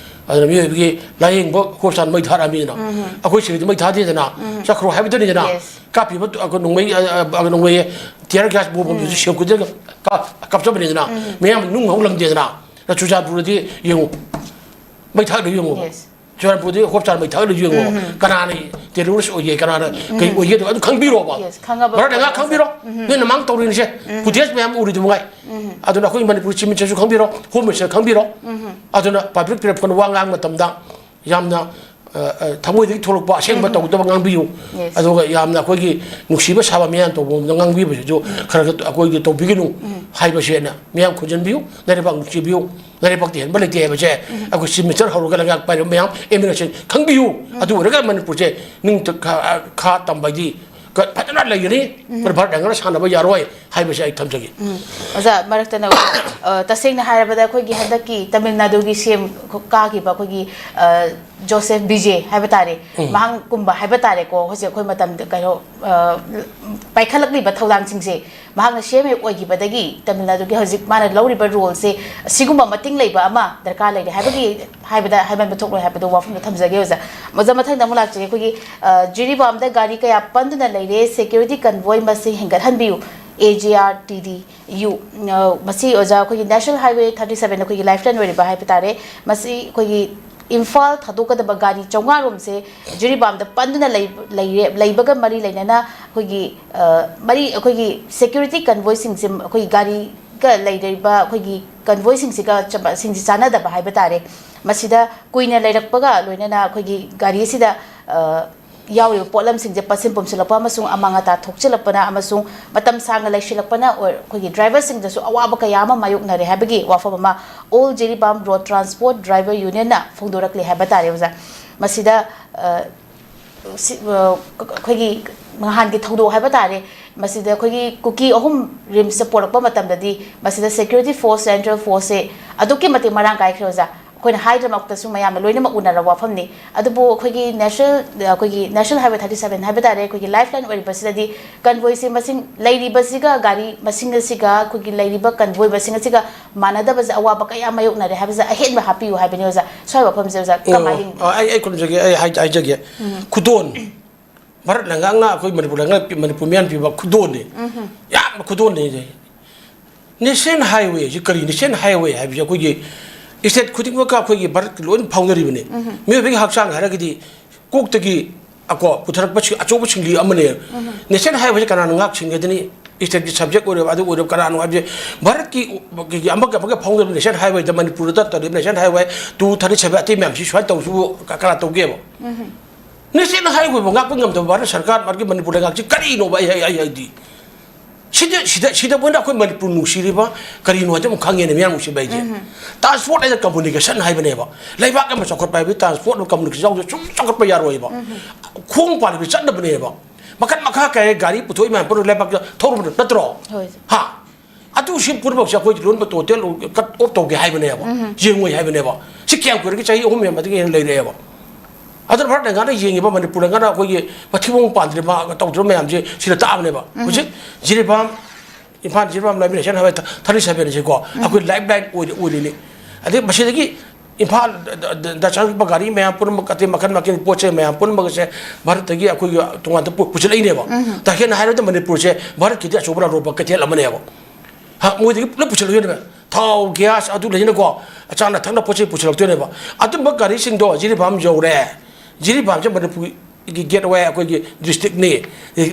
ꯑꯗꯨꯅ ꯃꯤꯑꯣꯏꯕꯒꯤ ꯂꯥꯌꯦꯡꯕ ꯍꯣꯁꯄꯤꯇꯥꯜ ꯃꯩ ꯊꯥꯔꯛꯑꯃꯤꯅ ꯑꯩꯈꯣꯏ ꯁꯤꯗꯗꯤ ꯃꯩ ꯊꯥꯗꯦꯗꯅ, ꯆꯠꯈ꯭ꯔꯣ ꯍꯥꯏꯕꯗꯨꯅꯤꯗꯅ꯫ ꯀꯥꯞꯄꯤꯕ ꯇꯨ-, ꯑꯩꯈꯣꯏ ꯅꯣꯡꯃꯩ, ꯑ, ꯑ, ꯅꯣꯡꯃꯩ tear gas bomb ꯁꯦꯝ ꯈꯨꯗꯤꯡꯒ ꯀꯥꯞ-, ꯀꯥꯞꯆꯕꯅꯤꯗꯅ꯫ ꯃꯌꯥꯝ ꯅꯨꯡ ꯍꯧ ꯂꯪꯗꯦꯗꯅ꯫ ꯆꯨꯔꯆꯥꯟꯄꯨꯔꯗꯗꯤ ꯌꯦꯡꯉꯨ, ꯃꯩ ꯊꯥꯔꯛꯂꯤꯗꯨ ꯌꯦꯡꯉꯨ꯫ ꯆꯨꯔꯆꯥꯟꯄꯨꯔꯗꯤ ꯍꯣꯁꯄꯤꯇꯥꯜ ꯃꯩ ꯊꯥꯔꯛꯂꯤꯗꯨ ꯌꯦꯡꯉꯨ꯫ ꯀꯅꯥꯅ terrorist ꯑꯣꯏꯒꯦ, ꯀꯅꯥꯅ ꯀꯩ ꯑꯣꯏꯒꯦ, ꯑꯗꯨ ꯈꯪꯕꯤꯔꯣꯕ꯫ ꯚꯥꯔꯠꯅ ꯉꯥꯛ ꯈꯪꯕꯤꯔꯣ꯫ ꯅꯣꯏꯅ ꯃꯥꯡ ꯇꯧꯔꯤꯅꯤꯁꯦ꯫ Footage ꯃꯌꯥꯝ ꯎꯔꯤꯗꯨ ꯃꯉꯥꯏ꯫ ꯑꯗꯨꯅ ꯑꯩꯈꯣꯏ ꯃꯅꯤꯄꯨꯔ Chief Minister ꯁꯨ ꯈꯪꯕꯤꯔꯣ, Home Minister ꯈꯪꯕꯤꯔꯣ꯫ ꯑꯗꯨꯅ public platform ꯗ ꯋꯥ ꯉꯥꯡꯕ ꯃꯇꯝꯗ ꯌꯥꯝꯅ, ꯑ, ꯑ, ꯊꯃꯣꯏꯗꯒꯤ ꯊꯣꯛꯂꯛꯄ ꯑꯁꯦꯡꯕ ꯇꯧꯒꯗꯕ ꯉꯥꯡꯕꯤꯌꯨ꯫ ꯑꯗꯨꯒ ꯌꯥꯝꯅ ꯑꯩꯈꯣꯏꯒꯤ ꯅꯨꯡꯁꯤꯕ ꯁꯥꯕ ꯃꯌꯥꯝ ꯇꯧꯕ ꯃꯑꯣꯡꯗ ꯉꯥꯡꯕꯤꯕꯁꯤꯁꯨ ꯈꯔ ꯈꯔ ꯑꯩꯈꯣꯏꯒꯤ ꯇꯧꯕꯤꯒꯅꯨ ꯍꯥꯏꯕꯁꯦ ꯑꯩꯅ ꯃꯌꯥꯝ ꯈꯣꯟꯖꯟꯕꯤꯌꯨ꯫ ꯂꯩꯔꯩꯕꯥꯛ ꯅꯨꯡꯁꯤꯕꯤꯌꯨ꯫ ꯂꯩꯔꯩꯕꯥꯛꯇꯤ ꯍꯦꯟꯕ ꯂꯩꯇꯦ ꯍꯥꯏꯕꯁꯦ ꯑꯩꯈꯣꯏ Chief Minister ꯍꯧꯔꯒ ꯂꯩꯉꯥꯛ ꯄꯥꯏꯔꯤꯕ ꯃꯌꯥꯝ MLA ꯁꯤꯡ ꯈꯪꯕꯤꯌꯨ꯫ ꯑꯗꯨ ꯑꯣꯏꯔꯒ ꯃꯅꯤꯄꯨꯔꯁꯦ ꯅꯤꯡ ꯈꯥ, ꯈꯥ ꯇꯝꯕ ꯍꯥꯏꯗꯤ ꯀ-, ꯐꯖꯅ ꯂꯩꯒꯅꯤ꯫ ꯚꯥꯔꯠ ꯔꯪꯒꯅ ꯁꯥꯟꯅꯕ ꯌꯥꯔꯣꯏ ꯍꯥꯏꯕꯁꯦ ꯑꯩ ꯊꯝꯖꯒꯦ꯫ ꯑꯣꯖꯥ, ꯃꯔꯛꯇꯅ, ꯑ, ꯇꯁꯦꯡꯅ ꯍꯥꯏꯔꯕꯗ ꯑꯩꯈꯣꯏꯒꯤ ꯍꯟꯗꯛꯀꯤ ꯇꯥꯃꯤꯜ ꯅꯥꯗꯨꯒꯤ CM ꯀꯥꯈꯤꯕ ꯑꯩꯈꯣꯏꯒꯤ, ꯑ, ꯖꯣꯁꯦꯐ ꯕꯤꯖꯦ ꯍꯥꯏꯕ ꯇꯥꯔꯦ, ꯃꯍꯥꯛꯀꯨꯝꯕ ꯍꯥꯏꯕ ꯇꯥꯔꯦꯀꯣ, ꯍꯧꯖꯤꯛ ꯑꯩꯈꯣꯏ ꯃꯇꯝꯗ ꯀꯩꯅꯣ, ꯑ, ꯄꯥꯏꯈꯠꯂꯛꯂꯤꯕ ꯊꯧꯗꯥꯡꯁꯤꯡꯁꯦ ꯃꯍꯥꯛꯅ CM ꯑꯣꯏꯈꯤꯕꯗꯒꯤ ꯇꯥꯃꯤꯜ ꯅꯥꯗꯨꯒꯤ ꯍꯧꯖꯤꯛ ꯃꯥꯅ ꯂꯧꯔꯤꯕ role ꯁꯦ ꯑꯁꯤꯒꯨꯝꯕ ꯃꯇꯤꯡ ꯂꯩꯕ ꯑꯃ ꯗꯔꯀꯥꯔ ꯂꯩꯔꯦ ꯍꯥꯏꯕꯒꯤ, ꯍꯥꯏꯕꯗ ꯍꯥꯏꯃꯟꯕ ꯊꯣꯛꯂꯣꯏ ꯍꯥꯏꯕꯗꯣ ꯋꯥꯐꯝꯗꯣ ꯊꯝꯖꯒꯦ ꯑꯣꯖꯥ꯫ ꯑꯣꯖꯥ, ꯃꯊꯪꯗ ꯑꯃꯨꯛ ꯂꯥꯛꯆꯒꯦ꯫ ꯑꯩꯈꯣꯏꯒꯤ, ꯑ, ꯖꯤꯔꯤꯕꯥꯝꯗ ꯒꯥꯔꯤ ꯀꯌꯥ ꯄꯟꯗꯨꯅ ꯂꯩꯔꯦ, security convoy ꯃꯁꯤꯡ ꯍꯦꯟꯒꯠꯍꯟꯕꯤꯌꯨ, AJRTDU꯫ ꯑ, ꯃꯁꯤ ꯑꯣꯖꯥ ꯑꯩꯈꯣꯏꯒꯤ National Highway thirty seven ꯑꯩꯈꯣꯏꯒꯤ lifeline ꯑꯣꯏꯔꯤꯕ ꯍꯥꯏꯕ ꯇꯥꯔꯦ꯫ ꯃꯁꯤ ꯑꯩꯈꯣꯏꯒꯤ ꯏꯝꯐꯥꯜ ꯊꯥꯗꯣꯛꯀꯗꯕ ꯒꯥꯔꯤ ꯆꯥꯝꯃꯉꯥ ꯔꯣꯝꯁꯦ ꯖꯤꯔꯤꯕꯥꯝꯗ ꯄꯟꯗꯨꯅ ꯂꯩ-, ꯂꯩꯔꯦ, ꯂꯩꯕꯒ ꯃꯔꯤ ꯂꯩꯅꯅ ꯑꯩꯈꯣꯏꯒꯤ, ꯑ, ꯃꯔꯤ, ꯑꯩꯈꯣꯏꯒꯤ security convoy ꯁꯤꯡꯁꯦ ꯑꯩꯈꯣꯏꯒꯤ ꯒꯥꯔꯤꯒ ꯂꯩꯔꯤꯕ ꯑꯩꯈꯣꯏꯒꯤ convoy ꯁꯤꯡꯁꯤꯒ ꯆ-, ꯁꯤꯡꯁꯤ ꯆꯥꯟꯅꯗꯕ ꯍꯥꯏꯕ ꯇꯥꯔꯦ꯫ ꯃꯁꯤꯗ ꯀꯨꯏꯅ ꯂꯩꯔꯛꯄꯒ ꯂꯣꯏꯅꯅ ꯑꯩꯈꯣꯏꯒꯤ ꯒꯥꯔꯤꯁꯤꯗ, ꯑ, ꯌꯥꯎꯔꯤꯕ ꯄꯣꯠꯂꯝꯁꯤꯡꯁꯦ ꯄꯠꯁꯤꯟ ꯄꯨꯝꯁꯤꯜꯂꯛꯄ ꯑꯃꯁꯨꯡ ꯑꯃꯥꯡ ꯑꯇꯥ ꯊꯣꯛꯆꯤꯜꯂꯛꯄꯅ ꯑꯃꯁꯨꯡ ꯃꯇꯝ ꯁꯥꯡꯅ ꯂꯩꯁꯤꯜꯂꯛꯄꯅ ꯑꯣꯏ-, ꯑꯩꯈꯣꯏꯒꯤ driver ꯁꯤꯡꯗꯁꯨ ꯑꯋꯥꯕ ꯀꯌꯥ ꯑꯃ ꯃꯥꯌꯣꯛꯅꯔꯦ ꯍꯥꯏꯕꯒꯤ ꯋꯥꯐꯝ ꯑꯃ All Jiribam Road Transport Driver Union ꯅ ꯐꯣꯡꯗꯣꯔꯛꯂꯤ ꯍꯥꯏꯕ ꯇꯥꯔꯦ ꯑꯣꯖꯥ꯫ ꯃꯁꯤꯗ, ꯑ, ꯁꯤ-, ꯑ, ꯑꯩꯈꯣꯏꯒꯤ ꯅꯍꯥꯟꯒꯤ ꯊꯧꯗꯣꯛ ꯍꯥꯏꯕ ꯇꯥꯔꯦ, ꯃꯁꯤꯗ ꯑꯩꯈꯣꯏꯒꯤ ꯀꯨꯀꯤ ꯑꯍꯨꯝ ꯔꯤꯝꯁꯇ ꯄꯣꯔꯛꯄ ꯃꯇꯝꯗꯗꯤ ꯃꯁꯤꯗ ꯁꯦꯀ꯭ꯌꯨꯔꯤꯇꯤ ꯐꯣꯔꯁ, ꯁꯦꯟꯇ꯭ꯔꯦꯜ ꯐꯣꯔꯁꯁꯦ ꯑꯗꯨꯛꯀꯤ ꯃꯇꯤꯛ ꯃꯔꯥꯡ ꯀꯥꯏꯈ꯭ꯔꯦ ꯑꯣꯖꯥ꯫ ꯑꯩꯈꯣꯏꯅ ꯍꯥꯏꯗ꯭ꯔꯃꯛꯇꯁꯨ ꯃꯌꯥꯝꯅ ꯂꯣꯏꯅꯃꯛ ꯎꯅꯔꯕ ꯋꯥꯐꯝꯅꯤ꯫ ꯑꯗꯨꯕꯨ ꯑꯩꯈꯣꯏꯒꯤ ꯅꯦꯁꯅꯦꯜ, ꯑꯩꯈꯣꯏꯒꯤ ꯅꯦꯁꯅꯦꯜ ꯍꯥꯏꯋꯦ ꯊꯥꯔꯇꯤ ꯁꯚꯦꯟ ꯍꯥꯏꯕ ꯇꯥꯔꯦ, ꯑꯩꯈꯣꯏꯒꯤ ꯂꯥꯏꯐ ꯂꯥꯏꯟ ꯑꯣꯏꯔꯤꯕꯁꯤꯗꯗꯤ ꯀꯟꯚꯣꯏꯁꯦ ꯃꯁꯤꯡ ꯂꯩꯔꯤꯕꯁꯤꯒ, ꯒꯥꯔꯤ ꯃꯁꯤꯡ ꯑꯁꯤꯒ ꯑꯩꯈꯣꯏꯒꯤ ꯂꯩꯔꯤꯕ ꯀꯟꯚꯣꯏ ꯃꯁꯤꯡ ꯑꯁꯤꯒ ꯃꯥꯟꯅꯗꯕꯁꯦ ꯑꯋꯥꯕ ꯀꯌꯥ ꯃꯥꯌꯣꯛꯅꯔꯦ ꯍꯥꯏꯕꯁꯦ ꯑꯍꯦꯟꯕ ꯍꯥꯞꯄꯤꯌꯨ ꯍꯥꯏꯕꯅꯤ ꯑꯣꯖꯥ꯫ ꯁ꯭ꯋꯥꯏ ꯋꯥꯐꯝꯁꯦ ꯑꯣꯖꯥ ꯀꯃꯥꯏꯅ ꯑꯣ, ꯌꯦꯡꯕꯤꯕ? ꯑ, ꯑꯩ, ꯑꯩ ꯈꯨꯝꯖꯒꯦ, ꯑꯩ ꯍꯥꯏ-, ꯍꯥꯏꯖꯒꯦ꯫ ꯎꯝ꯫ ꯈꯨꯗꯣꯟ꯫ ꯚꯥꯔꯠ ꯂꯩꯉꯥꯛꯅ ꯑꯩꯈꯣꯏ ꯃꯅꯤꯄꯨꯔ ꯂꯩꯉꯥꯛ, ꯃꯅꯤꯄꯨꯔ ꯃꯤꯌꯥꯟ ꯄꯤꯕ ꯈꯨꯗꯣꯟꯅꯤ꯫ ꯎꯝ꯫ ꯌꯥꯝꯅ ꯈꯨꯗꯣꯟꯅꯤ꯫ ꯅꯦꯁꯅꯦꯜ ꯍꯥꯏꯋꯦ ꯍꯥꯏꯁꯤ ꯀꯔꯤ? ꯅꯦꯁꯅꯦꯜ ꯍꯥꯏꯋꯦ ꯍꯥꯏꯕꯁꯤ ꯑꯩꯈꯣꯏꯒꯤ ꯁ꯭ꯇꯦꯠ ꯈꯨꯗꯤꯡꯃꯛꯀ ꯑꯩꯈꯣꯏꯒꯤ ꯚꯥꯔꯠꯀꯤ ꯂꯣꯏꯅ ꯐꯥꯎꯅꯔꯤꯕꯅꯤ꯫ ꯎꯝ꯫ ꯃꯤꯑꯣꯏꯕꯒꯤ ꯍꯛꯆꯥꯡ ꯍꯥꯏꯔꯒꯗꯤ ꯀꯣꯛꯇꯒꯤ, ꯑꯀꯣ, ꯄꯨꯊꯔꯛꯄ ꯁꯤ-, ꯑꯆꯧꯕ ꯁꯤꯡꯂꯤ ꯑꯃꯅꯦ꯫ ꯎꯝ꯫ ꯅꯦꯁꯅꯦꯜ ꯍꯥꯏꯋꯦꯁꯤ ꯀꯅꯥꯅ ꯉꯥꯛ ꯁꯦꯟꯒꯗꯅꯤ? ꯁ꯭ꯇꯦꯠꯀꯤ ꯁꯕꯖꯦꯛ ꯑꯣꯏꯔꯕ, ꯑꯗꯨ ꯑꯣꯏꯔꯕ, ꯀꯅꯥꯅꯣ ꯍꯥꯏꯕꯁꯦ ꯚꯥꯔꯠꯀꯤ ꯑꯃꯒ ꯑꯃꯒ ꯐꯥꯎꯅꯔꯤꯕ ꯅꯦꯁꯅꯦꯜ ꯍꯥꯏꯋꯦꯗ ꯃꯅꯤꯄꯨꯔꯗ ꯇꯧꯔꯤꯕ national highway two thirty seven ꯑꯇꯩ ꯃꯌꯥꯝꯁꯤ ꯁꯨꯃꯥꯏꯅ ꯇꯧꯁꯤꯕꯨ ꯀ-, ꯀꯅꯥ ꯇꯧꯒꯦꯕ? ꯎꯝ꯫ ꯅꯦꯁꯅꯦꯜ ꯍꯥꯏꯋꯦꯕꯨ ꯉꯥꯛꯄ ꯉꯝꯗꯕ ꯚꯥꯔꯠ ꯁꯔꯀꯥꯔ, ꯃꯥꯒꯤ ꯃꯅꯤꯄꯨꯔ ꯂꯩꯉꯥꯛꯁꯤ ꯀꯔꯤꯅꯣꯕ? ꯑꯩ, ꯑꯩ, ꯑꯩ ꯍꯥꯏꯗꯤ ꯁꯤꯗ, ꯁꯤꯗ, ꯁꯤꯗ ꯃꯣꯏꯅ ꯑꯩꯈꯣꯏ ꯃꯅꯤꯄꯨꯔ ꯅꯨꯡꯁꯤꯔꯤꯕ ꯀꯔꯤꯅꯣ ꯍꯥꯏꯗꯤ ꯑꯃꯨꯛ ꯈꯪꯉꯦꯅꯦ ꯃꯌꯥꯝ ꯅꯨꯡꯁꯤꯕ ꯍꯥꯏꯁꯦ꯫ ꯎꯝ꯫ ꯇ꯭ꯔꯥꯟꯁꯄꯣꯔꯠ ꯍꯥꯏꯅ ꯀꯝꯃꯨꯅꯤꯀꯦꯁꯟ ꯍꯥꯏꯕꯅꯦꯕ꯫ ꯂꯩꯕꯥꯛ ꯑꯃ ꯆꯥꯎꯈꯠꯄ ꯍꯥꯏꯕꯗꯤ ꯇ꯭ꯔꯥꯟꯁꯄꯣꯔꯠ ꯑꯃ ꯀꯝꯃꯨꯅꯤꯀꯦꯁꯟ ꯌꯥꯎꯗ꯭ꯔꯗꯤ ꯁꯨꯝ ꯆꯥꯎꯈꯠꯄ ꯌꯥꯔꯣꯏꯕ꯫ ꯎꯝ꯫ ꯈꯣꯡ ꯄꯥꯜꯂꯤꯕ ꯆꯠꯅꯕꯅꯦꯕ꯫ ꯃꯈꯟ ꯃꯈꯥ ꯀꯌꯥ ꯒꯥꯔꯤ ꯄꯨꯊꯣꯛꯏ ꯃꯌꯥꯝ ꯄꯨꯝꯅꯃꯛ ꯂꯩꯕꯥꯛꯇ ꯊꯧꯔꯕ ꯅꯠꯇ꯭ꯔꯣ? ꯍꯣꯏ꯫ ꯍꯥ? ꯑꯗꯨ ꯁꯤ ꯄꯨꯝꯅꯃꯛꯁꯦ ꯑꯩꯈꯣꯏ ꯂꯣꯟꯕ ꯇꯣꯇꯦꯜ ꯀꯠ ꯑꯣꯐ ꯇꯧꯒꯦ ꯍꯥꯏꯕꯅꯦꯕ꯫ ꯎꯝ꯫ ꯌꯦꯡꯉꯣꯏ ꯍꯥꯏꯕꯅꯦꯕ꯫ ꯁꯤ ꯀꯌꯥꯝ ꯀꯨꯏꯔꯒꯦ? ꯆꯍꯤ ꯑꯍꯨꯝ ꯍꯦꯟꯕꯗꯒꯤ ꯍꯦꯟꯅ ꯂꯩꯔꯛꯑꯦꯕ꯫ ꯑꯗꯨꯅ ꯚꯥꯔꯠ ꯂꯩꯉꯥꯛꯅ ꯌꯦꯡꯉꯤꯕ ꯃꯅꯤꯄꯨꯔ ꯂꯩꯉꯥꯛꯅ ꯑꯩꯈꯣꯏꯒꯤ ꯃꯊꯤꯕꯣꯡ ꯄꯥꯟꯗ꯭ꯔꯤꯕ ꯇꯧꯗ꯭ꯔꯤꯕ ꯃꯌꯥꯝꯁꯦ ꯁꯤꯗ ꯇꯥꯛꯑꯕꯅꯦꯕ꯫ ꯎꯝ꯫ ꯍꯧꯖꯤꯛ ꯖꯤꯔꯤꯕꯥꯝ, ꯏꯝꯐꯥꯜ ꯖꯤꯔꯤꯕꯥꯝ ꯂꯥꯏꯕ ꯅꯦꯁꯅꯦꯜ ꯍꯥꯏꯋꯦ ꯊꯥꯔꯇꯤ ꯁꯚꯦꯟꯁꯦꯀꯣ, ꯎꯝ꯫ ꯑꯩꯈꯣꯏ ꯂꯥꯏꯐ ꯂꯥꯏꯟ ꯑꯣꯏꯔꯤ-, ꯑꯣꯏꯔꯤꯅꯤ꯫ ꯑꯗꯩ ꯃꯁꯤꯗꯒꯤ ꯏꯝꯐꯥꯜ ꯗ, ꯗ, ꯗ ꯆꯪꯉꯛꯄ ꯒꯥꯔꯤ ꯃꯌꯥꯝ ꯄꯨꯝꯅꯃꯛ, ꯑꯇꯩ ꯃꯈꯜ ꯃꯈꯜꯒꯤ ꯄꯣꯠ ꯆꯩ ꯃꯌꯥꯝ ꯄꯨꯝꯅꯃꯛ ꯑꯁꯦ ꯚꯥꯔꯠꯇꯒꯤ ꯑꯩꯈꯣꯏꯒꯤ ꯇꯣꯉꯥꯟꯗ ꯄꯨ-, ꯄꯨꯁꯤꯜꯂꯛꯏꯅꯦꯕ꯫ ꯎꯝ꯫ ꯇꯁꯦꯡꯅ ꯍꯥꯏꯔꯕꯗ ꯃꯅꯤꯄꯨꯔꯁꯦ ꯚꯥꯔꯠꯀꯤꯗꯤ ꯑꯆꯧꯕ ꯂꯂꯣꯟꯕ ꯀꯩꯊꯦꯜ ꯑꯃꯅꯦꯕ꯫ ꯍꯥ, ꯃꯣꯏꯗꯒꯤ ꯄꯨꯂꯞ ꯄꯨꯁꯤꯜꯂꯛꯇꯣꯏꯅꯦꯕ꯫ ꯊꯥꯎ, ꯒ꯭ꯌꯥꯁ, ꯑꯗꯨ ꯂꯩꯅꯀꯣ, ꯑꯆꯥꯅ ꯊꯛꯅ ꯄꯣꯠ ꯆꯩ ꯄꯨꯁꯤꯜꯂꯛꯇꯣꯏꯅꯦꯕ꯫ ꯑꯗꯨꯝꯕ ꯒꯥꯔꯤꯁꯤꯡꯗꯣ ꯖꯤꯔꯤꯕꯥꯝ ꯌꯧꯔꯦ꯫ ꯖꯤꯔꯤꯕꯥꯝꯁꯦ ꯃꯅꯤꯄꯨꯔꯒꯤ ꯒꯦꯠꯋꯦ, ꯑꯩꯈꯣꯏꯒꯤ ꯗꯤꯁꯇ꯭ꯔꯤꯛꯅꯤ꯫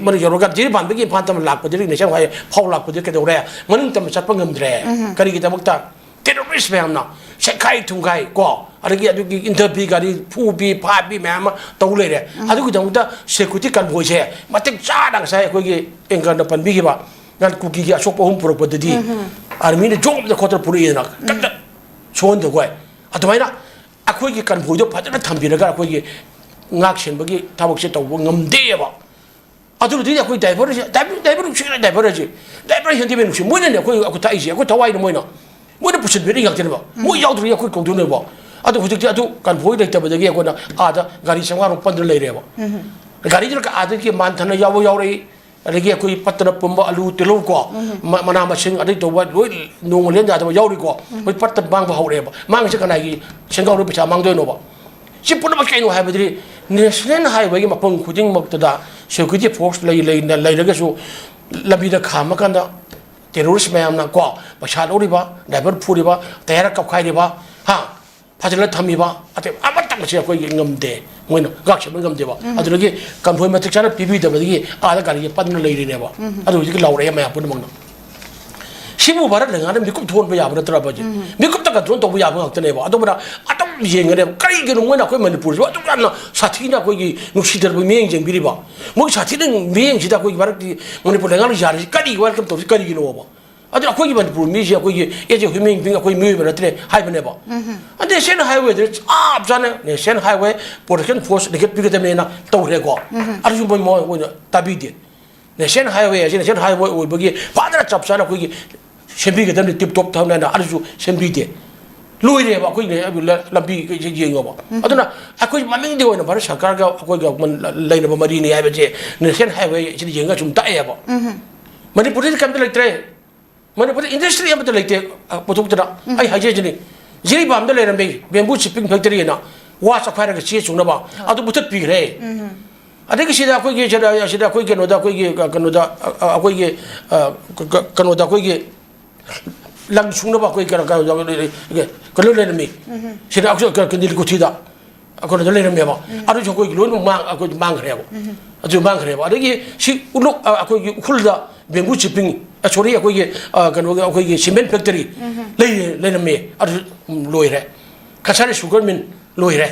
ꯃꯅꯤ ꯌꯧꯔꯒ ꯖꯤꯔꯤꯕꯥꯝꯗꯒꯤ ꯏꯝꯐꯥꯜ ꯇꯝꯅ ꯂꯥꯛꯄꯗꯗꯤ ꯅꯦꯁꯅꯦꯜ ꯍꯥꯏꯋꯦ ꯐꯥꯎ ꯂꯥꯛꯄꯗꯤ ꯀꯩꯗꯧꯔꯦ? ꯃꯅꯤꯡ ꯇꯝꯅ ꯆꯠꯄ ꯉꯝꯗ꯭ꯔꯦ꯫ ꯎꯝ꯫ ꯀꯔꯤꯒꯤꯗꯃꯛꯇ? ꯇꯦꯔꯣꯔꯤꯁ ꯃꯌꯥꯝꯅ ꯁꯦꯠꯈꯥꯏ ꯊꯨꯝꯈꯥꯏ ꯀꯣ, ꯑꯗꯒꯤ ꯑꯗꯨꯒꯤ ꯏꯟꯊꯕꯤ, ꯒꯥꯔꯤ ꯐꯨꯕꯤ ꯐꯥꯕꯤ ꯃꯌꯥꯝ ꯑꯃ ꯇꯧ ꯂꯩꯔꯦ꯫ ꯎꯝ꯫ ꯑꯗꯨꯒꯤꯗꯃꯛꯇ ꯁꯦꯀ꯭ꯌꯨꯔꯤꯇꯤ ꯀꯟꯚꯣꯏꯁꯦ ꯃꯇꯤꯛ ꯆꯥꯅ ꯉꯁꯥꯏ ꯑꯩꯈꯣꯏꯒꯤ ꯑꯦꯡꯀꯔꯅ ꯄꯟꯕꯤꯈꯤꯕ ꯅꯍꯥꯟ ꯀꯨꯀꯤꯒꯤ ꯑꯁꯣꯛꯄ ꯑꯍꯨꯝ ꯄꯨꯔꯛꯄꯗꯗꯤ ꯎꯝ꯫ ꯑꯥꯔꯃꯤꯅ ꯖꯣꯝꯗ ꯈꯣꯠꯇꯅ ꯄꯨꯔꯛꯏꯗꯅ ꯎꯝ꯫ ꯀꯟꯅ ꯁꯣꯛꯍꯟꯗꯕ꯫ ꯑꯗꯨꯃꯥꯏꯅ ꯑꯩꯈꯣꯏꯒꯤ ꯀꯟꯚꯣꯏꯗꯣ ꯐꯖꯅ ꯊꯝꯕꯤꯔꯒ ꯑꯩꯈꯣꯏꯒꯤ ꯉꯥꯛ ꯁꯦꯟꯕꯒꯤ ꯊꯕꯛꯁꯦ ꯇꯧꯕ ꯉꯝꯗꯦꯕ꯫ ꯑꯗꯨꯕꯨꯗꯤ ꯑꯩꯈꯣꯏ ꯗ꯭ꯔꯥꯏꯚꯔꯁꯦ, ꯗ꯭ꯔꯥꯏꯚꯔ, ꯗ꯭ꯔꯥꯏꯚꯔ ꯅꯨꯡꯁꯤꯔꯦ, ꯗ꯭ꯔꯥꯏꯚꯔ ꯍꯥꯏꯁꯦ꯫ ꯗ꯭ꯔꯥꯏꯚꯔ ꯍꯦꯟꯗꯤ ꯅꯨꯡꯁꯤ꯫ ꯃꯣꯏꯅꯅꯦ ꯑꯩꯈꯣꯏ, ꯑꯩꯈꯣꯏ ꯊꯛꯏꯁꯦ, ꯑꯩꯈꯣꯏ ꯊꯋꯥꯏꯅ ꯃꯣꯏꯅ꯫ ꯃꯣꯏꯅ ꯄꯨꯁꯤꯟꯕꯤꯔꯤ ꯉꯥꯛꯇꯅꯦꯕ꯫ ꯃꯣꯏ ꯌꯥꯎꯗ꯭ꯔꯗꯤ ꯑꯩꯈꯣꯏ ꯀꯧꯗꯣꯏꯅꯦꯕ꯫ ꯑꯗꯣ ꯍꯧꯖꯤꯛꯇꯤ ꯑꯗꯨ ꯀꯟꯚꯣꯏ ꯂꯩꯇꯕꯗꯒꯤ ꯑꯩꯈꯣꯏꯅ ꯑꯥꯗ ꯒꯥꯔꯤ ꯆꯥꯝꯃꯉꯥꯔꯣꯝ ꯄꯟꯗꯨꯅ ꯂꯩꯔꯦꯕ꯫ ꯒꯥꯔꯤꯗꯨꯅ ꯑꯥꯗꯒꯤ ꯃꯥꯟꯊꯅ ꯌꯥꯎꯕ ꯌꯥꯎꯔꯛꯏ, ꯑꯗꯒꯤ ꯑꯩꯈꯣꯏ ꯄꯠꯇꯅ ꯄꯨꯝꯕ ꯑꯂꯨ, ꯇꯤꯜꯍꯧ ꯀꯣ, ꯃ-, ꯃꯅꯥ ꯃꯁꯤꯡ, ꯑꯗꯩ ꯇꯧꯕ ꯂꯣꯏ ꯅꯣꯡꯃ ꯂꯦꯟ ꯌꯥꯗꯕ ꯌꯥꯎꯔꯤꯀꯣ꯫ ꯑꯩꯈꯣꯏ ꯄꯠꯇ ꯃꯥꯡꯕ ꯍꯧꯔꯛꯑꯦꯕ꯫ ꯃꯥꯡꯉꯤꯁꯦ ꯀꯅꯥꯒꯤ ꯁꯦꯟꯒꯥꯎꯗ ꯄꯩꯁꯥ ꯃꯥꯡꯗꯣꯏꯅꯣꯕ? ꯁꯤ ꯄꯨꯝꯅꯃꯛ ꯀꯩꯅꯣ ꯍꯥꯏꯕꯗꯤ, ꯅꯦꯁꯅꯦꯜ ꯍꯥꯏꯋꯦꯒꯤ ꯃꯐꯝ ꯈꯨꯗꯤꯡꯃꯛꯇꯗ ꯁꯦꯀ꯭ꯌꯨꯔꯤꯇꯤ ꯐꯣꯔꯁ ꯂꯩ, ꯂꯩꯅ, ꯂꯩꯔꯒꯁꯨ ꯂꯝꯕꯤꯗ ꯈꯥꯝꯃꯀꯥꯟꯗ ꯇꯦꯔꯣꯔꯤꯁ ꯃꯌꯥꯝꯅ ꯀꯣ, ꯄꯩꯁꯥ ꯂꯧꯔꯤꯕ, ꯗ꯭ꯔꯥꯏꯚꯔ ꯐꯨꯔꯤꯕ, ꯇꯌꯥꯔ ꯀꯞꯈꯥꯏꯔꯤꯕ, ꯍꯥ, ꯐꯥꯖꯤꯜꯂ ꯊꯝꯃꯤꯕ, ꯑꯇꯩ ꯑꯃꯠꯇ ꯃꯁꯤ ꯑꯩꯈꯣꯏꯒꯤ ꯉꯝꯗꯦ, ꯃꯣꯏꯅ ꯉꯥꯛ ꯁꯦꯟꯕ ꯉꯝꯗꯦꯕ꯫ ꯑꯗꯨꯗꯒꯤ ꯀꯟꯚꯣꯏ ꯃꯇꯤꯛ ꯆꯥꯅ ꯄꯤꯕꯤꯗꯕꯗꯒꯤ ꯑꯥꯗ ꯒꯥꯔꯤꯁꯦ ꯄꯟꯗꯨꯅ ꯂꯩꯔꯤꯅꯦꯕ꯫ ꯑꯗꯨ ꯍꯧꯖꯤꯛꯀꯤ ꯂꯥꯎꯔꯛꯑꯦ ꯃꯌꯥꯝ ꯄꯨꯝꯅꯃꯛꯅ꯫ ꯁꯤꯕꯨ ꯚꯥꯔꯠ ꯂꯩꯉꯥꯛꯅ ꯃꯤꯀꯨꯞ ꯊꯣꯛꯍꯟꯕ ꯌꯥꯕ ꯅꯠꯇ꯭ꯔꯕ ꯍꯧꯖꯤꯛ? ꯃꯤꯀꯨꯞꯇ ꯀꯟꯇ꯭ꯔꯣꯜ ꯇꯧꯕ ꯌꯥꯕ ꯉꯥꯛꯇꯅꯦꯕ꯫ ꯑꯗꯨꯝꯕꯅ ꯑꯗꯨꯝ ꯌꯦꯡꯒꯅꯦꯕ꯫ ꯀꯔꯤꯒꯤꯅꯣ ꯃꯣꯏꯅ ꯑꯩꯈꯣꯏ ꯃꯅꯤꯄꯨꯔꯁꯤꯕꯨ ꯑꯗꯨꯛ ꯌꯥꯝꯅ ꯁꯥꯊꯤꯅ ꯑꯩꯈꯣꯏꯒꯤ ꯅꯨꯡꯁꯤꯗ꯭ꯔꯕ ꯃꯤꯠꯌꯦꯡ ꯌꯦꯡꯕꯤꯔꯤꯕ? ꯃꯣꯏꯒꯤ ꯁꯥꯊꯤꯅ ꯃꯤꯠꯌꯦꯡꯁꯤꯗ ꯑꯩꯈꯣꯏꯒꯤ ꯚꯥꯔꯠꯀꯤ, ꯃꯅꯤꯄꯨꯔ ꯂꯩꯉꯥꯛꯅ ꯌꯥꯔꯤꯁꯤ ꯀꯔꯤ welcome ꯇꯧꯔꯤꯁꯤ ꯀꯔꯤꯒꯤꯅꯣꯕ? ꯑꯗꯨ ꯑꯩꯈꯣꯏꯒꯤ ꯃꯅꯤꯄꯨꯔ ꯃꯤꯁꯦ ꯑꯩꯈꯣꯏꯒꯤ as a human being ꯑꯩꯈꯣꯏ ꯃꯤꯑꯣꯏꯕ ꯅꯠꯇ꯭ꯔꯦ ꯍꯥꯏꯕꯅꯦꯕ꯫ ꯑꯗ ꯅꯦꯁꯅꯦꯜ ꯍꯥꯏꯋꯦꯗ ꯆꯞ ꯆꯥꯅ ꯅꯦꯁꯅꯦꯜ ꯍꯥꯏꯋꯦ ꯄ꯭ꯔꯣꯇꯦꯛꯁꯟ ꯐꯣꯔꯁ ꯂꯤꯡꯈꯠꯄꯤꯒꯗꯕꯅꯦꯅ ꯇꯧꯈ꯭ꯔꯦꯀꯣ꯫ ꯑꯗꯨꯁꯨ ꯃꯣꯏ ꯃꯣꯏ ꯑꯣꯏꯅ ꯇꯥꯕꯤꯗꯦ꯫ ꯅꯦꯁꯅꯦꯜ ꯍꯥꯏꯋꯦ ꯍꯥꯏꯁꯦ ꯅꯦꯁꯅꯦꯜ ꯍꯥꯏꯋꯦ ꯑꯣꯏꯕꯒꯤ ꯐꯖꯅ ꯆꯞ ꯆꯥꯅ ꯑꯩꯈꯣꯏꯒꯤ ꯁꯦꯝꯕꯤꯒꯗꯕꯅꯤ, ꯇꯤꯞ ꯇꯣꯞ ꯊꯝꯅ ꯑꯗꯨꯁꯨ ꯁꯦꯝꯕꯤꯗꯦ꯫ ꯂꯣꯏꯔꯦꯕ ꯑꯩꯈꯣꯏꯒꯤ ꯂꯝꯕꯤ ꯌꯦꯡꯉꯣꯕ꯫ ꯑꯗꯨꯅ ꯑꯩꯈꯣꯏ ꯃꯃꯤꯡꯗꯤ ꯑꯣꯏꯅ ꯚꯥꯔꯠ ꯁꯔꯀꯥꯔꯒ ꯑꯩꯈꯣꯏꯒ ꯂꯩꯅꯕ ꯃꯔꯤꯅꯤ ꯍꯥꯏꯕꯁꯦ ꯅꯦꯁꯅꯦꯜ ꯍꯥꯏꯋꯦ ꯁꯤꯗ ꯌꯦꯡꯉꯒ ꯁꯨꯝ ꯇꯥꯛꯑꯦꯕ꯫ ꯃꯅꯤꯄꯨꯔꯗꯗꯤ ꯀꯩꯝꯇ ꯂꯩꯇ꯭ꯔꯦ꯫ ꯃꯅꯤꯄꯨꯔꯗ ꯏꯟꯗꯁꯇ꯭ꯔꯤ ꯑꯃꯠꯇ ꯂꯩꯇꯦ, ꯑ, ꯄꯨꯊꯣꯛꯇꯅ꯫ ꯑꯩ ꯍꯥꯏꯖꯔꯤꯁꯤꯅꯤ, ꯖꯤꯔꯤꯕꯥꯝꯗ ꯂꯩꯔꯝꯃꯤ ꯕꯦꯝꯕꯨ ꯆꯤꯞꯄꯤꯡ ꯐꯦꯛꯇꯔꯤ ꯑꯅ, ꯋꯥ ꯆꯈꯥꯏꯔꯒ ꯆꯦ ꯆꯨꯅꯕ, ꯑꯗꯨ ꯃꯨꯊꯠꯄꯤꯈ꯭ꯔꯦ꯫ ꯑꯗꯒꯤ ꯁꯤꯗ ꯑꯩꯈꯣꯏꯒꯤ, ꯁꯤꯗ, ꯁꯤꯗ ꯑꯩꯈꯣꯏ ꯀꯩꯅꯣꯗ, ꯑꯩꯈꯣꯏꯒꯤ, ꯑ, ꯀꯩꯅꯣꯗ, ꯑ, ꯑ, ꯑꯩꯈꯣꯏꯒꯤ, ꯑ, ꯀ-, ꯀ-, ꯀꯩꯅꯣꯗ ꯑꯩꯈꯣꯏꯒꯤ ꯂꯪ ꯁꯨꯡꯅꯕ ꯑꯩꯈꯣꯏ ꯀꯩꯅꯣ, ꯀꯩꯅꯣ, ꯀꯩꯅꯣ ꯂꯩꯔꯝꯃꯤ꯫ ꯁꯤꯗ ꯑꯩꯈꯣꯏ ꯀ-, ꯀ-, ꯅꯤꯜꯀꯨꯊꯤꯗ ꯑꯩꯈꯣꯏꯅ ꯂꯩꯔꯝꯃꯦꯕ꯫ ꯑꯗꯨꯁꯨ ꯑꯩꯈꯣꯏꯒꯤ ꯂꯣꯏꯅꯃꯛ ꯃꯥꯡ-, ꯑꯩꯈꯣꯏ ꯃꯥꯡꯈ꯭ꯔꯦꯕ꯫ ꯑꯗꯨ ꯃꯥꯡꯈ꯭ꯔꯦꯕ꯫ ꯑꯗꯒꯤ ꯁꯤ ꯎꯂꯨ-, ꯑ, ꯑꯩꯈꯣꯏꯒꯤ ꯎꯈ꯭ꯔꯨꯜꯗ ꯕꯦꯝꯕꯨ ꯆꯤꯞꯄꯤꯡ, ꯑ, ꯁꯣꯔꯤ, ꯑꯩꯈꯣꯏꯒꯤ, ꯑ, ꯀꯩꯅꯣꯒꯤ, ꯑꯩꯈꯣꯏꯒꯤ ꯁꯤꯃꯦꯟ ꯐꯦꯛꯇꯔꯤ ꯂꯩ-, ꯂꯩꯔꯝꯃꯦ꯫ ꯑꯗꯨꯁꯨ, ꯎꯝ, ꯂꯣꯏꯔꯦ꯫ ꯀꯁꯥꯔꯤ ꯁꯨꯒꯔ ꯃꯤꯜ ꯂꯣꯏꯔꯦ꯫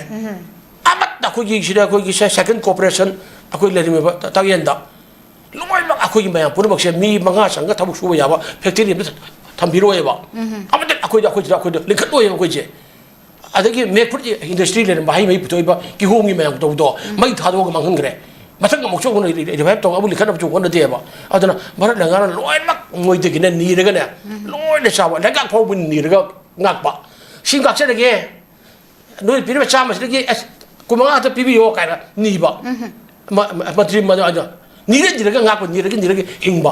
ꯑꯃꯠꯇ ꯑꯩꯈꯣꯏꯒꯤ ꯁꯤꯗ ꯑꯩꯈꯣꯏꯒꯤ ꯁꯦ-, ꯁꯦꯀꯦꯟ ꯀꯣꯔꯄꯣꯔꯦꯁꯟ ꯑꯩꯈꯣꯏ ꯂꯩꯔꯝꯃꯦꯕ ꯇ-, ꯇꯥꯛꯌꯦꯟꯗ꯫ ꯂꯣꯏꯅꯃꯛ ꯑꯩꯈꯣꯏꯒꯤ ꯃꯌꯥꯝ ꯄꯨꯝꯅꯃꯛꯁꯦ ꯃꯤ ꯃꯉꯥ ꯆꯪꯒ ꯊꯕꯛ ꯁꯨꯕ ꯌꯥꯕ ꯐꯦꯛꯇꯔꯤ ꯑꯃꯇ ꯊꯝꯕꯤꯔꯣꯏꯕ꯫ ꯑꯃꯠꯇ ꯑꯩꯈꯣꯏꯗ, ꯑꯩꯈꯣꯏꯗ, ꯑꯩꯈꯣꯏꯗ ꯂꯤꯡꯈꯠꯂꯣꯏꯕ ꯑꯩꯈꯣꯏꯁꯦ꯫ ꯑꯗꯒꯤ ꯃꯦꯛ ꯐ꯭ꯔꯨꯠ ꯏꯟꯗꯁꯇ꯭ꯔꯤ ꯂꯩꯔꯝꯕ, ꯍꯩ ꯃꯍꯤ ꯄꯨꯊꯣꯛꯏꯕ ꯀꯤꯍꯣꯝꯒꯤ ꯃꯌꯥꯝ ꯇꯧꯕꯗꯣ ꯃꯩ ꯊꯥꯗꯣꯛꯑꯒ ꯃꯥꯡꯍꯟꯈ꯭ꯔꯦ꯫ ꯃꯊꯪ ꯑꯃꯨꯛꯁꯨ ꯑꯃꯨꯛ ꯔꯤꯚꯥꯏꯚ ꯇꯧꯅꯕ ꯂꯤꯡꯈꯠꯅꯕꯁꯨ ꯍꯣꯠꯅꯗꯦꯕ꯫ ꯑꯗꯨꯅ ꯚꯥꯔꯠ ꯂꯩꯉꯥꯛꯅ ꯂꯣꯏꯅꯃꯛ ꯃꯣꯏꯗꯒꯤꯅꯦ ꯅꯤꯔꯒꯅꯦ, ꯂꯣꯏꯅ ꯆꯥꯕ, ꯂꯩꯉꯥꯛ ꯐꯥꯎꯕ ꯅꯤꯔꯒ ꯉꯥꯛꯄ꯫ "ꯁꯤ ꯉꯥꯛꯆꯔꯒꯦ, ꯅꯣꯏ ꯄꯤꯔꯤꯕ ꯆꯥꯝꯃꯁꯤꯗꯒꯤ ꯑꯁ ꯀꯨꯟꯃꯉꯥ ꯈꯛꯇ ꯄꯤꯕꯤꯌꯣ" ꯀꯥꯏꯅ ꯅꯤꯕ꯫ ꯃ-, ꯃ-, ꯃꯟꯇ꯭ꯔꯤ ꯃ-, ꯑꯗꯣ ꯅꯤꯔ ꯅꯤꯔꯒ ꯉꯥꯛꯄ, ꯅꯤꯔꯒ ꯅꯤꯔꯒ ꯍꯤꯡꯕ꯫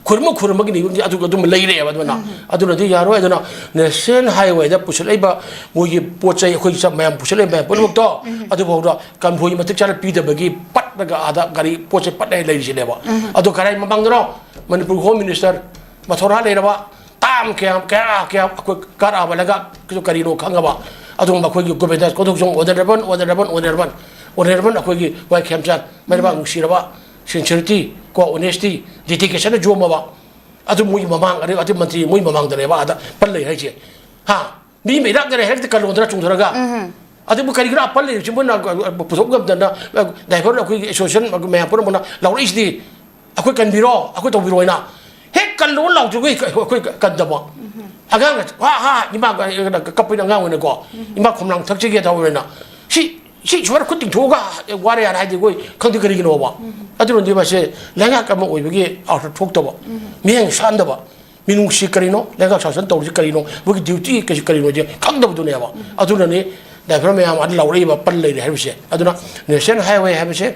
ꯈꯨꯔꯨꯝꯃ ꯈꯨꯔꯨꯝꯃꯒ ꯅꯤꯕ, ꯑꯗꯨ ꯑꯗꯨꯝ ꯂꯩꯔꯦꯕ꯫ ꯑꯗꯨꯅ, ꯑꯗꯨꯅꯗꯤ ꯌꯥꯔꯣꯏ꯫ ꯑꯗꯨꯅ ꯅꯦꯁꯅꯦꯜ ꯍꯥꯏꯋꯦꯗ ꯄꯨꯁꯜꯂꯛꯏꯕ ꯃꯣꯏꯒꯤ ꯄꯣꯠ ꯆꯩ, ꯑꯩꯈꯣꯏꯒꯤ ꯆ-, ꯃꯌꯥꯝ ꯄꯨꯁꯜꯂꯛꯏꯕ ꯃꯌꯥꯝ ꯄꯨꯝꯅꯃꯛꯇꯣ, ꯑꯗꯨꯐꯥꯎꯗ ꯀꯟꯚꯣꯏ ꯃꯇꯤꯛ ꯆꯥꯅ ꯄꯤꯗꯕꯒꯤ ꯄꯠꯂꯒ ꯑꯥꯗ ꯒꯥꯔꯤ ꯄꯣꯠ ꯆꯩ ꯄꯠꯂꯒ ꯂꯩꯔꯤꯁꯤꯅꯦꯕ꯫ ꯑꯗꯣ ꯀꯔꯥꯏ ꯃꯃꯥꯡꯗꯅꯣ? ꯃꯅꯤꯄꯨꯔ ꯍꯣꯝ ꯃꯤꯅꯤꯁꯇꯔ ꯃꯊꯧꯅꯥ ꯂꯩꯔꯕ ꯇꯥꯝ ꯀꯌꯥꯝ, ꯀꯌꯥ, ꯀꯌꯥ ꯑꯩꯈꯣꯏ ꯀꯥꯔꯛꯑꯕ ꯂꯩꯉꯥꯛ ꯀꯔꯤꯅꯣ ꯈꯪꯉꯕ? ꯑꯗꯨꯒꯨꯝꯕ ꯑꯩꯈꯣꯏꯒꯤ ꯒꯣꯕꯤꯟꯗ ꯀꯣꯊꯣꯛꯆꯣꯡ ꯑꯣꯅꯔꯦꯕꯜ, ꯑꯣꯅꯔꯦꯕꯜ, ꯑꯣꯅꯔꯦꯕꯜ, ꯑꯣꯅꯔꯦꯕꯜ ꯑꯩꯈꯣꯏꯒꯤ ꯋꯥꯏ ꯈꯦꯝꯆꯥꯟ, ꯃꯔꯤꯕꯥꯛ ꯅꯨꯡꯁꯤꯔꯕ, ꯁꯤꯟꯁꯤꯌꯔꯤꯇꯤ ꯀꯣ, ꯑꯣꯅꯦꯁꯇꯤ, ꯗꯦꯗꯤꯀꯦꯁꯟꯅ ꯌꯣꯝꯃꯕ, ꯑꯗꯨ ꯃꯣꯏꯒꯤ ꯃꯃꯥꯡ, ꯑꯗꯩ ꯑꯗꯨ ꯃꯟꯇ꯭ꯔꯤ ꯃꯣꯏ ꯃꯃꯥꯡꯗꯅꯦꯕ ꯑꯥꯗ ꯄꯜ ꯂꯩ ꯍꯥꯏꯁꯦ꯫ ꯍꯥ? ꯃꯤ ꯃꯩꯔꯥꯛꯅꯔꯦ ꯍꯦꯛꯇ ꯀꯜꯂꯣꯟꯗꯅ ꯆꯣꯡꯊꯔꯒ꯫ ꯑꯗꯨꯕꯨ ꯀꯔꯤꯒꯤꯅꯣ ꯑꯄꯜ ꯂꯩꯔꯤꯕꯁꯤ ꯃꯣꯏꯅ ꯄꯨꯊꯣꯛ ꯉꯝꯗꯅ, ꯗ꯭ꯔꯥꯏꯚꯔ ꯑꯩꯈꯣꯏꯒꯤ ꯑꯦꯁꯣꯁꯤꯌꯦꯁꯟ ꯃꯌꯥꯝ ꯄꯨꯝꯅꯃꯛꯅ ꯂꯥꯎꯔꯛꯏꯁꯤꯗꯤ? ꯑꯩꯈꯣꯏ ꯀꯟꯕꯤꯔꯣ, ꯑꯩꯈꯣꯏ ꯇꯧꯕꯤꯔꯣ ꯍꯥꯏꯅ꯫ ꯍꯦꯛ ꯀꯜꯂꯣ ꯂꯥꯎꯗ꯭ꯔꯤꯕ ꯑꯩꯈꯣꯏ ꯀꯟꯗꯕ꯫ ꯑꯉꯥꯡꯅ ꯍꯥ ꯍꯥ ꯏꯃꯥ ꯀꯞꯄꯩꯅ ꯑꯉꯥꯡ ꯑꯣꯏꯅꯀꯣ, "ꯏꯃꯥ ꯈꯣꯝꯂꯥꯡ ꯊꯛꯆꯒꯦ ꯇꯧꯔꯦꯅ"꯫ ꯁꯤ, ꯁꯤ ꯁꯨꯃꯥꯏꯅ ꯈꯨꯠ ꯇꯤꯡꯊꯣꯛꯑꯒ ꯋꯥꯔꯦ ꯍꯥꯏꯅ ꯍꯥꯏꯗꯤ ꯑꯩꯈꯣꯏ ꯈꯪꯗꯦ ꯀꯔꯤꯒꯤꯅꯣꯕ꯫ ꯑꯗꯨꯅꯗꯤ ꯃꯁꯦ ꯂꯩꯉꯥꯛ ꯑꯃ ꯑꯣꯏꯕꯒꯤ ꯑꯥꯔꯊ ꯊꯣꯛꯇꯕ, ꯃꯤꯠꯌꯦꯡ ꯁꯥꯟꯗꯕ, ꯃꯤꯅꯨꯡꯁꯤ ꯀꯔꯤꯅꯣ, ꯂꯩꯉꯥꯛ ꯁꯥꯁꯟ ꯇꯧꯔꯤꯁꯤ ꯀꯔꯤꯅꯣ, ꯃꯣꯏꯒꯤ ꯗ꯭ꯌꯨꯇꯤ ꯀꯩꯁꯤ ꯀꯔꯤꯅꯣ ꯍꯥꯏꯁꯦ ꯈꯪꯗꯕꯗꯨꯅꯦꯕ꯫ ꯑꯗꯨꯅꯅꯤ ꯗ꯭ꯔꯥꯏꯚꯔ ꯃꯌꯥꯝ ꯑꯗꯨ ꯂꯥꯎꯔꯛꯏꯕ ꯄꯜ ꯂꯩꯔꯦ ꯍꯥꯏꯕꯁꯦ꯫ ꯑꯗꯨꯅ ꯅꯦꯁꯅꯦꯜ ꯍꯥꯏꯋꯦ ꯍꯥꯏꯕꯁꯦ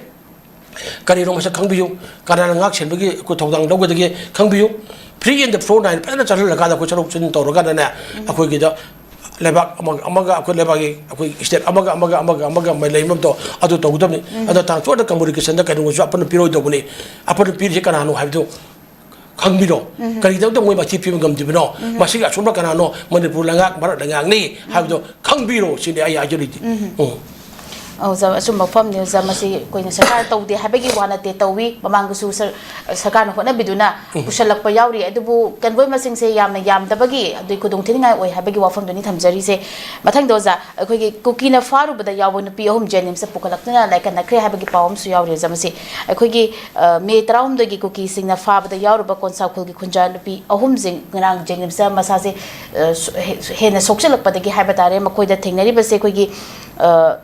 ꯀꯔꯤꯅꯣ ꯃꯁꯛ ꯈꯪꯕꯤꯌꯨ, ꯀꯅꯥꯅ ꯉꯥꯛ ꯁꯦꯟꯕꯒꯤ ꯑꯩꯈꯣꯏ ꯊꯧꯗꯥꯡ ꯂꯧꯒꯗꯒꯦ ꯈꯪꯕꯤꯌꯨ꯫ Free and the flow line ꯐꯖꯅ ꯆꯠꯍꯜꯂꯀꯥꯟꯗ ꯑꯩꯈꯣꯏ ꯆꯠꯊꯣꯛ ꯆꯠꯁꯤꯟ ꯇꯧꯔꯀꯥꯟꯗꯅꯦ, ꯑꯩꯈꯣꯏꯒꯤꯗ ꯂꯩꯕꯥꯛ ꯑꯃꯒ ꯑꯃꯒ, ꯑꯩꯈꯣꯏ ꯂꯩꯕꯥꯛꯀꯤ, ꯑꯩꯈꯣꯏ ꯁ꯭ꯇꯦꯠ ꯑꯃꯒ ꯑꯃꯒ ꯑꯃꯒ ꯑꯃꯒ ꯃꯔꯤ ꯂꯩꯅꯕꯗꯣ ꯑꯗꯨ ꯇꯧꯒꯗꯕꯅꯤ꯫ ꯑꯗꯣ ꯇ꯭ꯔꯥꯟꯁꯄꯣꯔꯠꯇ ꯀꯝꯃꯨꯅꯤꯀꯦꯁꯟꯗ ꯀꯩꯅꯣꯁꯨ ꯑꯄꯟꯕ ꯄꯤꯔꯣꯏꯗꯧꯕꯅꯤ꯫ ꯑꯄꯟꯕ ꯄꯤꯔꯤꯁꯦ ꯀꯅꯥꯅꯣ ꯍꯥꯏꯕꯗꯨ ꯈꯪꯕꯤꯔꯣ꯫ ꯀꯔꯤꯗꯧꯗ ꯃꯣꯏ ꯃꯊꯤ ꯄꯤꯕ ꯉꯝꯗ꯭ꯔꯤꯕꯅꯣ? ꯃꯁꯤꯒꯤ ꯑꯁꯣꯟꯕ ꯀꯅꯥꯅꯣ? ꯃꯅꯤꯄꯨꯔ ꯂꯩꯉꯥꯛ, ꯚꯥꯔꯠ ꯂꯩꯉꯥꯛꯅꯤ ꯍꯥꯏꯕꯗꯣ ꯈꯪꯕꯤꯔꯣ ꯁꯤꯅꯤ ꯑꯩ ꯍꯥꯏꯖꯔꯤꯗꯤ꯫ ꯎꯝ꯫ ꯑꯧ, ꯑꯣꯖꯥ, ꯑꯆꯨꯝꯕ ꯋꯥꯐꯝꯅꯤ, ꯑꯣꯖꯥ꯫ ꯃꯁꯤ ꯑꯩꯈꯣꯏꯅ ꯁꯔꯀꯥꯔ ꯇꯧꯗꯦ ꯍꯥꯏꯕꯒꯤ ꯋꯥ ꯅꯠꯇꯦ, ꯇꯧꯏ꯫ ꯃꯃꯥꯡꯗꯁꯨ ꯁꯔ-, ꯁꯔꯀꯥꯔꯅ ꯍꯣꯠꯅꯕꯤꯗꯨꯅ ꯎꯝ꯫ ꯄꯨꯁꯜꯂꯛꯄ ꯌꯥꯎꯔꯤ꯫ ꯑꯗꯨꯕꯨ convoy ꯃꯁꯤꯡꯁꯦ ꯌꯥꯝꯅ ꯌꯥꯝꯗꯕꯒꯤ, ꯑꯗꯨꯒꯤ ꯈꯨꯗꯣꯡꯊꯤꯅꯤꯡꯉꯥꯏ ꯑꯣꯏ ꯍꯥꯏꯕꯒꯤ ꯋꯥꯐꯝꯗꯨꯅꯤ ꯊꯝꯖꯔꯤꯁꯦ꯫ ꯃꯊꯪꯗ, ꯑꯣꯖꯥ, ꯑꯩꯈꯣꯏꯒꯤ ꯀꯨꯀꯤꯅ ꯐꯥꯔꯨꯕꯗ ꯌꯥꯎꯕ ꯅꯨꯄꯤ ꯑꯍꯨꯝ JNIMSꯇ ꯄꯨꯈꯠꯂꯛꯇꯨꯅ ꯂꯥꯏꯀꯠꯅꯈ꯭ꯔꯦ ꯍꯥꯏꯕꯒꯤ ꯄꯥꯎ ꯑꯃꯁꯨ ꯌꯥꯎꯔꯤ, ꯑꯣꯖꯥ꯫ ꯃꯁꯤ ꯑꯩꯈꯣꯏꯒꯤ, ꯑ, May ꯇꯔꯥꯍꯨꯝꯗꯣꯏꯒꯤ ꯀꯨꯀꯤꯁꯤꯡꯅ ꯐꯥꯕꯗ ꯌꯥꯎꯔꯨꯕ ꯀꯣꯟꯁꯥꯎꯈꯨꯜꯒꯤ ꯈꯨꯟꯖꯥ ꯅꯨꯄꯤ ꯑꯍꯨꯝꯁꯤꯡ ꯉꯔꯥꯡ JNIMSꯇ ꯃꯁꯥꯁꯦ, ꯑ, ꯁꯣ-, ꯍꯦ-, ꯍꯦꯟꯅ ꯁꯣꯛꯆꯤꯜꯂꯛꯄꯗꯒꯤ ꯍꯥꯏꯕ ꯇꯥꯔꯦ꯫ ꯃꯈꯣꯏꯗ ꯊꯦꯡꯅꯔꯤꯕꯁꯦ ꯑꯩꯈꯣꯏꯒꯤ, ꯑ,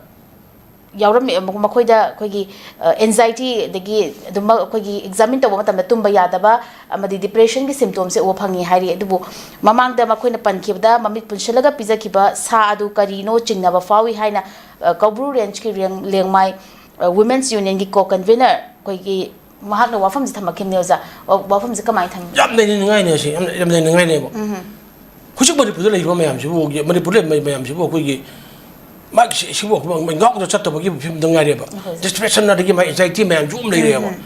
ꯌꯥꯎꯔꯝꯃꯤ, ꯃꯈꯣꯏꯗ ꯑꯩꯈꯣꯏꯒꯤ, ꯑ, anxiety, ꯑꯗꯒꯤ ꯑꯗꯨꯝꯃꯛ ꯑꯩꯈꯣꯏꯒꯤ examine ꯇꯧꯕ ꯃꯇꯝꯗ ꯇꯨꯝꯕ ꯌꯥꯗꯕ ꯑꯃꯗꯤ depressionꯒꯤ symptomꯁꯦ ꯎꯕ ꯐꯪꯉꯤ ꯍꯥꯏꯔꯤ꯫ ꯑꯗꯨꯕꯨ ꯃꯃꯥꯡꯗ ꯃꯈꯣꯏꯅ ꯄꯟꯈꯤꯕꯗ ꯃꯃꯤꯠ ꯄꯨꯟꯁꯤꯜꯂꯒ ꯄꯤꯖꯈꯤꯕ ꯁꯥ ꯑꯗꯨ ꯀꯔꯤꯅꯣ ꯆꯤꯡꯅꯕ ꯐꯥꯎꯏ ꯍꯥꯏꯅ, ꯑ, ꯀꯧꯕ꯭ꯔꯨ rangeꯀꯤ ꯔꯦꯡ-, ꯂꯦꯡꯃꯥꯏ, ꯑ, Women's Unionꯒꯤ co-convener ꯑꯩꯈꯣꯏꯒꯤ ꯃꯍꯥꯛꯅ ꯋꯥꯐꯝꯁꯤ ꯊꯝꯃꯛꯈꯤꯕꯅꯦ, ꯑꯣꯖꯥ꯫ ꯋꯥ-, ꯋꯥꯐꯝꯁꯤ ꯀꯃꯥꯏꯅ ꯊꯝꯒꯦ? ꯌꯥꯝ ꯂꯩꯅꯤꯡꯉꯥꯏꯅꯦ ꯁꯤ, ꯌꯥꯝ, ꯌꯥꯝ ꯂꯩꯅꯤꯡꯉꯥꯏꯅꯦꯕ꯫ ꯎꯝ꯫ ꯍꯧꯖꯤꯛ ꯃꯅꯤꯄꯨꯔꯗ ꯂꯩꯔꯤꯕ ꯃꯌꯥꯝꯁꯤꯕꯨ, ꯃꯅꯤꯄꯨꯔꯗ ꯂꯩꯔꯤꯕ ꯃꯌꯥꯝꯁꯤꯕꯨ ꯑꯩꯈꯣꯏꯒꯤ ꯃꯥꯒꯤ ꯁꯤ-, ꯁꯤꯕꯨ ꯑꯩꯈꯣꯏ ꯉꯥꯎꯗ ꯆꯠꯇꯕꯒꯤ ꯐꯤꯕꯝꯗ ꯉꯥꯏꯔꯦꯕ꯫ ꯍꯣꯏ, ꯁꯥꯔ꯫ Depression ꯑꯗꯒꯤ ꯃꯥꯒꯤ anxiety ꯃꯌꯥꯝꯁꯨ ꯑꯗꯨꯝ ꯂꯩꯔꯦꯕ꯫ ꯎꯝ, ꯎꯝ꯫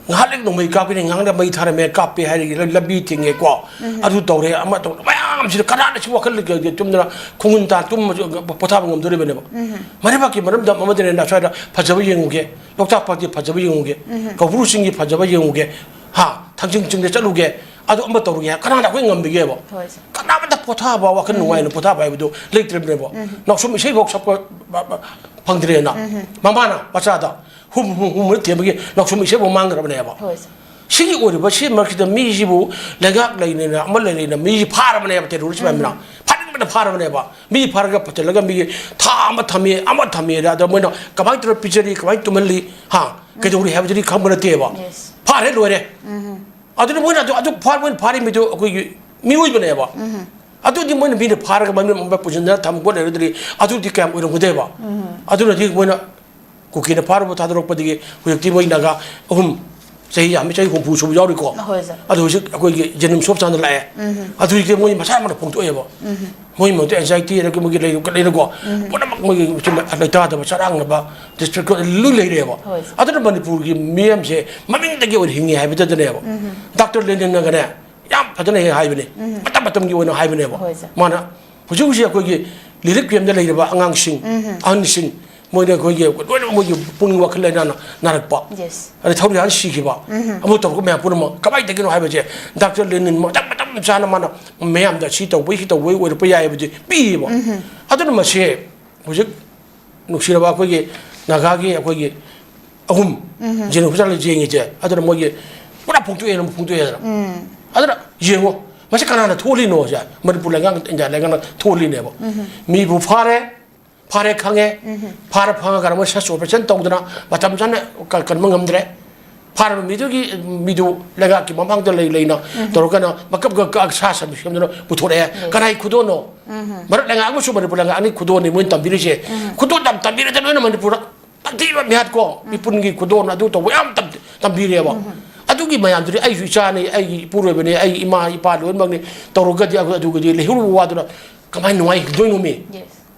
ꯉꯥꯏꯍꯥꯛ ꯂꯩ ꯅꯣꯡꯃꯩ ꯀꯥꯞꯄꯤꯅꯦ, ꯉꯥꯏꯍꯥꯛ ꯂꯩ ꯃꯩ ꯊꯥꯔꯝꯃꯦ, ꯀꯥꯞꯄꯦ ꯍꯥꯏꯔꯒ ꯂꯝ-, ꯂꯝꯕꯤ ꯊꯤꯡꯉꯦꯀꯣ꯫ ꯎꯝ꯫ ꯑꯗꯨ ꯇꯧꯔꯦ, ꯑꯃ ꯇꯧꯔꯦ, ꯃꯌꯥꯝꯁꯤꯗ ꯀꯅꯥꯅ ꯁꯤ ꯋꯥꯈꯜ ꯂꯩꯒꯦ? ꯇꯨꯝꯗꯅ ꯈꯣꯡꯒꯨꯟ ꯇꯥ ꯇꯨꯝꯃꯁꯨ ꯄꯣꯊꯥꯕ ꯉꯝꯗꯣꯔꯤꯕꯅꯦꯕ꯫ ꯎꯝ꯫ ꯃꯔꯩꯕꯥꯛꯀꯤ ꯃꯔꯝꯗ ꯑꯃꯗꯅꯦ, ꯑꯁ꯭ꯋꯥꯏꯗ ꯐꯖꯕ ꯌꯦꯡꯉꯨꯒꯦ, ꯂꯣꯛꯇꯥꯛ ꯄꯥꯠꯀꯤ ꯐꯖꯕ ꯌꯦꯡꯉꯨꯒꯦ, ꯎꯝ꯫ ꯀꯧꯕ꯭ꯔꯨ ꯆꯤꯡꯒꯤ ꯐꯖꯕ ꯌꯦꯡꯉꯨꯒꯦ, ꯍꯥ, ꯊꯥꯡꯖꯤꯡ ꯆꯤꯡꯗ ꯆꯠꯂꯨꯒꯦ, ꯑꯗꯨ ꯑꯃ ꯇꯧꯔꯨꯒꯦ ꯍꯥꯏ, ꯀꯅꯥꯅ ꯑꯩꯈꯣꯏ ꯉꯝꯕꯤꯒꯦꯕ? ꯍꯣꯏ, ꯁꯥꯔ꯫ ꯀꯅꯥꯃꯠꯇ ꯄꯣꯊꯥꯕ, ꯋꯥꯈꯜ ꯎꯝ꯫ ꯅꯨꯡꯉꯥꯏꯅ ꯄꯣꯊꯥꯕ ꯍꯥꯏꯕꯗꯨ ꯂꯩꯇ꯭ꯔꯕꯅꯦꯕ꯫ ꯎꯝ꯫ ꯅꯥꯎꯁꯨꯝ ꯏꯁꯩꯐꯥꯎ ꯁꯛꯄ ꯕ-, ꯕ-, ꯐꯪꯗ꯭ꯔꯦꯅ꯫ ꯎꯝ꯫ ꯃꯃꯥꯅ ꯃꯆꯥꯗ ꯍꯨꯝ, ꯍꯨꯝ, ꯍꯨꯝ ꯊꯦꯝꯕꯒꯤ ꯅꯥꯎꯁꯨꯝ ꯏꯁꯩꯐꯥꯎ ꯃꯥꯡꯈ꯭ꯔꯕꯅꯦꯕ꯫ ꯍꯣꯏ, ꯁꯥꯔ꯫ ꯁꯤꯒꯤ ꯑꯣꯏꯔꯤꯕ ꯁꯤ ꯃꯔꯛꯁꯤꯗ ꯃꯤꯁꯤꯕꯨ ꯂꯩꯉꯥꯛ ꯂꯩꯅ, ꯑꯃ ꯂꯩꯅ ꯃꯤꯁꯤ ꯐꯥꯔꯕꯅꯦꯕ, terrorist ꯃꯌꯥꯝꯅ꯫ ꯎꯝ꯫ ꯐꯥꯅꯤꯡꯕꯅ ꯐꯥꯔꯕꯅꯦꯕ꯫ ꯃꯤ ꯐꯥꯔꯒ ꯄꯨꯁꯤꯜꯂꯒ ꯃꯤꯒꯤ ꯊꯥ ꯑꯃ ꯊꯝꯃꯤ, ꯑꯃ ꯊꯝꯃꯤ, ꯑꯗ ꯃꯣꯏꯅ ꯀꯃꯥꯏꯅ ꯇꯧꯔ ꯄꯤꯖꯔꯤ, ꯀꯃꯥꯏꯅ ꯇꯨꯝꯍꯜꯂꯤ, ꯍꯥ? ꯀꯩꯗꯧꯔꯤ ꯍꯥꯏꯕꯗꯨꯗꯤ ꯈꯪꯕ ꯅꯠꯇꯦꯕ꯫ Yes. ꯐꯥꯔꯦ, ꯂꯣꯏꯔꯦ꯫ ꯎꯝ꯫ ꯑꯗꯨꯅ ꯃꯣꯏꯅ ꯑꯗꯨ, ꯑꯗꯨ ꯐꯥ-, ꯃꯣꯏꯅ ꯐꯥꯔꯤ ꯃꯤꯗꯨ ꯑꯩꯈꯣꯏꯒꯤ ꯃꯤꯑꯣꯏꯕꯅꯦꯕ꯫ ꯎꯝ꯫ ꯑꯗꯨꯗꯤ ꯃꯣꯏꯅ ꯃꯤꯅ ꯐꯥꯔꯒ ꯃꯃꯤꯡ ꯑꯃ ꯄꯨꯁꯤꯟꯗꯅ ꯊꯝ ꯈꯣꯠ ꯂꯩꯔꯗꯤ ꯑꯗꯨꯗꯤ ꯀꯌꯥꯝ ꯑꯣꯏꯔꯝꯒꯗꯣꯏꯕ? ꯎꯝ꯫ ꯑꯗꯨꯅꯗꯤ ꯃꯣꯏꯅ ꯀꯨꯀꯤꯅ ꯐꯥꯔꯨꯕ ꯊꯥꯗꯣꯔꯛꯄꯗꯒꯤ ꯍꯧꯖꯤꯛꯇꯤ ꯃꯣꯏ ꯅꯥꯒꯥ ꯑꯍꯨꯝ, ꯆꯍꯤ ꯌꯥꯝꯃꯤ, ꯆꯍꯤ ꯍꯨꯝꯐꯨ ꯁꯨꯕ ꯌꯥꯎꯔꯤꯀꯣ꯫ ꯍꯣꯏ, ꯁꯥꯔ꯫ ꯑꯗꯨ ꯍꯧꯖꯤꯛ ꯑꯩꯈꯣꯏꯒꯤ JNIMS ꯍꯣꯁꯄꯤꯇꯥꯜꯗ ꯂꯥꯛꯑꯦ꯫ ꯎꯝ꯫ ꯑꯗꯨ ꯍꯧꯖꯤꯛꯇꯤ ꯃꯣꯏ ꯃꯁꯥ ꯃꯊꯟ ꯐꯣꯡꯗꯣꯛꯑꯦꯕ꯫ ꯎꯝ꯫ ꯃꯣꯏ ꯃꯣꯏꯗꯤ anxiety ꯍꯥꯏꯔꯒ ꯃꯣꯏꯒꯤ ꯂꯩ-, ꯂꯩꯅꯀꯣ꯫ ꯎꯝ꯫ ꯄꯨꯝꯅꯃꯛ ꯃꯣꯏꯒꯤ ꯁꯨꯝ ꯂꯩꯇꯥꯗꯕ, ꯆꯔꯥꯡꯅꯕ, distress ꯂꯣꯏ ꯂꯩꯔꯦꯕ꯫ ꯍꯣꯏ, ꯁꯥꯔ꯫ ꯑꯗꯨꯅ ꯃꯅꯤꯄꯨꯔꯒꯤ ꯃꯤꯌꯥꯝꯁꯦ ꯃꯃꯤꯡꯗꯒꯤ ꯑꯣꯏꯅ ꯍꯤꯡꯉꯤ ꯍꯥꯏꯕꯗꯗꯅꯦꯕ꯫ ꯎꯝ꯫ ꯗꯥꯛꯇꯔ ꯂꯦꯅꯤꯟꯅꯒꯅꯦ, ꯌꯥꯝ ꯐꯖꯅ ꯍꯦꯛ ꯍꯥꯏꯕꯅꯦ꯫ ꯎꯝ꯫ ꯃꯇꯝ ꯃꯇꯝꯒꯤ ꯑꯣꯏꯅ ꯍꯥꯏꯕꯅꯦꯕ꯫ ꯍꯣꯏ, ꯁꯥꯔ꯫ ꯃꯥꯅ ꯍꯧꯖꯤꯛ ꯍꯧꯖꯤꯛ ꯑꯩꯈꯣꯏꯒꯤ relief camp ꯂꯩꯔꯤꯕ ꯑꯉꯥꯡꯁꯤꯡ, ꯎꯝ꯫ ꯑꯍꯟꯁꯤꯡ, ꯃꯣꯏꯅ ꯑꯩꯈꯣꯏꯒꯤ ꯂꯣꯏꯅꯃꯛ ꯃꯣꯏꯒꯤ ꯄꯨꯛꯅꯤꯡ ꯋꯥꯈꯜ ꯂꯩꯅꯥꯅ ꯅꯥꯔꯛꯄ꯫ Yes. ꯑꯗꯩ ꯊꯧꯔꯤ ꯍꯥꯟ ꯁꯤꯈꯤꯕ꯫ ꯑꯃꯨꯛ ꯇꯧꯔꯛꯄ ꯃꯌꯥꯝ ꯄꯨꯝꯅꯃꯛ ꯀꯃꯥꯏꯅ ꯇꯧꯒꯤꯅꯣ ꯍꯥꯏꯕꯁꯦ, ꯗꯥꯛꯇꯔ ꯂꯦꯅꯤꯟ ꯃꯇꯝ ꯃꯇꯝ ꯆꯥꯅ ꯃꯥꯅ ꯃꯌꯥꯝꯗ ꯁꯤ ꯇꯧꯕꯩ ꯁꯤ ꯇꯧꯕꯩ ꯑꯣꯏꯔꯛꯄ ꯌꯥꯏ ꯍꯥꯏꯕꯁꯦ ꯄꯤꯌꯦꯕ꯫ ꯑꯗꯨꯅ ꯃꯁꯤ ꯍꯧꯖꯤꯛ ꯅꯨꯡꯁꯤꯔꯕ ꯑꯩꯈꯣꯏꯒꯤ ꯅꯥꯒꯥꯒꯤ ꯑꯩꯈꯣꯏꯒꯤ ꯑꯍꯨꯝ ꯖꯦꯅꯤꯐꯔ ꯆꯠꯂ ꯌꯦꯡꯉꯤꯁꯦ, ꯑꯗꯨꯅ ꯃꯣꯏꯒꯤ ꯄꯨꯔꯥ ꯐꯣꯡꯗꯣꯛꯑꯦꯅ ꯐꯣꯡꯗꯣꯛꯑꯦꯗꯅ꯫ ꯑꯗꯨꯅ ꯌꯦꯡꯉꯣ, ꯃꯁꯤ ꯀꯅꯥꯅ ꯊꯣꯛꯍꯜꯂꯤꯅꯣꯁꯦ? ꯃꯅꯤꯄꯨꯔ ꯂꯩꯉꯥꯛ, ꯏꯟꯗꯤꯌꯥ ꯂꯩꯉꯥꯛꯅ ꯊꯣꯛꯍꯜꯂꯤꯅꯦꯕ꯫ ꯃꯤꯕꯨ ꯐꯥꯔꯦ, ꯐꯥꯔꯦ ꯈꯪꯉꯦ, ꯐꯥꯔ ꯐꯪꯉꯒ ꯃꯣꯏ search operation ꯇꯧꯗꯅ ꯃꯇꯝ ꯆꯥꯅ ꯀ-, ꯀꯟꯕ ꯉꯝꯗ꯭ꯔꯦ꯫ ꯐꯥꯔꯕ ꯃꯤꯗꯨꯒꯤ, ꯃꯤꯗꯨ ꯂꯩꯉꯥꯛꯀꯤ ꯃꯃꯥꯡꯗ ꯂꯩ ꯂꯩꯅ ꯇꯧꯔꯒꯅ ꯃꯀꯞ ꯀꯛ ꯀꯛ ꯁꯥ ꯁꯟ ꯁꯦꯝꯗꯨꯅ ꯄꯨꯊꯣꯔꯛꯑꯦ꯫ ꯀꯅꯥꯏ ꯈꯨꯗꯣꯜꯅꯣ? ꯃꯔꯛ ꯂꯩꯉꯥꯛ ꯑꯃꯁꯨ ꯃꯅꯤꯄꯨꯔ ꯂꯩꯉꯥꯛ ꯑꯅꯤ ꯈꯨꯗꯣꯜꯅꯤ ꯃꯣꯏꯅ ꯇꯝꯕꯤꯔꯤꯁꯦ꯫ ꯈꯨꯗꯣꯜ ꯌꯥꯝ ꯇꯝꯕꯤꯔꯦꯗ ꯂꯣꯏꯅ ꯃꯅꯤꯄꯨꯔꯗ꯫ ꯇꯝꯊꯤꯕ ꯃꯤꯍꯥꯠ ꯀꯣ, ꯃꯤꯄꯨꯟꯒꯤ ꯈꯨꯗꯣꯜ ꯑꯗꯨ ꯇꯧꯕ ꯌꯥꯝ ꯇꯝ-, ꯇꯝꯕꯤꯔꯦꯕ꯫ ꯑꯗꯨꯒꯤ ꯃꯌꯥꯝꯗꯨꯗꯤ ꯑꯩꯁꯨ ꯏꯆꯥꯅꯤ, ꯑꯩꯒꯤ ꯏꯄꯨꯔꯣꯏꯕꯅꯤ, ꯑꯩꯒꯤ ꯏꯃꯥ ꯏꯄꯥ ꯂꯣꯏꯅꯃꯛꯅꯤ꯫ ꯇꯧꯔꯒꯗꯤ ꯑꯗꯨ-, ꯑꯗꯨꯒꯗꯤ ꯂꯩꯍꯧꯔꯤꯕ ꯋꯥꯗꯨꯅ ꯀꯃꯥꯏꯅ ꯅꯨꯡꯉꯥꯏꯍꯤꯡꯗꯣꯏꯅꯣꯃꯤ? Yes.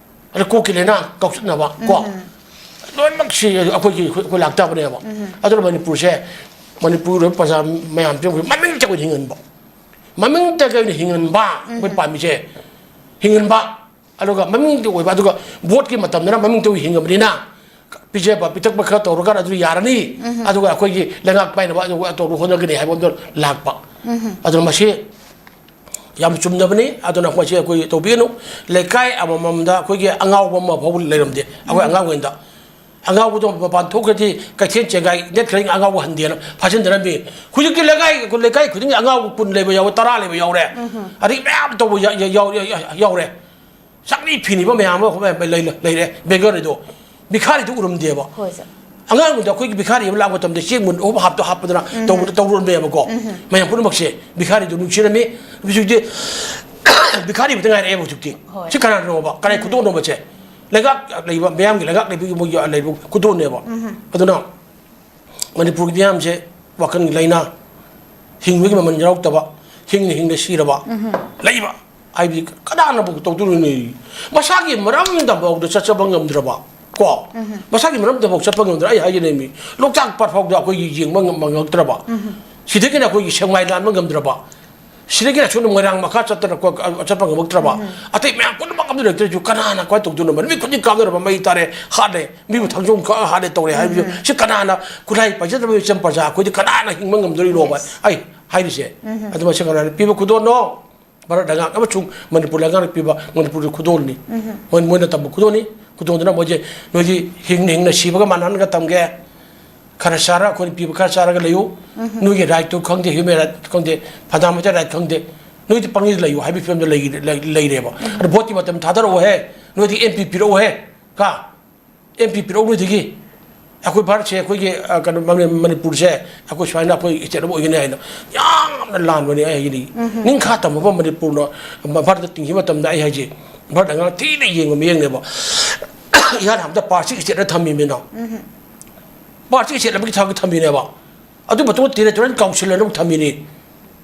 ꯑꯗ ꯀꯣꯛꯀꯤ ꯂꯥꯏꯅꯥ ꯀꯥꯎꯆꯠꯅꯕ ꯀꯣ, ꯂꯣꯏꯅꯃꯛꯁꯤ ꯑꯩꯈꯣꯏꯒꯤ, ꯑꯩꯈꯣꯏ, ꯑꯩꯈꯣꯏ ꯂꯥꯛꯇꯕꯅꯦꯕ꯫ ꯑꯗꯨꯅ ꯃꯅꯤꯄꯨꯔꯁꯦ, ꯃꯅꯤꯄꯨꯔ ꯄ꯭ꯔꯖꯥ ꯃꯌꯥꯝꯁꯦ ꯑꯩꯈꯣꯏ ꯃꯃꯤꯡꯇ ꯑꯣꯏꯅ ꯍꯤꯡꯍꯟꯕ, ꯃꯃꯤꯡꯇꯒꯤ ꯑꯣꯏꯅ ꯍꯤꯡꯍꯟꯕ ꯑꯩꯈꯣꯏ ꯄꯥꯝꯃꯤꯁꯦ꯫ ꯍꯤꯡꯍꯟꯕ, ꯑꯗꯨꯒ ꯃꯃꯤꯡꯇ ꯑꯣꯏꯕ, ꯑꯗꯨꯒ ꯚꯣꯠꯀꯤ ꯃꯇꯝꯗꯅ ꯃꯃꯤꯡꯇ ꯑꯣꯏꯅ ꯍꯤꯡꯉꯕꯅꯤꯅ ꯄꯤꯖꯕ ꯄꯤꯊꯛꯄ ꯈꯔ ꯇꯧꯔꯒ ꯑꯗꯨ ꯌꯥꯔꯅꯤ꯫ ꯑꯗꯨꯒ ꯑꯩꯈꯣꯏꯒꯤ ꯂꯩꯉꯥꯛ ꯄꯥꯏꯅꯕ ꯑꯗꯨ ꯇꯧꯕ ꯍꯣꯠꯅꯒꯅꯤ ꯍꯥꯏꯕ ꯑꯃꯗꯣ ꯂꯥꯛꯄ꯫ ꯑꯗꯨꯅ ꯃꯁꯤ ꯌꯥꯝ ꯆꯨꯝꯗꯕꯅꯤ꯫ ꯑꯗꯨꯅ ꯃꯁꯤ ꯑꯩꯈꯣꯏ ꯇꯧꯕꯤꯒꯅꯨ꯫ ꯂꯩꯀꯥꯏ ꯑꯃꯃꯝꯗ ꯑꯩꯈꯣꯏꯒꯤ ꯑꯉꯥꯎꯕ ꯑꯃ ꯐꯥꯎꯕ ꯂꯩꯔꯝꯗꯦ ꯑꯩꯈꯣꯏ ꯑꯉꯥꯡꯉꯩꯗ꯫ ꯑꯉꯥꯎꯕꯗꯣ ꯃꯄꯥꯟ ꯊꯣꯛꯈ꯭ꯔꯗꯤ ꯀꯩꯊꯦꯜ ꯆꯦꯡꯒꯥꯏ ꯅꯦꯠꯈ꯭ꯔꯗꯤ ꯑꯉꯥꯎꯕ ꯍꯟꯗꯦꯅ ꯐꯥꯖꯤꯟꯗꯔꯝꯃꯤ꯫ ꯍꯧꯖꯤꯛꯇꯤ ꯂꯩꯀꯥꯏ, ꯂꯩꯀꯥꯏ ꯈꯨꯗꯤꯡꯒꯤ ꯑꯉꯥꯎꯕ ꯀꯨꯟ ꯂꯩꯕ ꯌꯥꯎꯋꯦ, ꯇꯔꯥ ꯂꯩꯕ ꯌꯥꯎꯔꯦ꯫ ꯑꯗꯒꯤ ꯃꯌꯥꯝ ꯇꯧꯕ ꯌꯥ-, ꯌꯥ-, ꯌꯥꯎ-, ꯌꯥ-, ꯌꯥꯎꯔꯦ꯫ ꯆꯥꯛꯅꯤ ꯐꯤꯅꯤꯕ ꯃꯌꯥꯝ ꯑꯃ ꯂꯩ-, ꯂꯩ-, ꯂꯩꯔꯦ꯫ ꯕꯦꯒꯔꯗꯣ, ꯚꯤꯈꯥꯔꯤꯗꯣ ꯎꯔꯝꯗꯦꯕ꯫ ꯍꯣꯏ, ꯁꯥꯔ꯫ ꯑꯉꯥꯡꯗ ꯑꯩꯈꯣꯏꯒꯤ ꯚꯤꯈꯥꯔꯤ ꯑꯃ ꯂꯥꯛꯄ ꯃꯇꯝꯗ ꯆꯦꯡ ꯃꯨꯟ ꯑꯍꯨꯝ ꯍꯥꯞꯇ ꯍꯥꯞꯄꯗꯅ ꯇꯧꯕ-, ꯇꯧꯔꯝꯃꯦꯕꯀꯣ꯫ ꯃꯌꯥꯝ ꯄꯨꯝꯅꯃꯛꯁꯦ ꯚꯤꯈꯥꯔꯤꯗꯣ ꯅꯨꯡꯁꯤꯔꯝꯃꯤ꯫ ꯍꯧꯖꯤꯛꯇꯤ ꯚꯤꯈꯥꯔꯤ ꯈꯛꯇ ꯉꯥꯏꯔꯛꯑꯦꯕ ꯍꯧꯖꯤꯛꯇꯤ꯫ ꯍꯣꯏ꯫ ꯁꯤ ꯀꯅꯥꯅꯣꯕ? ꯀꯅꯥꯏ ꯈꯨꯗꯣꯜꯅꯣꯕ ꯁꯦ? ꯂꯩꯉꯥꯛ ꯂꯩꯕ, ꯃꯌꯥꯝꯒꯤ ꯂꯩꯉꯥꯛ ꯂꯩꯕꯒꯤ ꯃꯣꯏꯒꯤ ꯂꯩꯕ ꯈꯨꯗꯣꯜꯅꯦꯕ꯫ ꯑꯗꯨꯅ ꯃꯅꯤꯄꯨꯔꯒꯤ ꯃꯤꯌꯥꯝꯁꯦ ꯋꯥꯈꯜꯒꯤ ꯂꯥꯏꯅꯥ, ꯍꯤꯡꯕꯒꯤ ꯃꯃꯜ ꯌꯥꯎꯔꯛꯇꯕ, ꯍꯤꯡꯅ ꯍꯤꯡꯅ ꯁꯤꯔꯕ ꯂꯩꯕ ꯍꯥꯏꯕꯗꯤ ꯀꯅꯥꯅꯕꯨ ꯇꯧꯗꯣꯔꯤꯅꯣ? ꯃꯁꯥꯒꯤ ꯃꯔꯝꯗꯐꯥꯎꯗ ꯆꯠꯆꯕ ꯉꯝꯗ꯭ꯔꯕ ꯀꯣ, ꯃꯁꯥꯒꯤ ꯃꯔꯝꯗꯐꯥꯎ ꯆꯠꯄ ꯉꯝꯗ꯭ꯔ, ꯑꯩ ꯍꯥꯏꯖꯅꯤꯡꯃꯤ, ꯂꯣꯛꯇꯥꯛ ꯄꯥꯠ ꯐꯥꯎꯗ ꯑꯩꯈꯣꯏꯒꯤ ꯌꯦꯡꯕ ꯉꯝ-, ꯉꯝꯃꯛꯇ꯭ꯔꯕ, ꯁꯤꯗꯒꯤꯅ ꯑꯩꯈꯣꯏꯒꯤ ꯁꯦꯛꯃꯥꯏ ꯂꯥꯟꯕ ꯉꯝꯗ꯭ꯔꯕ, ꯁꯤꯗꯒꯤ ꯑꯁꯣꯝꯗ ꯃꯣꯏꯔꯥꯡ ꯃꯈꯥ ꯆꯠꯇꯅ ꯀꯣ-, ꯆꯠꯄ ꯉꯝꯃꯛꯇ꯭ꯔꯕ? ꯑꯇꯩ ꯃꯌꯥꯝ ꯄꯨꯝꯅꯃꯛ ꯑꯝꯇ ꯂꯩꯇ꯭ꯔꯁꯨ ꯀꯅꯥꯅ ꯀꯃꯥꯏꯅ ꯇꯧꯗꯣꯏꯅꯣ? ꯅꯨꯃꯤꯠ ꯈꯨꯗꯤꯡ ꯀꯥꯞꯅꯔꯕ ꯃꯩ ꯇꯥꯔꯦ, ꯍꯥꯠꯂꯦ, ꯃꯤꯕꯨ ꯊꯥꯡꯖꯣꯡ ꯈꯛ ꯍꯥꯠꯂꯦ ꯇꯧꯔꯦ ꯍꯥꯏꯕꯁꯨ ꯁꯤ ꯀꯅꯥꯅ, ꯈꯨꯠꯂꯥꯏ ꯄꯥꯏꯖꯗꯕ ꯏꯆꯝ ꯄ꯭ꯔꯖꯥ ꯑꯩꯈꯣꯏꯗꯤ ꯀꯅꯥꯅ ꯍꯤꯡꯕ ꯉꯝꯗꯣꯔꯤꯅꯣꯕ? ꯑꯩ ꯍꯥꯏꯔꯤꯁꯦ꯫ ꯑꯗꯨ ꯃꯁꯤ ꯀꯅꯥꯅ ꯄꯤꯕ ꯈꯨꯗꯣꯜꯅꯣ? ꯚꯥꯔꯠ ꯂꯩꯉꯥꯛ ꯑꯃꯁꯨꯡ ꯃꯅꯤꯄꯨꯔ ꯂꯩꯉꯥꯛꯅ ꯄꯤꯕ ꯃꯅꯤꯄꯨꯔꯒꯤ ꯈꯨꯗꯣꯜꯅꯤ꯫ ꯃꯣꯏ, ꯃꯣꯏꯅ ꯇꯝꯕ ꯈꯨꯗꯣꯜꯅꯤ꯫ ꯈꯨꯗꯣꯜꯗꯨꯅ ꯃꯣꯏꯁꯦ, ꯅꯣꯏꯗꯤ ꯍꯤꯡꯅ ꯍꯤꯡꯅ ꯁꯤꯕꯒ ꯃꯥꯟꯅꯍꯟꯒ ꯊꯝꯒꯦ꯫ ꯈꯔ ꯆꯥꯔ, ꯑꯩꯈꯣꯏꯅ ꯄꯤꯕ ꯈꯔ ꯆꯥꯔꯒ ꯂꯩꯌꯨ꯫ ꯅꯣꯏꯒꯤ right ꯇꯨ ꯈꯪꯗꯦ, human right ꯈꯪꯗꯦ, fundamental right ꯈꯪꯗꯦ, ꯅꯣꯏꯗꯤ ꯄꯪꯂꯩꯗ ꯂꯩꯌꯨ ꯍꯥꯏꯕꯒꯤ ꯐꯤꯕꯝꯗ ꯂꯩ-, ꯂꯩ-, ꯂꯩꯔꯦꯕ꯫ ꯑꯗꯣ vote ꯀꯤ ꯃꯇꯝ ꯊꯥꯗꯔꯛꯑꯣꯍꯦ, ꯅꯣꯏꯗꯤ M P ꯄꯤꯔꯛꯎꯍꯦ, ꯀ? M P ꯄꯤꯔꯛꯎ ꯅꯣꯏꯗꯒꯤ꯫ ꯑꯩꯈꯣꯏ ꯚꯥꯔꯠꯁꯦ ꯑꯩꯈꯣꯏꯒꯤ, ꯑ, ꯀꯩꯅꯣ, ꯃꯅꯤ-, ꯃꯅꯤꯄꯨꯔꯁꯦ ꯑꯩꯈꯣꯏ ꯁꯨꯃꯥꯏꯅ ꯑꯩꯈꯣꯏ state ꯑꯃ ꯑꯣꯏꯒꯅꯤ ꯍꯥꯏꯅ ꯌꯥꯝꯅ ꯂꯥꯟꯕꯅꯤ꯫ ꯑꯩ ꯍꯥꯏꯒꯅꯤ, ꯅꯤꯡꯈꯥ ꯇꯝꯃꯕ ꯃꯅꯤꯄꯨꯔꯅ ꯚꯥꯔꯠꯇ ꯇꯤꯡꯈꯤꯕ ꯃꯇꯝꯗ, ꯑꯩ ꯍꯥꯏꯁꯦ, ꯚꯥꯔꯠ ꯑꯉꯥꯡ ꯊꯤꯅ ꯌꯦꯡꯕ ꯃꯤꯠꯌꯦꯡꯅꯦꯕ꯫ ꯏꯍꯥꯟ ꯍꯥꯟꯕꯗ ꯄꯥꯔꯠꯁꯤ state ꯊꯝꯃꯤꯃꯤꯅ꯫ ꯄꯥꯔꯠꯁꯤ state ꯑꯃꯒꯤ ꯊꯥꯛꯇ ꯊꯝꯃꯤꯅꯦꯕ꯫ ꯑꯗꯨ ꯃꯇꯨꯡꯗ territorial council ꯑꯅ ꯑꯃꯨꯛ ꯊꯝꯃꯤꯅꯤ꯫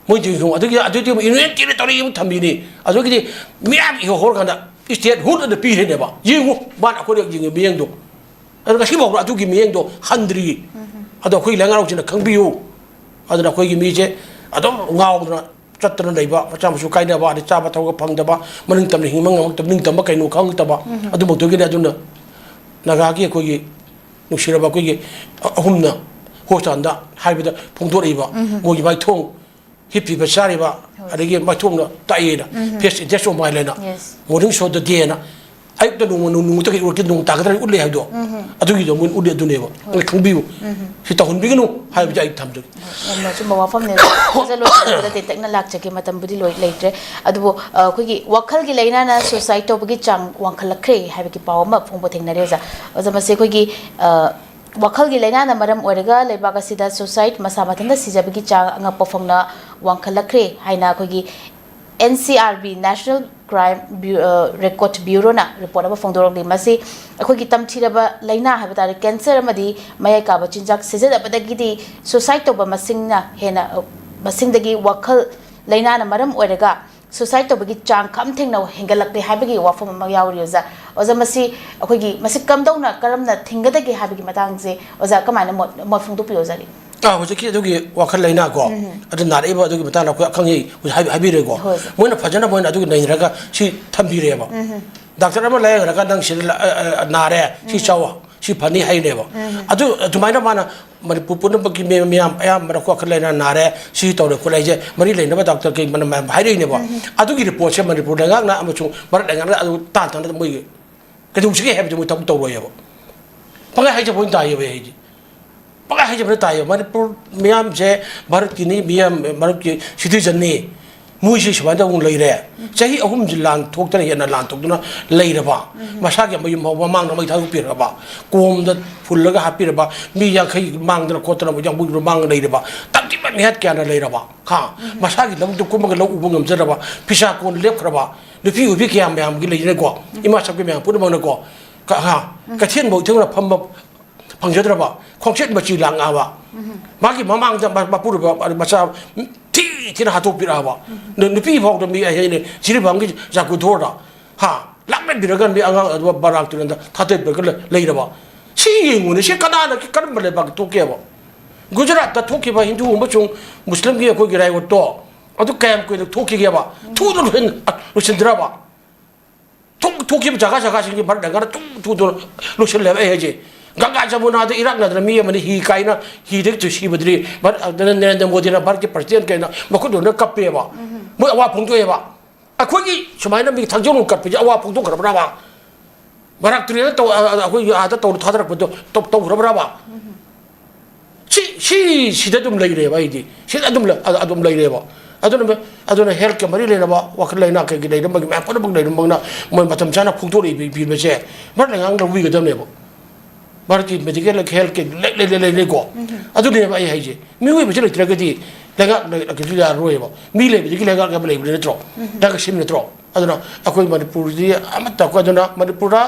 ꯃꯣꯏꯗꯤ ꯌꯦꯡꯉꯨ, ꯑꯗꯨꯒꯤ, ꯑꯗꯨꯗꯤ ꯑꯃꯨꯛ Union Territory ꯑꯃꯨꯛ ꯊꯝꯃꯤꯅꯤ꯫ ꯑꯗꯨꯒꯤꯗꯤ ꯃꯤꯌꯥꯝ ꯏꯍꯧ ꯍꯧꯔꯀꯥꯟꯗ statehood ꯑꯅ ꯄꯤꯔꯤꯅꯦꯕ꯫ ꯌꯦꯡꯉꯨ, ꯃꯥꯅ ꯑꯩꯈꯣꯏꯗ ꯌꯦꯡꯉꯤ ꯃꯤꯠꯌꯦꯡꯗꯣ꯫ ꯑꯗꯨ ꯉꯁꯤꯐꯥꯎꯕ ꯑꯗꯨꯒꯤ ꯃꯤꯠꯌꯦꯡꯗꯣ ꯍꯟꯗ꯭ꯔꯤ꯫ ꯑꯗꯣ ꯑꯩꯈꯣꯏꯒꯤ ꯂꯩꯉꯥꯛꯂꯣꯟꯁꯤꯡꯅ ꯈꯪꯕꯤꯌꯨ꯫ ꯑꯗꯨꯅ ꯑꯩꯈꯣꯏꯒꯤ ꯃꯤꯁꯦ ꯑꯗꯨꯝ ꯉꯥꯎꯗꯅ ꯆꯠꯇꯅ ꯂꯩꯕ, ꯃꯆꯥ ꯃꯁꯨ ꯀꯥꯏꯅꯕ, ꯑꯗꯩ ꯆꯥꯕ ꯊꯛꯄ ꯐꯪꯗꯕ, ꯃꯅꯤꯡ ꯇꯝꯅ ꯍꯤꯡꯕ ꯉꯝꯃꯛꯇꯕ, ꯅꯤꯡꯇꯝꯕ ꯀꯩꯅꯣ ꯈꯪꯉꯛꯇꯕ, ꯑꯗꯨꯃꯛꯇꯒꯤꯅꯤ꯫ ꯑꯗꯨꯅ ꯅꯥꯒꯥꯒꯤ ꯑꯩꯈꯣꯏꯒꯤ ꯅꯨꯡꯁꯤꯔꯕ ꯑꯩꯈꯣꯏꯒꯤ ꯑꯍꯨꯝꯅ hospital ꯗ ꯍꯥꯏꯕꯗ ꯐꯣꯡꯗꯣꯔꯛꯏꯕ ꯃꯣꯏꯒꯤ ꯃꯥꯏꯊꯣꯡ, ꯍꯤꯞꯄꯤꯕ ꯆꯥꯔꯤꯕ, ꯑꯗꯒꯤ ꯃꯥꯏꯊꯣꯡꯅ ꯇꯥꯛꯑꯦꯅ, face index of mild ꯍꯥꯏꯅ, Yes. Morning show the day ꯍꯥꯏꯅ, ꯑꯌꯨꯛꯇ ꯅꯣꯡꯃ, ꯅꯣꯡ-, ꯅꯣꯡꯃ ꯅꯠꯇ꯭ꯔꯒ ꯎꯔꯛꯀꯤ ꯅꯣꯡ ꯇꯥꯒꯗ꯭ꯔꯥ ꯎꯠꯂꯦ ꯍꯥꯏꯕꯗꯣ, ꯑꯗꯨꯒꯤꯗꯣ ꯃꯣꯏꯅ ꯎꯠꯂꯦ ꯑꯗꯨꯅꯦꯕ꯫ ꯍꯣꯏ꯫ ꯃꯣꯏ ꯈꯪꯕꯤꯌꯨ꯫ ꯁꯤ ꯇꯧꯍꯟꯕꯤꯒꯅꯨ ꯍꯥꯏꯕꯁꯦ ꯑꯩ ꯊꯝꯖꯒꯦ꯫ ꯌꯥꯝꯅ ꯑꯆꯨꯝꯕ ꯋꯥꯐꯝꯅꯦ꯫ ꯑꯣꯖꯥ, ꯂꯣꯏꯁꯤꯟꯕꯗ ꯇꯦꯟꯇꯛꯅ ꯂꯥꯛꯆꯒꯦ, ꯃꯇꯝꯕꯨꯗꯤ ꯂꯣꯏ ꯂꯩꯇ꯭ꯔꯦ꯫ ꯑꯗꯨꯕꯨ, ꯑ, ꯑꯩꯈꯣꯏꯒꯤ ꯋꯥꯈꯜꯒꯤ ꯂꯥꯏꯅꯥꯅ suicide ꯇꯧꯕꯒꯤ ꯆꯥꯡ ꯋꯥꯡꯈꯠꯂꯛꯈ꯭ꯔꯦ ꯍꯥꯏꯕꯒꯤ ꯄꯥꯎ ꯑꯃ ꯐꯣꯡꯕ ꯊꯦꯡꯅꯔꯦ, ꯑꯣꯖꯥ꯫ ꯑꯣꯖꯥ, ꯃꯁꯤ ꯑꯩꯈꯣꯏꯒꯤ, ꯑ, ꯋꯥꯈꯜꯒꯤ ꯂꯥꯏꯅꯥꯅ ꯃꯔꯝ ꯑꯣꯏꯔꯒ ꯂꯩꯕꯥꯛ ꯑꯁꯤꯗ suicide, ꯃꯁꯥ ꯃꯊꯟꯇ ꯁꯤꯖꯕꯒꯤ ꯆꯥꯡ ꯑꯉꯛꯄ ꯐꯪꯅ ꯋꯥꯡꯈꯠꯂꯛꯈ꯭ꯔꯦ ꯍꯥꯏꯅ ꯑꯩꯈꯣꯏꯒꯤ N C R B, National Crime Bu-, ꯑ, Record Bureau ꯅ report ꯑꯃ ꯐꯣꯡꯗꯣꯔꯛꯂꯤ꯫ ꯃꯁꯤ ꯑꯩꯈꯣꯏꯒꯤ ꯇꯝꯊꯤꯔꯕ ꯂꯥꯏꯅꯥ ꯍꯥꯏꯕ ꯇꯥꯔꯦ, cancer ꯑꯃꯗꯤ ꯃꯌꯥꯏ ꯀꯥꯕ ꯆꯤꯟꯖꯥꯛ ꯁꯤꯖꯤꯟꯅꯕꯗꯒꯤꯗꯤ suicide ꯇꯧꯕ ꯃꯁꯤꯡꯅ ꯍꯦꯟꯅ, ꯑ, ꯃꯁꯤꯡꯗꯒꯤ ꯋꯥꯈꯜ ꯂꯥꯏꯅꯥꯅ ꯃꯔꯝ ꯑꯣꯏꯔꯒ suicide ꯇꯧꯕꯒꯤ ꯆꯥꯡ ꯈꯝ ꯊꯦꯡꯅ ꯍꯦꯟꯒꯠꯂꯛꯂꯦ ꯍꯥꯏꯕꯒꯤ ꯋꯥꯐꯝ ꯑꯃ ꯌꯥꯎꯔꯤ, ꯑꯣꯖꯥ꯫ ꯑꯣꯖꯥ, ꯃꯁꯤ ꯑꯩꯈꯣꯏꯒꯤ, ꯃꯁꯤ ꯀꯝꯗꯧꯅ, ꯀꯔꯝꯅ ꯊꯤꯡꯒꯗꯒꯦ ꯍꯥꯏꯕꯒꯤ ꯃꯇꯥꯡꯁꯦ, ꯑꯣꯖꯥ, ꯀꯃꯥꯏꯅ ꯃꯣꯠ, ꯃꯣꯠ ꯐꯣꯡꯗꯣꯛꯄꯤꯌꯨ, ꯑꯣꯖꯥꯒꯤ? ꯑꯥ, ꯍꯧꯖꯤꯛꯀꯤ ꯑꯗꯨꯒꯤ ꯋꯥꯈꯜ ꯂꯩꯅꯥ ꯀꯣ, ꯎꯝ꯫ ꯑꯗꯨ ꯅꯥꯔꯛꯏꯕ ꯑꯗꯨꯒꯤ ꯃꯇꯥꯡꯗ ꯑꯩꯈꯣꯏ ꯑꯈꯪ ꯑꯍꯩ ꯍꯧꯖꯤꯛ ꯍꯥꯏꯕꯤ-, ꯍꯥꯏꯕꯤꯔꯦꯀꯣ꯫ ꯍꯣꯏ, ꯁꯥꯔ꯫ ꯃꯣꯏꯅ ꯐꯖꯅ ꯃꯣꯏꯅ ꯑꯗꯨꯒꯤ ꯅꯩꯅꯔꯒ ꯁꯤ ꯊꯝꯕꯤꯔꯦꯕ꯫ ꯎꯝ꯫ ꯗꯥꯛꯇꯔ ꯑꯃ ꯂꯥꯌꯦꯡꯉꯒ ꯅꯪ ꯁꯤꯗ ꯂ-, ꯑ, ꯑ, ꯅꯥꯔꯦ, ꯁꯤ ꯎꯝ꯫ ꯆꯥꯎ, ꯁꯤ ꯐꯅꯤ ꯍꯥꯏꯅꯦꯕ꯫ ꯎꯝ꯫ ꯑꯗꯨ ꯑꯗꯨꯃꯥꯏꯅ ꯃꯥꯅ ꯃꯅꯤꯄꯨꯔ ꯄꯨꯝꯅꯃꯛꯀꯤ ꯃꯤ ꯃꯤꯌꯥꯝ ꯑꯌꯥꯝꯕꯅ ꯋꯥꯈꯜ ꯂꯩꯅꯥ ꯅꯥꯔꯦ, ꯁꯤ ꯇꯧꯔꯦ ꯈꯣꯠꯂꯦ ꯍꯥꯏꯁꯦ ꯃꯔꯤ ꯂꯩꯅꯕ ꯗꯥꯛꯇꯔ ꯀꯩ ꯃꯅ-, ꯃꯌꯥꯝ ꯍꯥꯏꯔꯛꯏꯅꯦꯕ꯫ ꯎꯝ꯫ ꯑꯗꯨꯒꯤ ꯔꯤꯄꯣꯔꯠꯁꯦ ꯃꯅꯤꯄꯨꯔ ꯂꯩꯉꯥꯛꯅ ꯑꯃꯁꯨꯡ ꯚꯥꯔꯠ ꯂꯩꯉꯥꯛꯅ ꯑꯗꯨ ꯇꯥꯟ ꯇꯥꯟꯅ ꯃꯣꯏꯒꯤ ꯀꯩꯗꯧꯁꯤꯒꯦ ꯍꯥꯏꯕꯗꯤ ꯃꯣꯏ ꯊꯕꯛ ꯇꯧꯔꯣꯏꯑꯕ꯫ ꯄꯪꯍꯥꯏ ꯍꯥꯏꯖꯕ ꯑꯣꯏꯅ ꯇꯥꯏꯌꯦꯕ ꯑꯩ ꯍꯥꯏꯗꯤ꯫ ꯄꯪꯍꯥꯏ ꯍꯥꯏꯖꯕꯅ ꯇꯥꯏꯌꯦꯕ꯫ ꯃꯅꯤꯄꯨꯔ ꯃꯤꯌꯥꯝꯁꯦ ꯚꯥꯔꯠꯀꯤꯅꯤ, ꯃꯤꯌꯥꯝ ꯚꯥꯔꯠꯀꯤ ꯁꯤꯇꯤꯖꯟꯅꯤ꯫ ꯃꯣꯏꯁꯤ ꯁꯨꯃꯥꯏꯅ ꯑꯃꯨꯛ ꯂꯩꯔꯦ꯫ ꯆꯍꯤ ꯑꯍꯨꯝꯁꯤ ꯂꯥꯟ ꯊꯣꯛꯇꯅ, ꯍꯦꯟꯅ ꯂꯥꯟ ꯊꯣꯛꯇꯅ ꯂꯩꯔꯕ꯫ ꯃꯁꯥꯒꯤ ꯃꯌꯨꯝ ꯐꯥꯎ ꯃꯃꯥꯡꯗ ꯃꯩ ꯊꯥꯗꯣꯛꯄꯤꯔꯕ꯫ ꯀꯣꯝꯗ ꯐꯨꯜꯂꯒ ꯍꯥꯠꯄꯤꯔꯕ꯫ ꯃꯤ ꯌꯥꯡꯈꯩ ꯃꯥꯡꯗꯅ ꯈꯣꯠꯇꯅ ꯌꯥꯡꯕꯨꯒꯤ ꯃꯃꯥꯡꯗ ꯂꯩꯔꯕ꯫ ꯇꯝꯊꯤꯕ ꯃꯤꯍꯥꯠ ꯀꯌꯥꯅ ꯂꯩꯔꯕ꯫ ꯍꯥ? ꯃꯁꯥꯒꯤ ꯂꯧꯕꯨꯛꯇ ꯀꯨꯝꯃꯒ ꯂꯧ ꯎꯕ ꯉꯝꯖꯗ꯭ꯔꯕ꯫ ꯐꯤꯁꯥ ꯀꯣꯟ ꯂꯦꯞꯈ꯭ꯔꯕ꯫ ꯅꯨꯄꯤ ꯑꯣꯏꯕꯤ ꯀꯌꯥ ꯃꯌꯥꯝꯒꯤ ꯂꯩꯔꯦꯀꯣ꯫ ꯏꯃꯥ ꯁꯛꯄꯤ ꯃꯌꯥꯝ ꯄꯨꯝꯅꯃꯛꯅꯀꯣ꯫ ꯀ-, ꯍꯥ? ꯀꯩꯊꯦꯜꯐꯧ ꯏꯊꯪꯅ ꯐꯝꯕ ꯐꯪꯖꯗ꯭ꯔꯕ, ꯈꯣꯡꯆꯦꯠ ꯃꯆꯤ ꯂꯥꯡꯉꯛꯑꯕ꯫ ꯃꯥꯒꯤ ꯃꯃꯥꯡꯗ ꯃ-, ꯃꯄꯨꯔꯣꯏꯕ ꯃꯆꯥ ꯊꯤ ꯊꯤꯅ ꯍꯥꯠꯇꯣꯛꯄꯤꯔꯛꯑꯕ꯫ ꯅ-, ꯅꯨꯄꯤ ꯐꯥꯎꯗ ꯃꯤ ꯑꯍꯩꯅꯦ ꯖꯤꯔꯤꯕꯥꯝꯒꯤ ꯖꯥꯀꯨꯊꯣꯔꯗ, ꯍꯥ? ꯂꯥꯛꯅꯕꯤꯔꯒ ꯃꯤ ꯑꯉꯥꯡ ꯑꯗꯨ ꯕꯔꯥꯛ ꯇꯨꯔꯦꯜꯗ ꯊꯥꯗꯕꯤꯔꯒ ꯂꯩ-, ꯂꯩꯔꯕ꯫ ꯁꯤ ꯌꯦꯡꯉꯨꯅꯦ, ꯁꯤ ꯀꯅꯥꯅ, ꯀꯔꯝꯕ ꯂꯩꯕꯥꯛꯇ ꯊꯣꯛꯀꯦꯕ? ꯒꯨꯖꯔꯥꯠꯇ ꯊꯣꯛꯈꯤꯕ ꯍꯤꯟꯗꯨ ꯑꯃꯁꯨꯡ ꯃꯨꯁꯂꯤꯝꯒꯤ ꯑꯩꯈꯣꯏꯒꯤ ꯔꯥꯏꯌꯣꯠꯇꯣ, ꯑꯗꯨ ꯀꯌꯥꯝ ꯀꯨꯏꯅ ꯊꯣꯛꯈꯤꯒꯦꯕ? ꯊꯨꯅ ꯂꯣꯏꯁꯤꯟ-, ꯂꯣꯏꯁꯤꯟꯗ꯭ꯔꯕ? ꯊꯣꯛ-, ꯊꯣꯛꯈꯤꯕ ꯖꯒꯥ ꯖꯒꯥꯁꯤꯡꯁꯤ ꯃꯔꯛ ꯂꯩꯉꯥꯛꯅ ꯊꯨ-, ꯊꯨꯗꯅ ꯂꯣꯏꯁꯤꯜꯂꯦꯕ꯫ ꯑꯩ ꯍꯥꯏꯁꯦ, ꯒꯪꯒꯥ ꯖꯃꯨꯅꯥꯗ ꯏꯔꯥꯛꯅꯗꯅ ꯃꯤ ꯑꯃꯅ ꯍꯤ ꯀꯥꯏꯅ ꯍꯤꯗꯒꯤ ꯇꯨ ꯁꯤꯕꯗꯨꯗꯤ ꯚꯥꯔꯠ-, ꯑꯗꯨꯅ ꯅꯔꯦꯟꯗ꯭ꯔ ꯃꯣꯗꯤꯅ ꯚꯥꯔꯠꯀꯤ ꯄ꯭ꯔꯁꯤꯗꯦꯟ ꯀꯩꯅ ꯃꯈꯨꯠ ꯌꯣꯟꯅ ꯀꯞꯄꯦꯕ꯫ ꯃꯣꯏ ꯑꯋꯥ ꯐꯣꯡꯗꯣꯛꯑꯦꯕ꯫ ꯑꯩꯈꯣꯏꯒꯤ ꯁꯨꯃꯥꯏꯅ ꯃꯤ ꯊꯥꯡꯖꯧꯅ ꯀꯠꯄꯁꯦ ꯑꯋꯥ ꯐꯣꯡꯗꯣꯛꯈ꯭ꯔꯕ꯭ꯔꯕ? ꯕꯔꯥꯛ ꯇꯨꯔꯦꯜꯗ ꯇꯧ-, ꯑ-, ꯑ-, ꯑꯩꯈꯣꯏꯒꯤ ꯑꯥꯗ ꯇꯧ-, ꯊꯥꯗꯔꯛꯄꯗꯣ ꯇꯧ-, ꯇꯧꯈ꯭ꯔꯕ꯭ꯔꯕ? ꯁꯤ, ꯁꯤ, ꯁꯤꯗ ꯑꯗꯨꯝ ꯂꯩꯔꯦꯕ ꯑꯩꯗꯤ꯫ ꯁꯤꯗ ꯑꯗꯨꯝ ꯂꯩ-, ꯑ-, ꯑꯗꯨꯝ ꯂꯩꯔꯦꯕ꯫ ꯑꯗꯨꯅ, ꯑꯗꯨꯅ ꯍꯦꯜꯠꯀ ꯃꯔꯤ ꯂꯩꯅꯕ, ꯋꯥꯈꯜ ꯂꯩꯅꯥ ꯀꯩꯒꯤ ꯂꯩꯔꯝꯕꯒꯤ ꯃꯌꯥꯝ ꯄꯨꯝꯅꯃꯛ ꯂꯩꯔꯝꯕꯒꯅ ꯃꯣꯏ ꯃꯇꯝ ꯆꯥꯅ ꯐꯣꯡꯗꯣꯔꯛꯏꯕ ꯄꯤꯕꯁꯦ ꯚꯥꯔꯠ ꯂꯩꯉꯥꯛꯅ ꯂꯧꯕꯤꯒꯗꯕꯅꯦꯕ꯫ ꯚꯥꯔꯠꯀꯤ ꯃꯦꯗꯤꯀꯦꯜ ꯍꯦꯜꯠꯀꯤ ꯂꯩ-, ꯂꯩ-, ꯂꯩ-, ꯂꯩ-, ꯂꯩꯀꯣ꯫ ꯑꯗꯨꯅꯦꯕ ꯑꯩ ꯍꯥꯏꯁꯦ꯫ ꯃꯤꯑꯣꯏꯕꯁꯤ ꯂꯩꯇ꯭ꯔꯒꯗꯤ ꯂꯩꯉꯥꯛ ꯂꯩ-, ꯂꯩꯇ꯭ꯔꯒꯗꯤ ꯌꯥꯔꯔꯣꯏꯕ꯫ ꯃꯤ ꯂꯩꯕꯗꯒꯤ ꯂꯩꯉꯥꯛ ꯑꯃ ꯂꯩꯕ ꯅꯠꯇ꯭ꯔꯣ? ꯂꯩꯉꯥꯛ ꯁꯦꯝꯃꯤ ꯅꯠꯇ꯭ꯔꯣ? ꯑꯗꯨꯅ ꯑꯩꯈꯣꯏ ꯃꯅꯤꯄꯨꯔꯗꯤ ꯑꯃꯠꯇ ꯑꯩꯈꯣꯏ ꯑꯗꯨꯅ ꯃꯅꯤꯄꯨꯔꯗ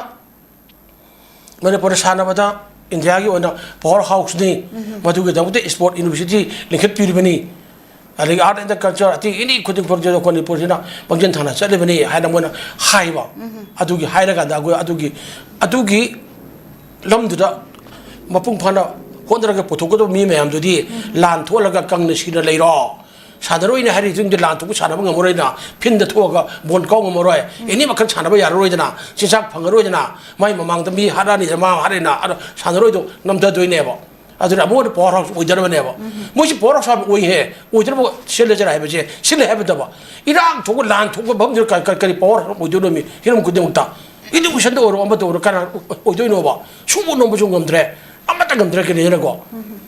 ꯃꯅꯤꯄꯨꯔꯗ ꯁꯥꯟꯅꯕꯗ ꯏꯟꯗꯤꯌꯥꯒꯤ ꯑꯣꯏꯅ ꯄꯋꯥꯔ ꯍꯥꯎꯁꯅꯤ꯫ ꯃꯗꯨꯒꯤꯗꯃꯛꯇ ꯏꯁꯄꯣꯔꯠ ꯌꯨꯅꯤꯚꯔꯁꯤꯇꯤ ꯂꯤꯡꯈꯠꯄꯤꯔꯤꯕꯅꯤ꯫ ꯑꯗꯒꯤ ꯑꯥꯔꯠ ꯑꯦꯟ ꯗ ꯀꯜꯆꯔ, ꯑꯇꯩ ꯑꯦꯅꯤ ꯈꯨꯗꯤꯡ ꯐꯪꯖꯗ ꯑꯩꯈꯣꯏ ꯃꯅꯤꯄꯨꯔꯁꯤꯅ ꯃꯥꯡꯖꯤꯟ ꯊꯥꯅ ꯆꯠꯂꯤꯕꯅꯤ ꯍꯥꯏꯅ ꯃꯣꯏꯅ ꯍꯥꯏꯕ꯫ ꯑꯗꯨꯒꯤ ꯍꯥꯏꯔꯀꯥꯟꯗ ꯑꯩꯈꯣꯏ ꯑꯗꯨꯒꯤ, ꯑꯗꯨꯒꯤ ꯂꯝꯗꯨꯗ ꯃꯄꯨꯡ ꯐꯥꯅ ꯍꯣꯠꯅꯔꯒ ꯄꯨꯊꯣꯛꯀꯗꯕ ꯃꯤ ꯃꯌꯥꯝꯗꯨꯗꯤ ꯂꯥꯟ ꯊꯣꯛꯍꯜꯂꯒ ꯀꯪꯅ ꯁꯤꯅ ꯂꯩꯔꯣ꯫ ꯁꯥꯟꯅꯔꯣꯏꯅꯦ ꯍꯥꯏꯔꯤꯗꯨꯗꯤ ꯂꯥꯟ ꯊꯣꯛꯄ ꯁꯥꯟꯅꯕ ꯉꯝꯃꯔꯣꯏꯅ, ꯐꯤꯟꯗ ꯊꯣꯛꯑꯒ ꯕꯣꯟ ꯀꯥꯎ ꯉꯝꯃꯔꯣꯏ, ꯑꯦꯅꯤ ꯃꯈꯜ ꯁꯥꯟꯅꯕ ꯌꯥꯔꯔꯣꯏꯗꯅ, ꯆꯤꯟꯖꯥꯛ ꯐꯪꯉꯔꯣꯏꯗꯅ, ꯃꯥꯏ ꯃꯃꯥꯡꯗ ꯃꯤ ꯍꯥꯠꯂꯅꯤꯗꯅ, ꯃꯥ ꯍꯥꯠꯂꯦꯅ ꯑꯗꯣ ꯁꯥꯟꯅꯔꯣꯏꯗꯣ ꯅꯝꯊꯗꯣꯏꯅꯦꯕ꯫ ꯑꯗꯨꯅ ꯑꯃꯨꯛ ꯍꯟꯅ ꯄꯋꯥꯔ ꯍꯥꯎꯁ ꯑꯣꯏꯗꯅꯕꯅꯦꯕ꯫ ꯃꯣꯏꯁꯤ ꯄꯋꯥꯔ ꯍꯥꯎꯁ ꯍꯥꯏꯕ ꯑꯣꯏꯍꯦ, ꯑꯣꯏꯗꯅꯕ ꯁꯤꯜꯂꯖꯔ ꯍꯥꯏꯕꯁꯦ ꯁꯤꯜꯂꯦ ꯍꯥꯏꯕꯗꯕ꯫ ꯏꯔꯥꯡ ꯊꯣꯛꯄ ꯂꯥꯟ ꯊꯣꯛꯄ ꯃꯐꯝꯗꯨꯗ ꯀ-, ꯀ-, ꯀꯔꯤ ꯄꯋꯥꯔ ꯍꯥꯎꯁ ꯑꯣꯏꯗꯣꯏꯅꯣ? ꯃꯤ ꯍꯤꯔꯝ ꯈꯨꯗꯤꯡꯃꯛꯇ, ꯏꯗꯨꯀꯦꯁꯟꯗ ꯑꯣꯏꯔꯣ ꯑꯃꯗ ꯑꯣꯏꯔꯣ ꯀꯅꯥ ꯑꯣꯏꯗꯣꯏꯅꯣꯕ? ꯁꯨꯕ ꯅꯣꯝꯕꯁꯨ ꯉꯝꯗ꯭ꯔꯦ, ꯑꯃꯠꯇ ꯉꯝꯗ꯭ꯔꯦ ꯀꯔꯤꯅꯀꯣ꯫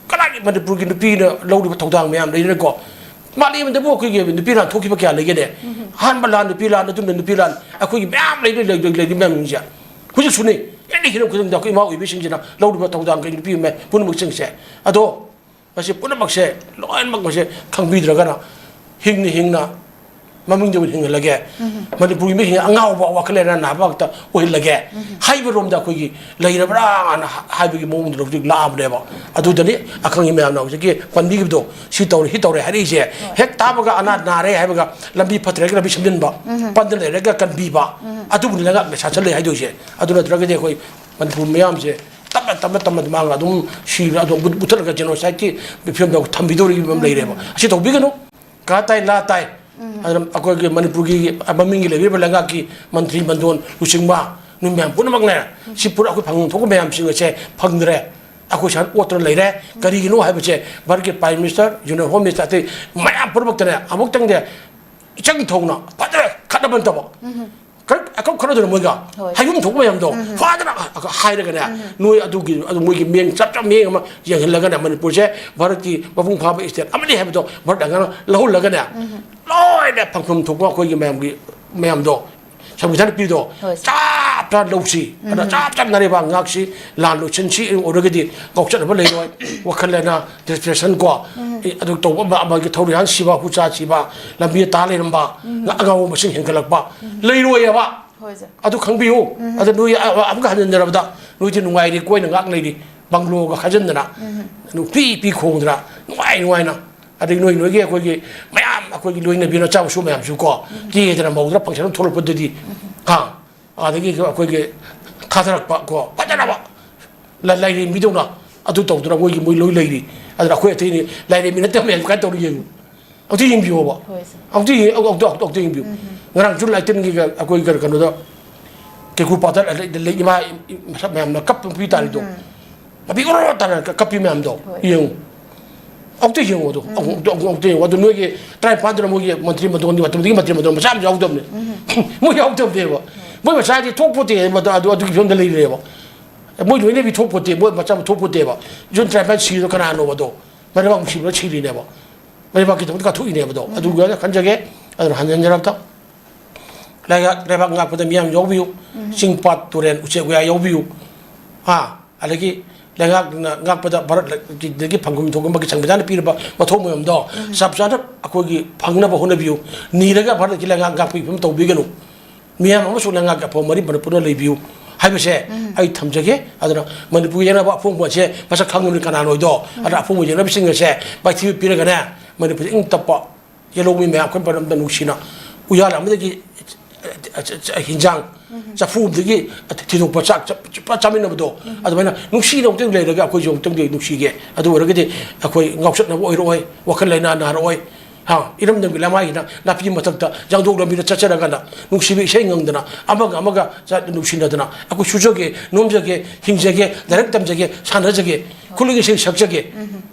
ꯀꯅꯥꯒꯤ ꯃꯅꯤꯄꯨꯔꯒꯤ ꯅꯨꯄꯤꯅ ꯂꯧꯔꯤꯕ ꯊꯧꯗꯥꯡ ꯃꯌꯥꯝ ꯂꯩꯔꯦꯀꯣ꯫ ꯃꯥꯂꯦꯝꯗꯕꯨ ꯑꯩꯈꯣꯏꯒꯤ ꯅꯨꯄꯤ ꯂꯥꯟ ꯊꯣꯛꯈꯤꯕ ꯀꯌꯥ ꯂꯩꯒꯦꯅꯦ? ꯑꯍꯥꯟꯕ ꯂꯥꯟ, ꯅꯨꯄꯤ ꯂꯥꯟ, ꯑꯗꯨꯝꯅ ꯅꯨꯄꯤ ꯂꯥꯟ, ꯑꯩꯈꯣꯏꯒꯤ ꯃꯌꯥꯝ ꯂꯩꯔꯤ, ꯂꯩ-, ꯂꯩ-, ꯂꯩꯔꯤ ꯃꯌꯥꯝꯁꯤꯡꯁꯦ꯫ ꯍꯧꯖꯤꯛꯁꯨꯅꯤ, ꯑꯦꯅꯤ ꯍꯤꯔꯝ ꯈꯨꯗꯤꯡꯗ ꯑꯩꯈꯣꯏ ꯏꯃꯥ ꯑꯣꯏꯕꯤꯁꯤꯡꯁꯤꯅ ꯂꯧꯔꯤꯕ ꯊꯧꯗꯥꯡ ꯀꯩ ꯅꯨꯄꯤ ꯑꯃ ꯄꯨꯝꯅꯃꯛꯁꯤꯡꯁꯦ꯫ ꯑꯗꯣ ꯃꯁꯤ ꯄꯨꯝꯅꯃꯛꯁꯦ, ꯂꯣꯏꯅꯃꯛ ꯃꯁꯦ ꯈꯪꯕꯤꯗ꯭ꯔꯒꯅ ꯍꯤꯡꯅ ꯍꯤꯡꯅ ꯃꯃꯤꯡꯗ ꯑꯣꯏꯅ ꯍꯤꯡꯍꯜꯂꯒꯦ꯫ ꯃꯅꯤꯄꯨꯔꯒꯤ ꯃꯤꯁꯤꯡꯁꯦ ꯑꯉꯥꯎꯕ ꯋꯥꯈꯜ ꯂꯩꯅꯥ ꯅꯥꯕ ꯉꯥꯛꯇ ꯑꯣꯏꯍꯜꯂꯒꯦ ꯍꯥꯏꯕ ꯔꯣꯝꯗ ꯑꯩꯈꯣꯏꯒꯤ ꯂꯩꯔꯕ꯭ꯔꯥꯅ ꯍꯥ-, ꯍꯥꯏꯕꯒꯤ ꯃꯑꯣꯡꯗꯨꯗ ꯍꯧꯖꯤꯛ ꯂꯥꯛꯑꯕꯅꯦꯕ꯫ ꯑꯗꯨꯗꯅꯤ ꯑꯈꯪꯒꯤ ꯃꯌꯥꯝꯅ ꯍꯧꯖꯤꯛꯀꯤ ꯄꯟꯕꯤꯈꯤꯕꯗꯣ, ꯁꯤ ꯇꯧꯔꯦ, ꯁꯤ ꯇꯧꯔꯦ ꯍꯥꯏꯔꯛꯏꯁꯦ꯫ ꯍꯦꯛ ꯇꯥꯕꯒ ꯑꯅꯥ ꯅꯥꯔꯦ ꯍꯥꯏꯕꯒ ꯂꯝꯕꯤ ꯐꯠꯇ꯭ꯔꯦꯒ ꯂꯝꯕꯤ ꯁꯦꯝꯖꯤꯟꯕ, ꯄꯟꯗ ꯂꯩꯔꯒ ꯀꯟꯕꯤꯕ, ꯑꯗꯨꯕꯨꯅꯤ ꯂꯩꯉꯥꯛ ꯁꯥꯁꯟ ꯂꯩ ꯍꯥꯏꯗꯣꯏꯁꯦ꯫ ꯑꯗꯨ ꯅꯠꯇ꯭ꯔꯒꯗꯤ ꯑꯩꯈꯣꯏ ꯃꯅꯤꯄꯨꯔ ꯃꯤꯌꯥꯝꯁꯦ ꯇꯞꯅ ꯇꯞꯅ ꯇꯞꯅ ꯃꯥꯡꯉ ꯑꯗꯨꯝ ꯁꯤꯔ ꯑꯗꯨꯝ ꯃꯨꯠ-, ꯃꯨꯠꯊꯠꯂꯒ ꯖꯦꯅꯣꯁꯥꯏꯠꯀꯤ ꯐꯤꯕꯝꯗ ꯊꯝꯕꯤꯗꯧꯔꯤꯕ ꯑꯃ ꯂꯩꯔꯦꯕ꯫ ꯑꯁꯤ ꯇꯧꯕꯤꯒꯅꯨ꯫ ꯀꯥ ꯇꯥꯏ, ꯂꯥ ꯇꯥꯏ꯫ ꯑꯗꯨꯅ ꯑꯩꯈꯣꯏꯒꯤ ꯃꯅꯤꯄꯨꯔꯒꯤ ꯃꯃꯤꯡꯒꯤ ꯂꯩꯕꯤꯔꯤꯕ ꯂꯩꯉꯥꯛꯀꯤ ꯃꯟꯇ꯭ꯔꯤ ꯃꯟꯗꯣꯟ ꯂꯨꯆꯤꯡꯕ ꯅꯣꯏ ꯃꯌꯥꯝ ꯄꯨꯝꯅꯃꯛꯅꯦ, ꯁꯤ ꯄꯨꯔꯥ ꯑꯩꯈꯣꯏ ꯐꯪꯐꯝ ꯊꯣꯛꯄ ꯃꯌꯥꯝꯁꯤꯡ ꯑꯁꯦ ꯐꯪꯗ꯭ꯔꯦ꯫ ꯑꯩꯈꯣꯏ ꯁꯨꯃꯥꯏꯅ ꯑꯣꯠꯇꯨꯅ ꯂꯩꯔꯦ꯫ ꯀꯔꯤꯒꯤꯅꯣ ꯍꯥꯏꯕꯁꯦ ꯚꯥꯔꯠꯀꯤ Prime Minister, Union Home Minister ꯑꯇꯩ ꯃꯌꯥꯝ ꯄꯨꯝꯅꯃꯛꯇꯅꯦ ꯑꯃꯨꯛꯇꯪꯗꯤ ꯏꯆꯪ ꯊꯧꯅ ꯐꯖꯅ ꯈꯠꯅꯕ ꯅꯠꯇꯕ, ꯈꯔ ꯑꯀꯛ ꯈꯔꯗꯨꯅ ꯃꯣꯏꯒ ꯍꯣꯏ꯫ ꯍꯩꯔꯨꯝ ꯊꯣꯛꯄ ꯃꯌꯥꯝꯗꯣ ꯐꯖꯅ ꯍꯥꯏꯔꯒꯅꯦ, ꯅꯣꯏ ꯑꯗꯨꯒꯤ, ꯑꯗꯨ ꯃꯣꯏꯒꯤ ꯃꯤꯡ ꯆꯞ ꯆꯞ ꯃꯤꯡ ꯑꯃ ꯌꯦꯡꯍꯜꯂꯒꯅꯦ, ꯃꯅꯤꯄꯨꯔꯁꯦ ꯚꯥꯔꯠꯀꯤ ꯃꯄꯨꯡ ꯐꯥꯕ state ꯑꯃꯅꯤ ꯍꯥꯏꯕꯗꯣ ꯚꯥꯔꯠ ꯑꯉꯥꯡꯅ ꯂꯧꯍꯜꯂꯒꯅꯦ, ꯂꯣꯏꯅ ꯐꯪꯐꯝ ꯊꯣꯛꯄ ꯑꯩꯈꯣꯏꯒꯤ ꯃꯌꯥꯝꯒꯤ, ꯃꯌꯥꯝꯗꯣ ꯁꯪꯕꯤꯙꯥꯟ ꯄꯤꯔꯤꯗꯣ ꯍꯣꯏ꯫ ꯆꯞ ꯆꯥꯅ ꯂꯧꯁꯤ꯫ ꯑꯗ ꯆꯞ ꯆꯥꯅ ꯅꯥꯔꯦꯕꯥꯛ ꯉꯥꯛꯁꯤ, ꯂꯥꯟ ꯂꯣꯏꯁꯤꯟꯁꯤ ꯑꯣꯏꯔꯒꯗꯤ ꯉꯥꯎꯆꯠꯅꯕ ꯂꯩꯔꯣꯏ꯫ ꯋꯥꯈꯜ ꯂꯩꯅꯥ, depression ꯀꯣ, ꯑꯦ, ꯑꯗꯨ ꯇꯧꯕ ꯑꯃ, ꯑꯃꯒꯤ ꯊꯧꯔꯤꯍꯥꯟ ꯁꯤꯕ, ꯍꯨꯆꯥ ꯁꯤꯕ, ꯂꯝꯕꯤꯗ ꯇꯥ ꯂꯩꯔꯝꯕ, ꯉ-, ꯑꯉꯥꯎꯕ ꯃꯁꯤꯡ ꯍꯦꯟꯒꯠꯂꯛꯄ ꯂꯩꯔꯣꯏꯑꯕ꯫ ꯍꯣꯏ, ꯁꯥꯔ꯫ ꯑꯗꯨ ꯈꯪꯕꯤꯌꯨ꯫ ꯑꯗ ꯅꯣꯏ ꯑ-, ꯑ-, ꯑꯃꯨꯛꯀ ꯍꯟꯖꯤꯟꯖꯔꯕꯗ ꯅꯣꯏꯗꯤ ꯅꯨꯡꯉꯥꯏꯔꯤ, ꯀꯣꯏꯅ ꯉꯥꯛ ꯂꯩꯔꯤ, ꯕꯪꯒ꯭ꯂꯣꯒ ꯈꯥꯖꯤꯟꯗꯅ, ꯅꯨꯄꯤ ꯄꯤ ꯈꯣꯡꯗꯅ, ꯅꯨꯡꯉꯥꯏ ꯅꯨꯡꯉꯥꯏꯅ꯫ ꯑꯗꯩ ꯅꯣꯏ ꯅꯣꯏꯒꯤ ꯑꯩꯈꯣꯏꯒꯤ ꯃꯌꯥꯝ ꯑꯩꯈꯣꯏꯒꯤ ꯂꯣꯏꯅꯕꯤ ꯅꯆꯥ ꯃꯁꯨ ꯃꯌꯥꯝꯁꯨ ꯀꯣ, ꯀꯦꯗꯅ ꯃꯧꯗꯅ function ꯑꯃ ꯊꯣꯛꯂꯛꯄꯗꯗꯤ, ꯍꯥ? ꯑꯗꯒꯤ ꯑꯩꯈꯣꯏꯒꯤ ꯊꯥꯗꯔꯛꯄ ꯀꯣ, ꯐꯖꯅꯕ ꯂ-, ꯂꯥꯏꯔꯦꯝꯕꯤꯗꯧꯅ ꯑꯗꯨ ꯇꯧꯗꯅ ꯃꯣꯏꯒꯤ ꯃꯣꯏ ꯂꯣꯏ ꯂꯩꯔꯤ꯫ ꯑꯗꯨꯅ ꯑꯩꯈꯣꯏ ꯑꯇꯩꯅꯤ ꯂꯥꯏꯔꯦꯝꯕꯤ ꯅꯠꯇꯦ ꯃꯌꯥꯝ ꯀꯥꯏꯅ ꯇꯧꯔꯤ ꯌꯦꯡꯉꯨ꯫ ꯑꯝꯇ ꯌꯦꯡꯕꯤꯌꯣꯕ꯫ ꯍꯣꯏ, ꯁꯥꯔ꯫ ꯑꯝꯇ ꯌꯦꯡ-, ꯑꯝꯇ, ꯑꯝꯇ, ꯑꯝꯇ ꯌꯦꯡꯕꯤꯌꯨ꯫ ꯉꯔꯥꯡꯁꯨ ꯂꯥꯏꯇꯟꯒꯤ ꯑꯩꯈꯣꯏ ꯀꯩꯅꯣ-, ꯀꯩꯅꯣꯗ ꯀꯦꯀꯨ ꯄꯥꯠꯇ ꯂꯩ-, ꯂꯩ-, ꯏꯃꯥ ꯏ-, ꯏ-, ꯃꯁꯛ ꯃꯌꯥꯝꯅ ꯀꯞꯄ ꯅꯨꯄꯤ ꯇꯥꯔꯤꯗꯣ꯫ ꯃꯄꯤ ꯑꯣꯔꯣ ꯇꯥꯅ ꯀꯞꯄꯤ ꯃꯌꯥꯝꯗꯣ꯫ ꯍꯣꯏ꯫ ꯌꯦꯡꯉꯨ꯫ ꯑꯝꯇ ꯌꯦꯡꯉꯣ ꯑꯗꯣ꯫ ꯑꯃꯨꯛ, ꯑꯃꯨꯛ, ꯑꯃꯨꯛꯇ ꯌꯦꯡꯉꯣ꯫ ꯑꯗꯣ ꯅꯣꯏꯒꯤ ꯇꯔꯥꯅꯤꯄꯥꯟꯗꯨꯅ ꯃꯣꯏꯒꯤ ꯃꯟꯇ꯭ꯔꯤ ꯃꯟꯗꯣꯟꯒꯤ ꯃꯇꯝꯗꯒꯤ ꯃꯟꯇ꯭ꯔꯤ ꯃꯟꯗꯣꯟ ꯃꯆꯥ ꯑꯃꯁꯨ ꯌꯥꯎꯗꯕꯅꯦ꯫ ꯃꯣꯏ ꯌꯥꯎꯗꯕꯅꯦꯕ꯫ ꯃꯣꯏ ꯃꯆꯥꯗꯤ ꯊꯣꯛꯄꯣꯠꯇꯦ ꯃꯗꯨ-, ꯑꯗꯨ, ꯑꯗꯨꯒꯤ ꯐꯤꯕꯝꯗ ꯂꯩꯔꯦꯕ꯫ ꯃꯣꯏ ꯂꯣꯏꯅꯕꯤ ꯊꯣꯛꯄꯣꯠꯇꯦ, ꯃꯣꯏ ꯃꯆꯥ ꯑꯃ ꯊꯣꯛꯄꯣꯠꯇꯦꯕ꯫ ꯖꯨꯟ ꯇꯔꯥꯅꯤꯄꯥꯟ ꯁꯤꯔꯤꯗꯣ ꯀꯅꯥꯅꯣꯕ ꯑꯗꯣ? ꯃꯔꯩꯕꯥꯛ ꯅꯨꯡꯁꯤꯕꯅ ꯁꯤꯔꯤꯅꯦꯕ꯫ ꯃꯔꯩꯕꯥꯛꯀꯤꯗꯃꯛꯇ ꯀꯠꯊꯣꯛꯏꯅꯦꯕ ꯑꯗꯣ꯫ ꯑꯗꯨꯒ ꯈꯟꯖꯒꯦ꯫ ꯑꯗꯨꯅ ꯍꯟꯖꯟꯖꯔꯕꯗ ꯂꯩꯉꯥꯛ, ꯂꯩꯕꯥꯛ ꯉꯥꯛꯄꯗ ꯃꯤꯌꯥꯝ ꯌꯥꯎꯕꯤꯌꯨ꯫ ꯆꯤꯡ ꯄꯥꯠ ꯇꯨꯔꯦꯜ ꯎꯆꯦꯛ ꯋꯥꯌꯥ ꯌꯥꯎꯕꯤꯌꯨ꯫ ꯍꯥ? ꯑꯗꯒꯤ ꯂꯩꯉꯥꯛꯅ ꯉꯥꯛꯄꯗ ꯚꯥꯔꯠꯀꯤ ꯐꯪꯐꯝ ꯊꯣꯛꯄꯒꯤ ꯁꯪꯕꯤꯙꯥꯟꯅ ꯄꯤꯔꯤꯕ ꯃꯊꯧ ꯃꯌꯥꯝꯗꯣ ꯆꯞ ꯆꯥꯅ ꯑꯩꯈꯣꯏꯒꯤ ꯐꯪꯅꯕ ꯍꯣꯠꯅꯕꯤꯌꯨ꯫ ꯅꯤꯔꯒ ꯚꯥꯔꯠꯀꯤ ꯂꯩꯉꯥꯛ ꯉꯥꯛꯄꯒꯤ ꯐꯤꯕꯝ ꯇꯧꯕꯤꯒꯅꯨ꯫ ꯃꯤꯌꯥꯝ ꯑꯃꯁꯨꯡ ꯂꯩꯉꯥꯛꯀꯤ ꯑꯐꯕ ꯃꯔꯤ ꯃꯅꯤꯄꯨꯔꯅ ꯂꯩꯕꯤꯌꯨ ꯍꯥꯏꯕꯁꯦ ꯑꯩ ꯊꯝꯖꯒꯦ꯫ ꯑꯗꯨꯅ ꯃꯅꯤꯄꯨꯔꯒꯤ ꯌꯦꯛꯅꯕ ꯑꯐꯣꯡꯕ ꯑꯁꯦ ꯃꯁꯛ ꯈꯪꯉꯕꯅꯤ ꯀꯅꯥꯅꯣ ꯍꯥꯏꯗꯣ꯫ ꯑꯗꯨꯅ ꯑꯐꯣꯡꯕ ꯌꯦꯛꯅꯕꯁꯤꯡ ꯑꯁꯦ ꯃꯥꯏꯊꯤꯕ ꯄꯤꯔꯒꯅꯦ ꯃꯅꯤꯄꯨꯔꯁꯦ ꯏꯪ ꯇꯞꯄ ꯌꯦꯜꯍꯧꯃꯤ ꯃꯌꯥꯝ ꯑꯩꯈꯣꯏ ꯄꯥꯟꯗꯝꯗ ꯅꯨꯡꯁꯤꯅ ꯎꯌꯥꯜ ꯑꯃꯗꯒꯤ ꯍꯤꯟꯖꯥꯡ ꯆꯐꯨ ꯑꯃꯗꯒꯤ ꯊꯤꯗꯣꯛꯄ ꯆꯥꯛ ꯆ-, ꯆ-, ꯆꯥꯃꯤꯟꯅꯕꯗꯣ ꯑꯗꯨꯃꯥꯏꯅ ꯅꯨꯡꯁꯤꯅ ꯑꯃꯨꯛꯇꯪ ꯂꯩꯔꯒ ꯑꯩꯈꯣꯏꯁꯨ ꯑꯃꯨꯛꯇꯪꯗꯤ ꯅꯨꯡꯁꯤꯒꯦ꯫ ꯑꯗꯨ ꯑꯣꯏꯔꯒꯗꯤ ꯑꯩꯈꯣꯏ ꯉꯥꯎꯆꯠꯅꯕ ꯑꯣꯏꯔꯛꯑꯣꯏ, ꯋꯥꯈꯜ ꯂꯩꯅꯥ ꯅꯥꯔꯛꯑꯣꯏ꯫ ꯍꯥ, ꯏꯔꯝꯗꯝꯒꯤ ꯂꯃꯥꯏꯁꯤꯗ ꯅꯥꯄꯤ ꯃꯊꯛꯇ ꯌꯥꯡꯗꯣꯛ ꯂꯝꯕꯤꯗ ꯆꯠꯆꯔꯒꯅ ꯅꯨꯡꯁꯤꯕ ꯏꯁꯩ ꯉꯪꯗꯅ ꯑꯃꯒ ꯑꯃꯒ ꯆꯠ-, ꯅꯨꯡꯁꯤꯅꯗꯅ ꯑꯩꯈꯣꯏ ꯁꯨꯖꯒꯦ, ꯅꯣꯝꯖꯒꯦ, ꯍꯤꯡꯖꯒꯦ, ꯂꯥꯏꯔꯤꯛ ꯇꯝꯖꯒꯦ, ꯁꯥꯟꯅꯖꯒꯦ, ꯈꯨꯠꯂꯣꯏꯒꯤ ꯏꯁꯩ ꯁꯛꯆꯒꯦ꯫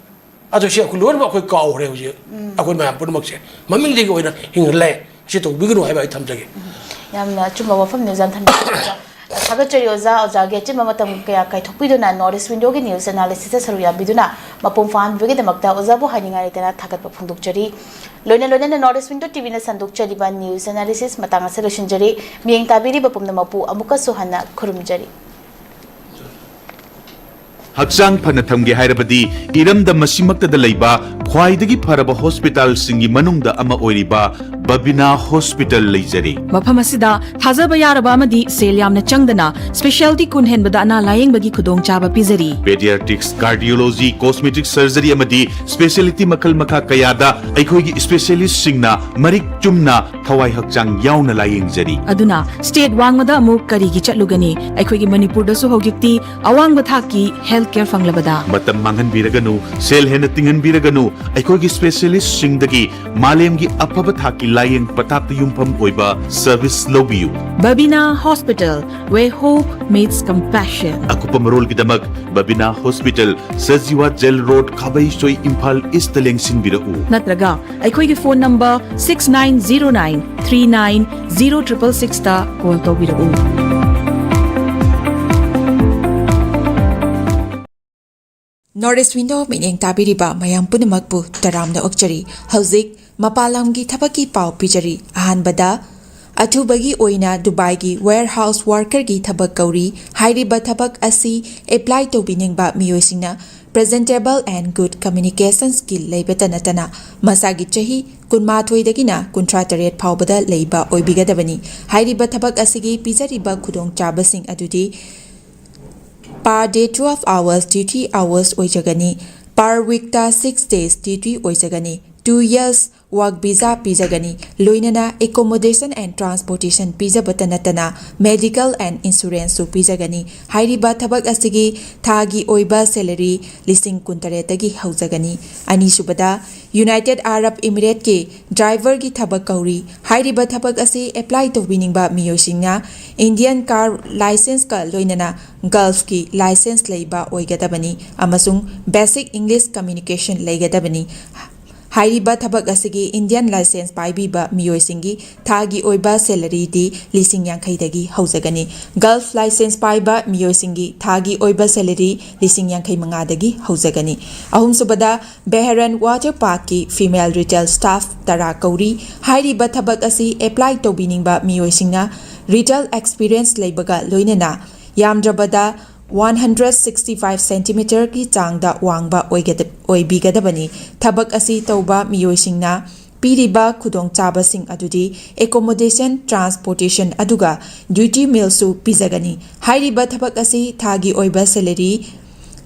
ꯑꯗꯨ ꯁꯤ ꯑꯩꯈꯣꯏ ꯂꯣꯏꯅꯃꯛ ꯑꯩꯈꯣꯏ ꯀꯥꯎꯈ꯭ꯔꯦ ꯍꯧꯖꯤꯛ꯫ ꯑꯩꯈꯣꯏ ꯃꯌꯥꯝ ꯄꯨꯝꯅꯃꯛꯁꯦ ꯃꯃꯤꯡꯗꯒꯤ ꯑꯣꯏꯅ ꯍꯤꯡꯍꯜꯂꯦ꯫ ꯑꯁꯤ ꯇꯧꯕꯤꯒꯅꯨ ꯍꯥꯏꯕ ꯑꯩ ꯊꯝꯖꯒꯦ꯫ ꯌꯥꯝꯅ ꯑꯆꯨꯝꯕ ꯋꯥꯐꯝꯅꯤ ꯑꯣꯖꯥꯅ ꯊꯝꯕꯤꯔꯤꯕꯁꯦ꯫ ꯊꯥꯒꯠꯆꯔꯤ ꯑꯣꯖꯥ, ꯑꯣꯖꯥꯒꯤ ꯑꯆꯤꯟꯕ ꯃꯇꯝ ꯀꯌꯥ ꯀꯥꯏꯊꯣꯛꯄꯤꯗꯨꯅ North East Window ꯒꯤ news analysis ꯇ ꯁꯔꯨꯛ ꯌꯥꯕꯤꯗꯨꯅ ꯃꯄꯨꯡ ꯐꯥꯍꯟꯕꯤꯕꯒꯤꯗꯃꯛꯇ ꯑꯣꯖꯥꯕꯨ ꯍꯥꯏꯅꯤꯡꯉꯥꯏ ꯂꯩꯇꯅ ꯊꯥꯒꯠꯄ ꯐꯣꯡꯗꯣꯛꯆꯔꯤ꯫ ꯂꯣꯏꯅ ꯂꯣꯏꯅꯅ North East Window T V ꯅ ꯁꯟꯗꯣꯛꯆꯔꯤꯕ news analysis ꯃꯇꯥꯡ ꯑꯁꯤꯗ ꯂꯣꯏꯁꯤꯟꯖꯔꯤ꯫ ꯃꯤꯠꯌꯦꯡ ꯇꯥꯕꯤꯔꯤꯕ ꯄꯨꯝꯅꯃꯛꯄꯨ ꯑꯃꯨꯛꯀꯁꯨ ꯍꯟꯅ ꯈꯨꯔꯨꯝꯖꯔꯤ꯫ ꯍꯛꯆꯥꯡ ꯐꯅ ꯊꯝꯒꯦ ꯍꯥꯏꯔꯕꯗꯤ ꯏꯔꯝꯗꯝ ꯑꯁꯤꯃꯛꯇꯗ ꯂꯩꯕ ꯈ꯭ꯋꯥꯏꯗꯒꯤ ꯐꯔꯕ ꯍꯣꯁꯄꯤꯇꯥꯜꯁꯤꯡꯒꯤ ꯃꯅꯨꯡꯗ ꯑꯃ ꯑꯣꯏꯔꯤꯕ ꯕꯕꯤꯅꯥ ꯍꯣꯁꯄꯤꯇꯥꯜ ꯂꯩꯖꯔꯤ꯫ ꯃꯐꯝ ꯑꯁꯤꯗ ꯊꯥꯖꯕ ꯌꯥꯔꯕ ꯑꯃꯗꯤ ꯁꯦꯜ ꯌꯥꯝꯅ ꯆꯪꯗꯅ specialty ꯀꯨꯟ ꯍꯦꯟꯕꯗ ꯑꯅꯥ ꯂꯥꯌꯦꯡꯕꯒꯤ ꯈꯨꯗꯣꯡꯆꯥꯕ ꯄꯤꯖꯔꯤ꯫ Pediatrics, cardiology, cosmetic surgery ꯑꯃꯗꯤ specialty ꯃꯈꯜ ꯃꯈꯥ ꯀꯌꯥꯗ ꯑꯩꯈꯣꯏꯒꯤ specialistꯁꯤꯡꯅ ꯃꯔꯤꯛ ꯆꯨꯝꯅ ꯊꯋꯥꯏ ꯍꯛꯆꯥꯡ ꯌꯥꯎꯅ ꯂꯥꯌꯦꯡꯖꯔꯤ꯫ ꯑꯗꯨꯅ state ꯋꯥꯡꯃꯗ ꯑꯃꯨꯛ ꯀꯔꯤꯒꯤ ꯆꯠꯂꯨꯒꯅꯤ? ꯑꯩꯈꯣꯏꯒꯤ ꯃꯅꯤꯄꯨꯔꯗꯁꯨ ꯍꯧꯖꯤꯛꯇꯤ ꯑꯋꯥꯡꯕ ꯊꯥꯛꯀꯤ health care ꯐꯪꯂꯕꯗ꯫ ꯃꯇꯝ ꯃꯥꯡꯍꯟꯕꯤꯔꯒꯅꯨ, ꯁꯦꯜ ꯍꯦꯟꯅ ꯇꯤꯡꯍꯟꯕꯤꯔꯒꯅꯨ, ꯑꯩꯈꯣꯏꯒꯤ specialistꯁꯤꯡꯗꯒꯤ ꯃꯥꯂꯦꯝꯒꯤ ꯑꯐꯕ ꯊꯥꯛꯀꯤ ꯂꯥꯌꯦꯡ ꯄꯊꯥꯞꯇ ꯌꯨꯝꯐꯝ ꯑꯣꯏꯕ service ꯂꯧꯕꯤꯌꯨ꯫ Babina Hospital, where hope meets compassion. ꯑꯀꯨꯞꯄ ꯃꯔꯣꯜꯒꯤꯗꯃꯛ Babina hospital, Sajiwa jail road, Khabeisoi, Imphal east ꯂꯦꯡꯁꯤꯟꯕꯤꯔꯛꯎ꯫ ꯅꯠꯇ꯭ꯔꯒ ꯑꯩꯈꯣꯏꯒꯤ phone number six nine zero nine three nine zero triple sixꯇ call ꯇꯧꯕꯤꯔꯛꯎ꯫ North East Window ꯃꯤꯠꯌꯦꯡ ꯇꯥꯕꯤꯔꯤꯕ ꯃꯌꯥꯝ ꯄꯨꯝꯅꯃꯛꯄꯨ ꯇꯔꯥꯝꯅ ꯑꯣꯛꯆꯔꯤ꯫ ꯍꯧꯖꯤꯛ ꯃꯄꯥꯟ ꯂꯝꯒꯤ ꯊꯕꯛꯀꯤ ꯄꯥꯎ ꯄꯤꯖꯔꯤ꯫ ꯑꯍꯥꯟꯕꯗ, ꯑꯊꯨꯕꯒꯤ ꯑꯣꯏꯅ ꯗꯨꯕꯥꯏꯒꯤ warehouse workerꯒꯤ ꯊꯕꯛ ꯀꯧꯔꯤ꯫ ꯍꯥꯏꯔꯤꯕ ꯊꯕꯛ ꯑꯁꯤ apply ꯇꯧꯕꯤꯅꯤꯡꯕ ꯃꯤꯑꯣꯏꯁꯤꯡꯅ presentable and good communication skill ꯂꯩꯕꯇ ꯅꯠꯇꯅ ꯃꯁꯥꯒꯤ ꯆꯍꯤ ꯀꯨꯟꯃꯥꯊꯣꯏꯗꯒꯤꯅ ꯀꯨꯟꯊ꯭ꯔꯥ ꯇꯔꯦꯠ ꯐꯥꯎꯕꯗ ꯂꯩꯕ ꯑꯣꯏꯕꯤꯒꯗꯕꯅꯤ꯫ ꯍꯥꯏꯔꯤꯕ ꯊꯕꯛ ꯑꯁꯤꯒꯤ ꯄꯤꯖꯔꯤꯕ ꯈꯨꯗꯣꯡꯆꯥꯕꯁꯤꯡ ꯑꯗꯨꯗꯤ per day twelve hours duty hours ꯑꯣꯏꯖꯒꯅꯤ꯫ Per weekꯇ six days duty ꯑꯣꯏꯖꯒꯅꯤ꯫ Two years work visa ꯄꯤꯖꯒꯅꯤ꯫ ꯂꯣꯏꯅꯅ accommodation and transportation ꯄꯤꯖꯕꯇ ꯅꯠꯇꯅ medical and insuranceꯁꯨ ꯄꯤꯖꯒꯅꯤ꯫ ꯍꯥꯏꯔꯤꯕ ꯊꯕꯛ ꯑꯁꯤꯒꯤ ꯊꯥꯒꯤ ꯑꯣꯏꯕ salary ꯂꯤꯁꯤꯡ ꯀꯨꯟꯇꯔꯦꯠꯇꯒꯤ ꯍꯧꯖꯒꯅꯤ꯫ ꯑꯅꯤꯁꯨꯕꯗ, United Arab Emirateꯀꯤ driverꯒꯤ ꯊꯕꯛ ꯀꯧꯔꯤ꯫ ꯍꯥꯏꯔꯤꯕ ꯊꯕꯛ ꯑꯁꯤ apply ꯇꯧꯕꯤꯅꯤꯡꯕ ꯃꯤꯑꯣꯏꯁꯤꯡꯅ Indian car licenceꯀ ꯂꯣꯏꯅꯅ Gulfꯀꯤ license ꯂꯩꯕ ꯑꯣꯏꯒꯗꯕꯅꯤ ꯑꯃꯁꯨꯡ basic English communication ꯂꯩꯒꯗꯕꯅꯤ꯫ ꯍꯥꯏꯔꯤꯕ ꯊꯕꯛ ꯑꯁꯤꯒꯤ Indian license ꯄꯥꯏꯕꯤꯕ ꯃꯤꯑꯣꯏꯁꯤꯡꯒꯤ ꯊꯥꯒꯤ ꯑꯣꯏꯕ salaryꯗꯤ ꯂꯤꯁꯤꯡ ꯌꯥꯡꯈꯩꯗꯒꯤ ꯍꯧꯖꯒꯅꯤ꯫ Gulf license ꯄꯥꯏꯕ ꯃꯤꯑꯣꯏꯁꯤꯡꯒꯤ ꯊꯥꯒꯤ ꯑꯣꯏꯕ salary ꯂꯤꯁꯤꯡ ꯌꯥꯡꯈꯩ ꯃꯉꯥꯗꯒꯤ ꯍꯧꯖꯒꯅꯤ꯫ ꯑꯍꯨꯝꯁꯨꯕꯗ, Bahrain Water Parkꯀꯤ female retail staff ꯇꯔꯥ ꯀꯧꯔꯤ꯫ ꯍꯥꯏꯔꯤꯕ ꯊꯕꯛ ꯑꯁꯤ apply ꯇꯧꯕꯤꯅꯤꯡꯕ ꯃꯤꯑꯣꯏꯁꯤꯡꯅ retail experience ꯂꯩꯕꯒ ꯂꯣꯏꯅꯅ ꯌꯥꯝꯗ꯭ꯔꯕꯗ ꯋꯥꯟ ꯍꯟꯗ꯭ꯔꯦꯠ ꯁꯤꯛꯁꯇꯤ ꯐꯥꯏꯚ ꯁꯦꯟꯇꯤꯃꯤꯇꯔꯒꯤ ꯆꯥꯡꯗ ꯋꯥꯡꯕ ꯑꯣꯏꯒꯗ-, ꯑꯣꯏꯕꯤꯒꯗꯕꯅꯤ꯫ ꯊꯕꯛ ꯑꯁꯤ ꯇꯧꯕ ꯃꯤꯑꯣꯏꯁꯤꯡꯅ ꯄꯤꯔꯤꯕ ꯈꯨꯗꯣꯡꯆꯥꯕꯁꯤꯡ ꯑꯗꯨꯗꯤ accommodation, transportation ꯑꯗꯨꯒ duty mealꯁꯨ ꯄꯤꯖꯒꯅꯤ꯫ ꯍꯥꯏꯔꯤꯕ ꯊꯕꯛ ꯑꯁꯤ ꯊꯥꯒꯤ ꯑꯣꯏꯕ salary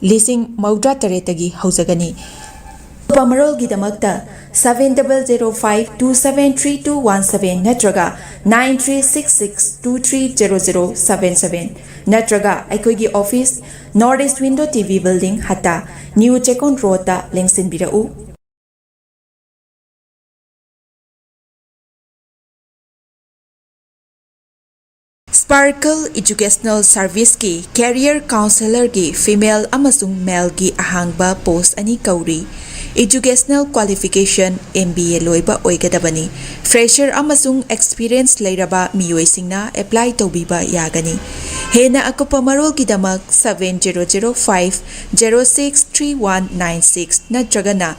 ꯂꯤꯁꯤꯡ ꯃꯧꯗ꯭ꯔꯥ ꯇꯔꯦꯠꯇꯒꯤ ꯍꯧꯖꯒꯅꯤ꯫ ꯑꯀꯨꯞꯄ ꯃꯔꯣꯜꯒꯤꯗꯃꯛꯇ seven double zero five two seven three two one seven ꯅꯠꯇ꯭ꯔꯒ nine three six six two three zero zero seven seven ꯅꯠꯇ꯭ꯔꯒ ꯑꯩꯈꯣꯏꯒꯤ office, North East Window T V Building, ꯍꯠꯇꯥ, New ꯆꯦꯛꯀꯣꯟ ꯔꯣꯗꯇ ꯂꯦꯡꯁꯤꯟꯕꯤꯔꯛꯎ꯫ Sparkle Educational Serviceꯀꯤ Career Counselorꯒꯤ female ꯑꯃꯁꯨꯡ maleꯒꯤ ꯑꯍꯥꯡꯕ post ꯑꯅꯤ ꯀꯧꯔꯤ꯫ Educational qualification M B A ꯂꯣꯏꯕ ꯑꯣꯏꯒꯗꯕꯅꯤ꯫ Fresher ꯑꯃꯁꯨꯡ experience ꯂꯩꯔꯕ ꯃꯤꯑꯣꯏꯁꯤꯡꯅ apply ꯇꯧꯕꯤꯕ ꯌꯥꯒꯅꯤ꯫ ꯍꯦꯟꯅ ꯑꯀꯨꯞꯄ ꯃꯔꯣꯜꯒꯤꯗꯃꯛ seven zero zero five zero six three one nine six ꯅꯠꯇ꯭ꯔꯒꯅ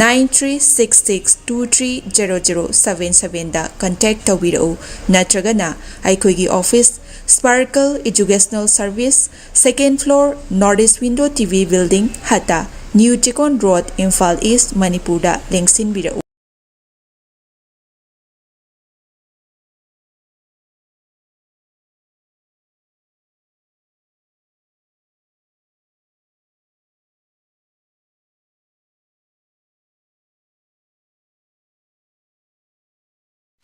nine three six six two three zero zero seven sevenꯗ contact ꯇꯧꯕꯤꯔꯛꯎ, ꯅꯠꯇ꯭ꯔꯒꯅ ꯑꯩꯈꯣꯏꯒꯤ office, Sparkle Educational Service, second floor, North East Window T V Building, ꯍꯠꯇꯥ, New Checkon road, Imphal east, ꯃꯅꯤꯄꯨꯔꯗ ꯂꯦꯡꯁꯤꯟꯕꯤꯔꯛꯎ꯫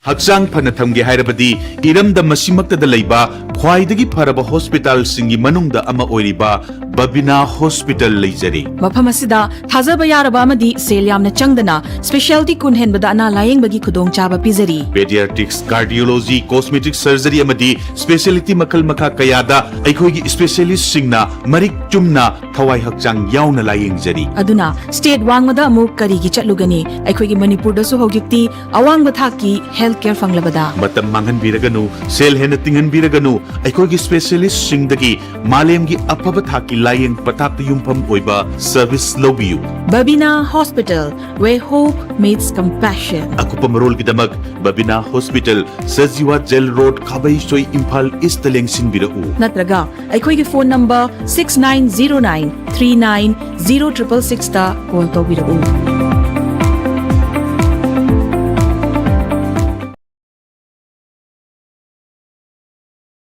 ꯍꯛꯆꯥꯡ ꯐꯅ ꯊꯝꯒꯦ ꯍꯥꯏꯔꯕꯗꯤ ꯏꯔꯝꯗꯝ ꯑꯁꯤꯃꯛꯇꯗ ꯂꯩꯕ ꯈ꯭ꯋꯥꯏꯗꯒꯤ ꯐꯔꯕ ꯍꯣꯁꯄꯤꯇꯥꯜꯁꯤꯡꯒꯤ ꯃꯅꯨꯡꯗ ꯑꯃ ꯑꯣꯏꯔꯤꯕ ꯕꯕꯤꯅꯥ ꯍꯣꯁꯄꯤꯇꯥꯜ ꯂꯩꯖꯔꯤ꯫ ꯃꯐꯝ ꯑꯁꯤꯗ ꯊꯥꯖꯕ ꯌꯥꯔꯕ ꯑꯃꯗꯤ ꯁꯦꯜ ꯌꯥꯝꯅ ꯆꯪꯗꯅ specialty ꯀꯨꯟ ꯍꯦꯟꯕꯗ ꯑꯅꯥ ꯂꯥꯌꯦꯡꯕꯒꯤ ꯈꯨꯗꯣꯡꯆꯥꯕ ꯄꯤꯖꯔꯤ꯫ Pediatrics, cardiology, cosmetic surgery ꯑꯃꯗꯤ specialty ꯃꯈꯜ ꯃꯈꯥ ꯀꯌꯥꯗ ꯑꯩꯈꯣꯏꯒꯤ specialistꯁꯤꯡꯅ ꯃꯔꯤꯛ ꯆꯨꯝꯅ ꯊꯋꯥꯏ ꯍꯛꯆꯥꯡ ꯌꯥꯎꯅ ꯂꯥꯌꯦꯡꯖꯔꯤ꯫ ꯑꯗꯨꯅ state ꯋꯥꯡꯃꯗ ꯑꯃꯨꯛ ꯀꯔꯤꯒꯤ ꯆꯠꯂꯨꯒꯅꯤ? ꯑꯩꯈꯣꯏꯒꯤ ꯃꯅꯤꯄꯨꯔꯗꯁꯨ ꯍꯧꯖꯤꯛꯇꯤ ꯑꯋꯥꯡꯕ ꯊꯥꯛꯀꯤ health ꯀꯦꯌꯔ ꯐꯪꯂꯕꯗ꯫ ꯃꯇꯝ ꯃꯥꯡꯍꯟꯕꯤꯔꯒꯅꯨ, ꯁꯦꯜ ꯍꯦꯟꯅ ꯇꯤꯡꯍꯟꯕꯤꯔꯒꯅꯨ, ꯑꯩꯈꯣꯏꯒꯤ ꯁ꯭ꯄꯦꯁꯤꯌꯦꯂꯤꯁ꯭ꯠꯁꯤꯡꯗꯒꯤ ꯃꯥꯂꯦꯝꯒꯤ ꯑꯐꯕ ꯊꯥꯛꯀꯤ ꯂꯥꯌꯦꯡ ꯄꯊꯥꯞꯇ ꯌꯨꯝꯐꯝ ꯑꯣꯏꯕ ꯁꯔꯚꯤꯁ ꯂꯧꯕꯤꯌꯨ꯫ Babina Hospital, where hope meets compassion. ꯑꯀꯨꯞꯄ ꯃꯔꯣꯜꯒꯤꯗꯃꯛ Babina hospital, Sajiwa jail road, Khabeisoi, Imphal east ꯂꯦꯡꯁꯤꯟꯕꯤꯔꯛꯎ꯫ ꯅꯠꯇ꯭ꯔꯒ ꯑꯩꯈꯣꯏꯒꯤ phone number six nine zero nine three nine zero triple sixꯇ ꯀꯣꯜ ꯇꯧꯕꯤꯔꯛꯎ꯫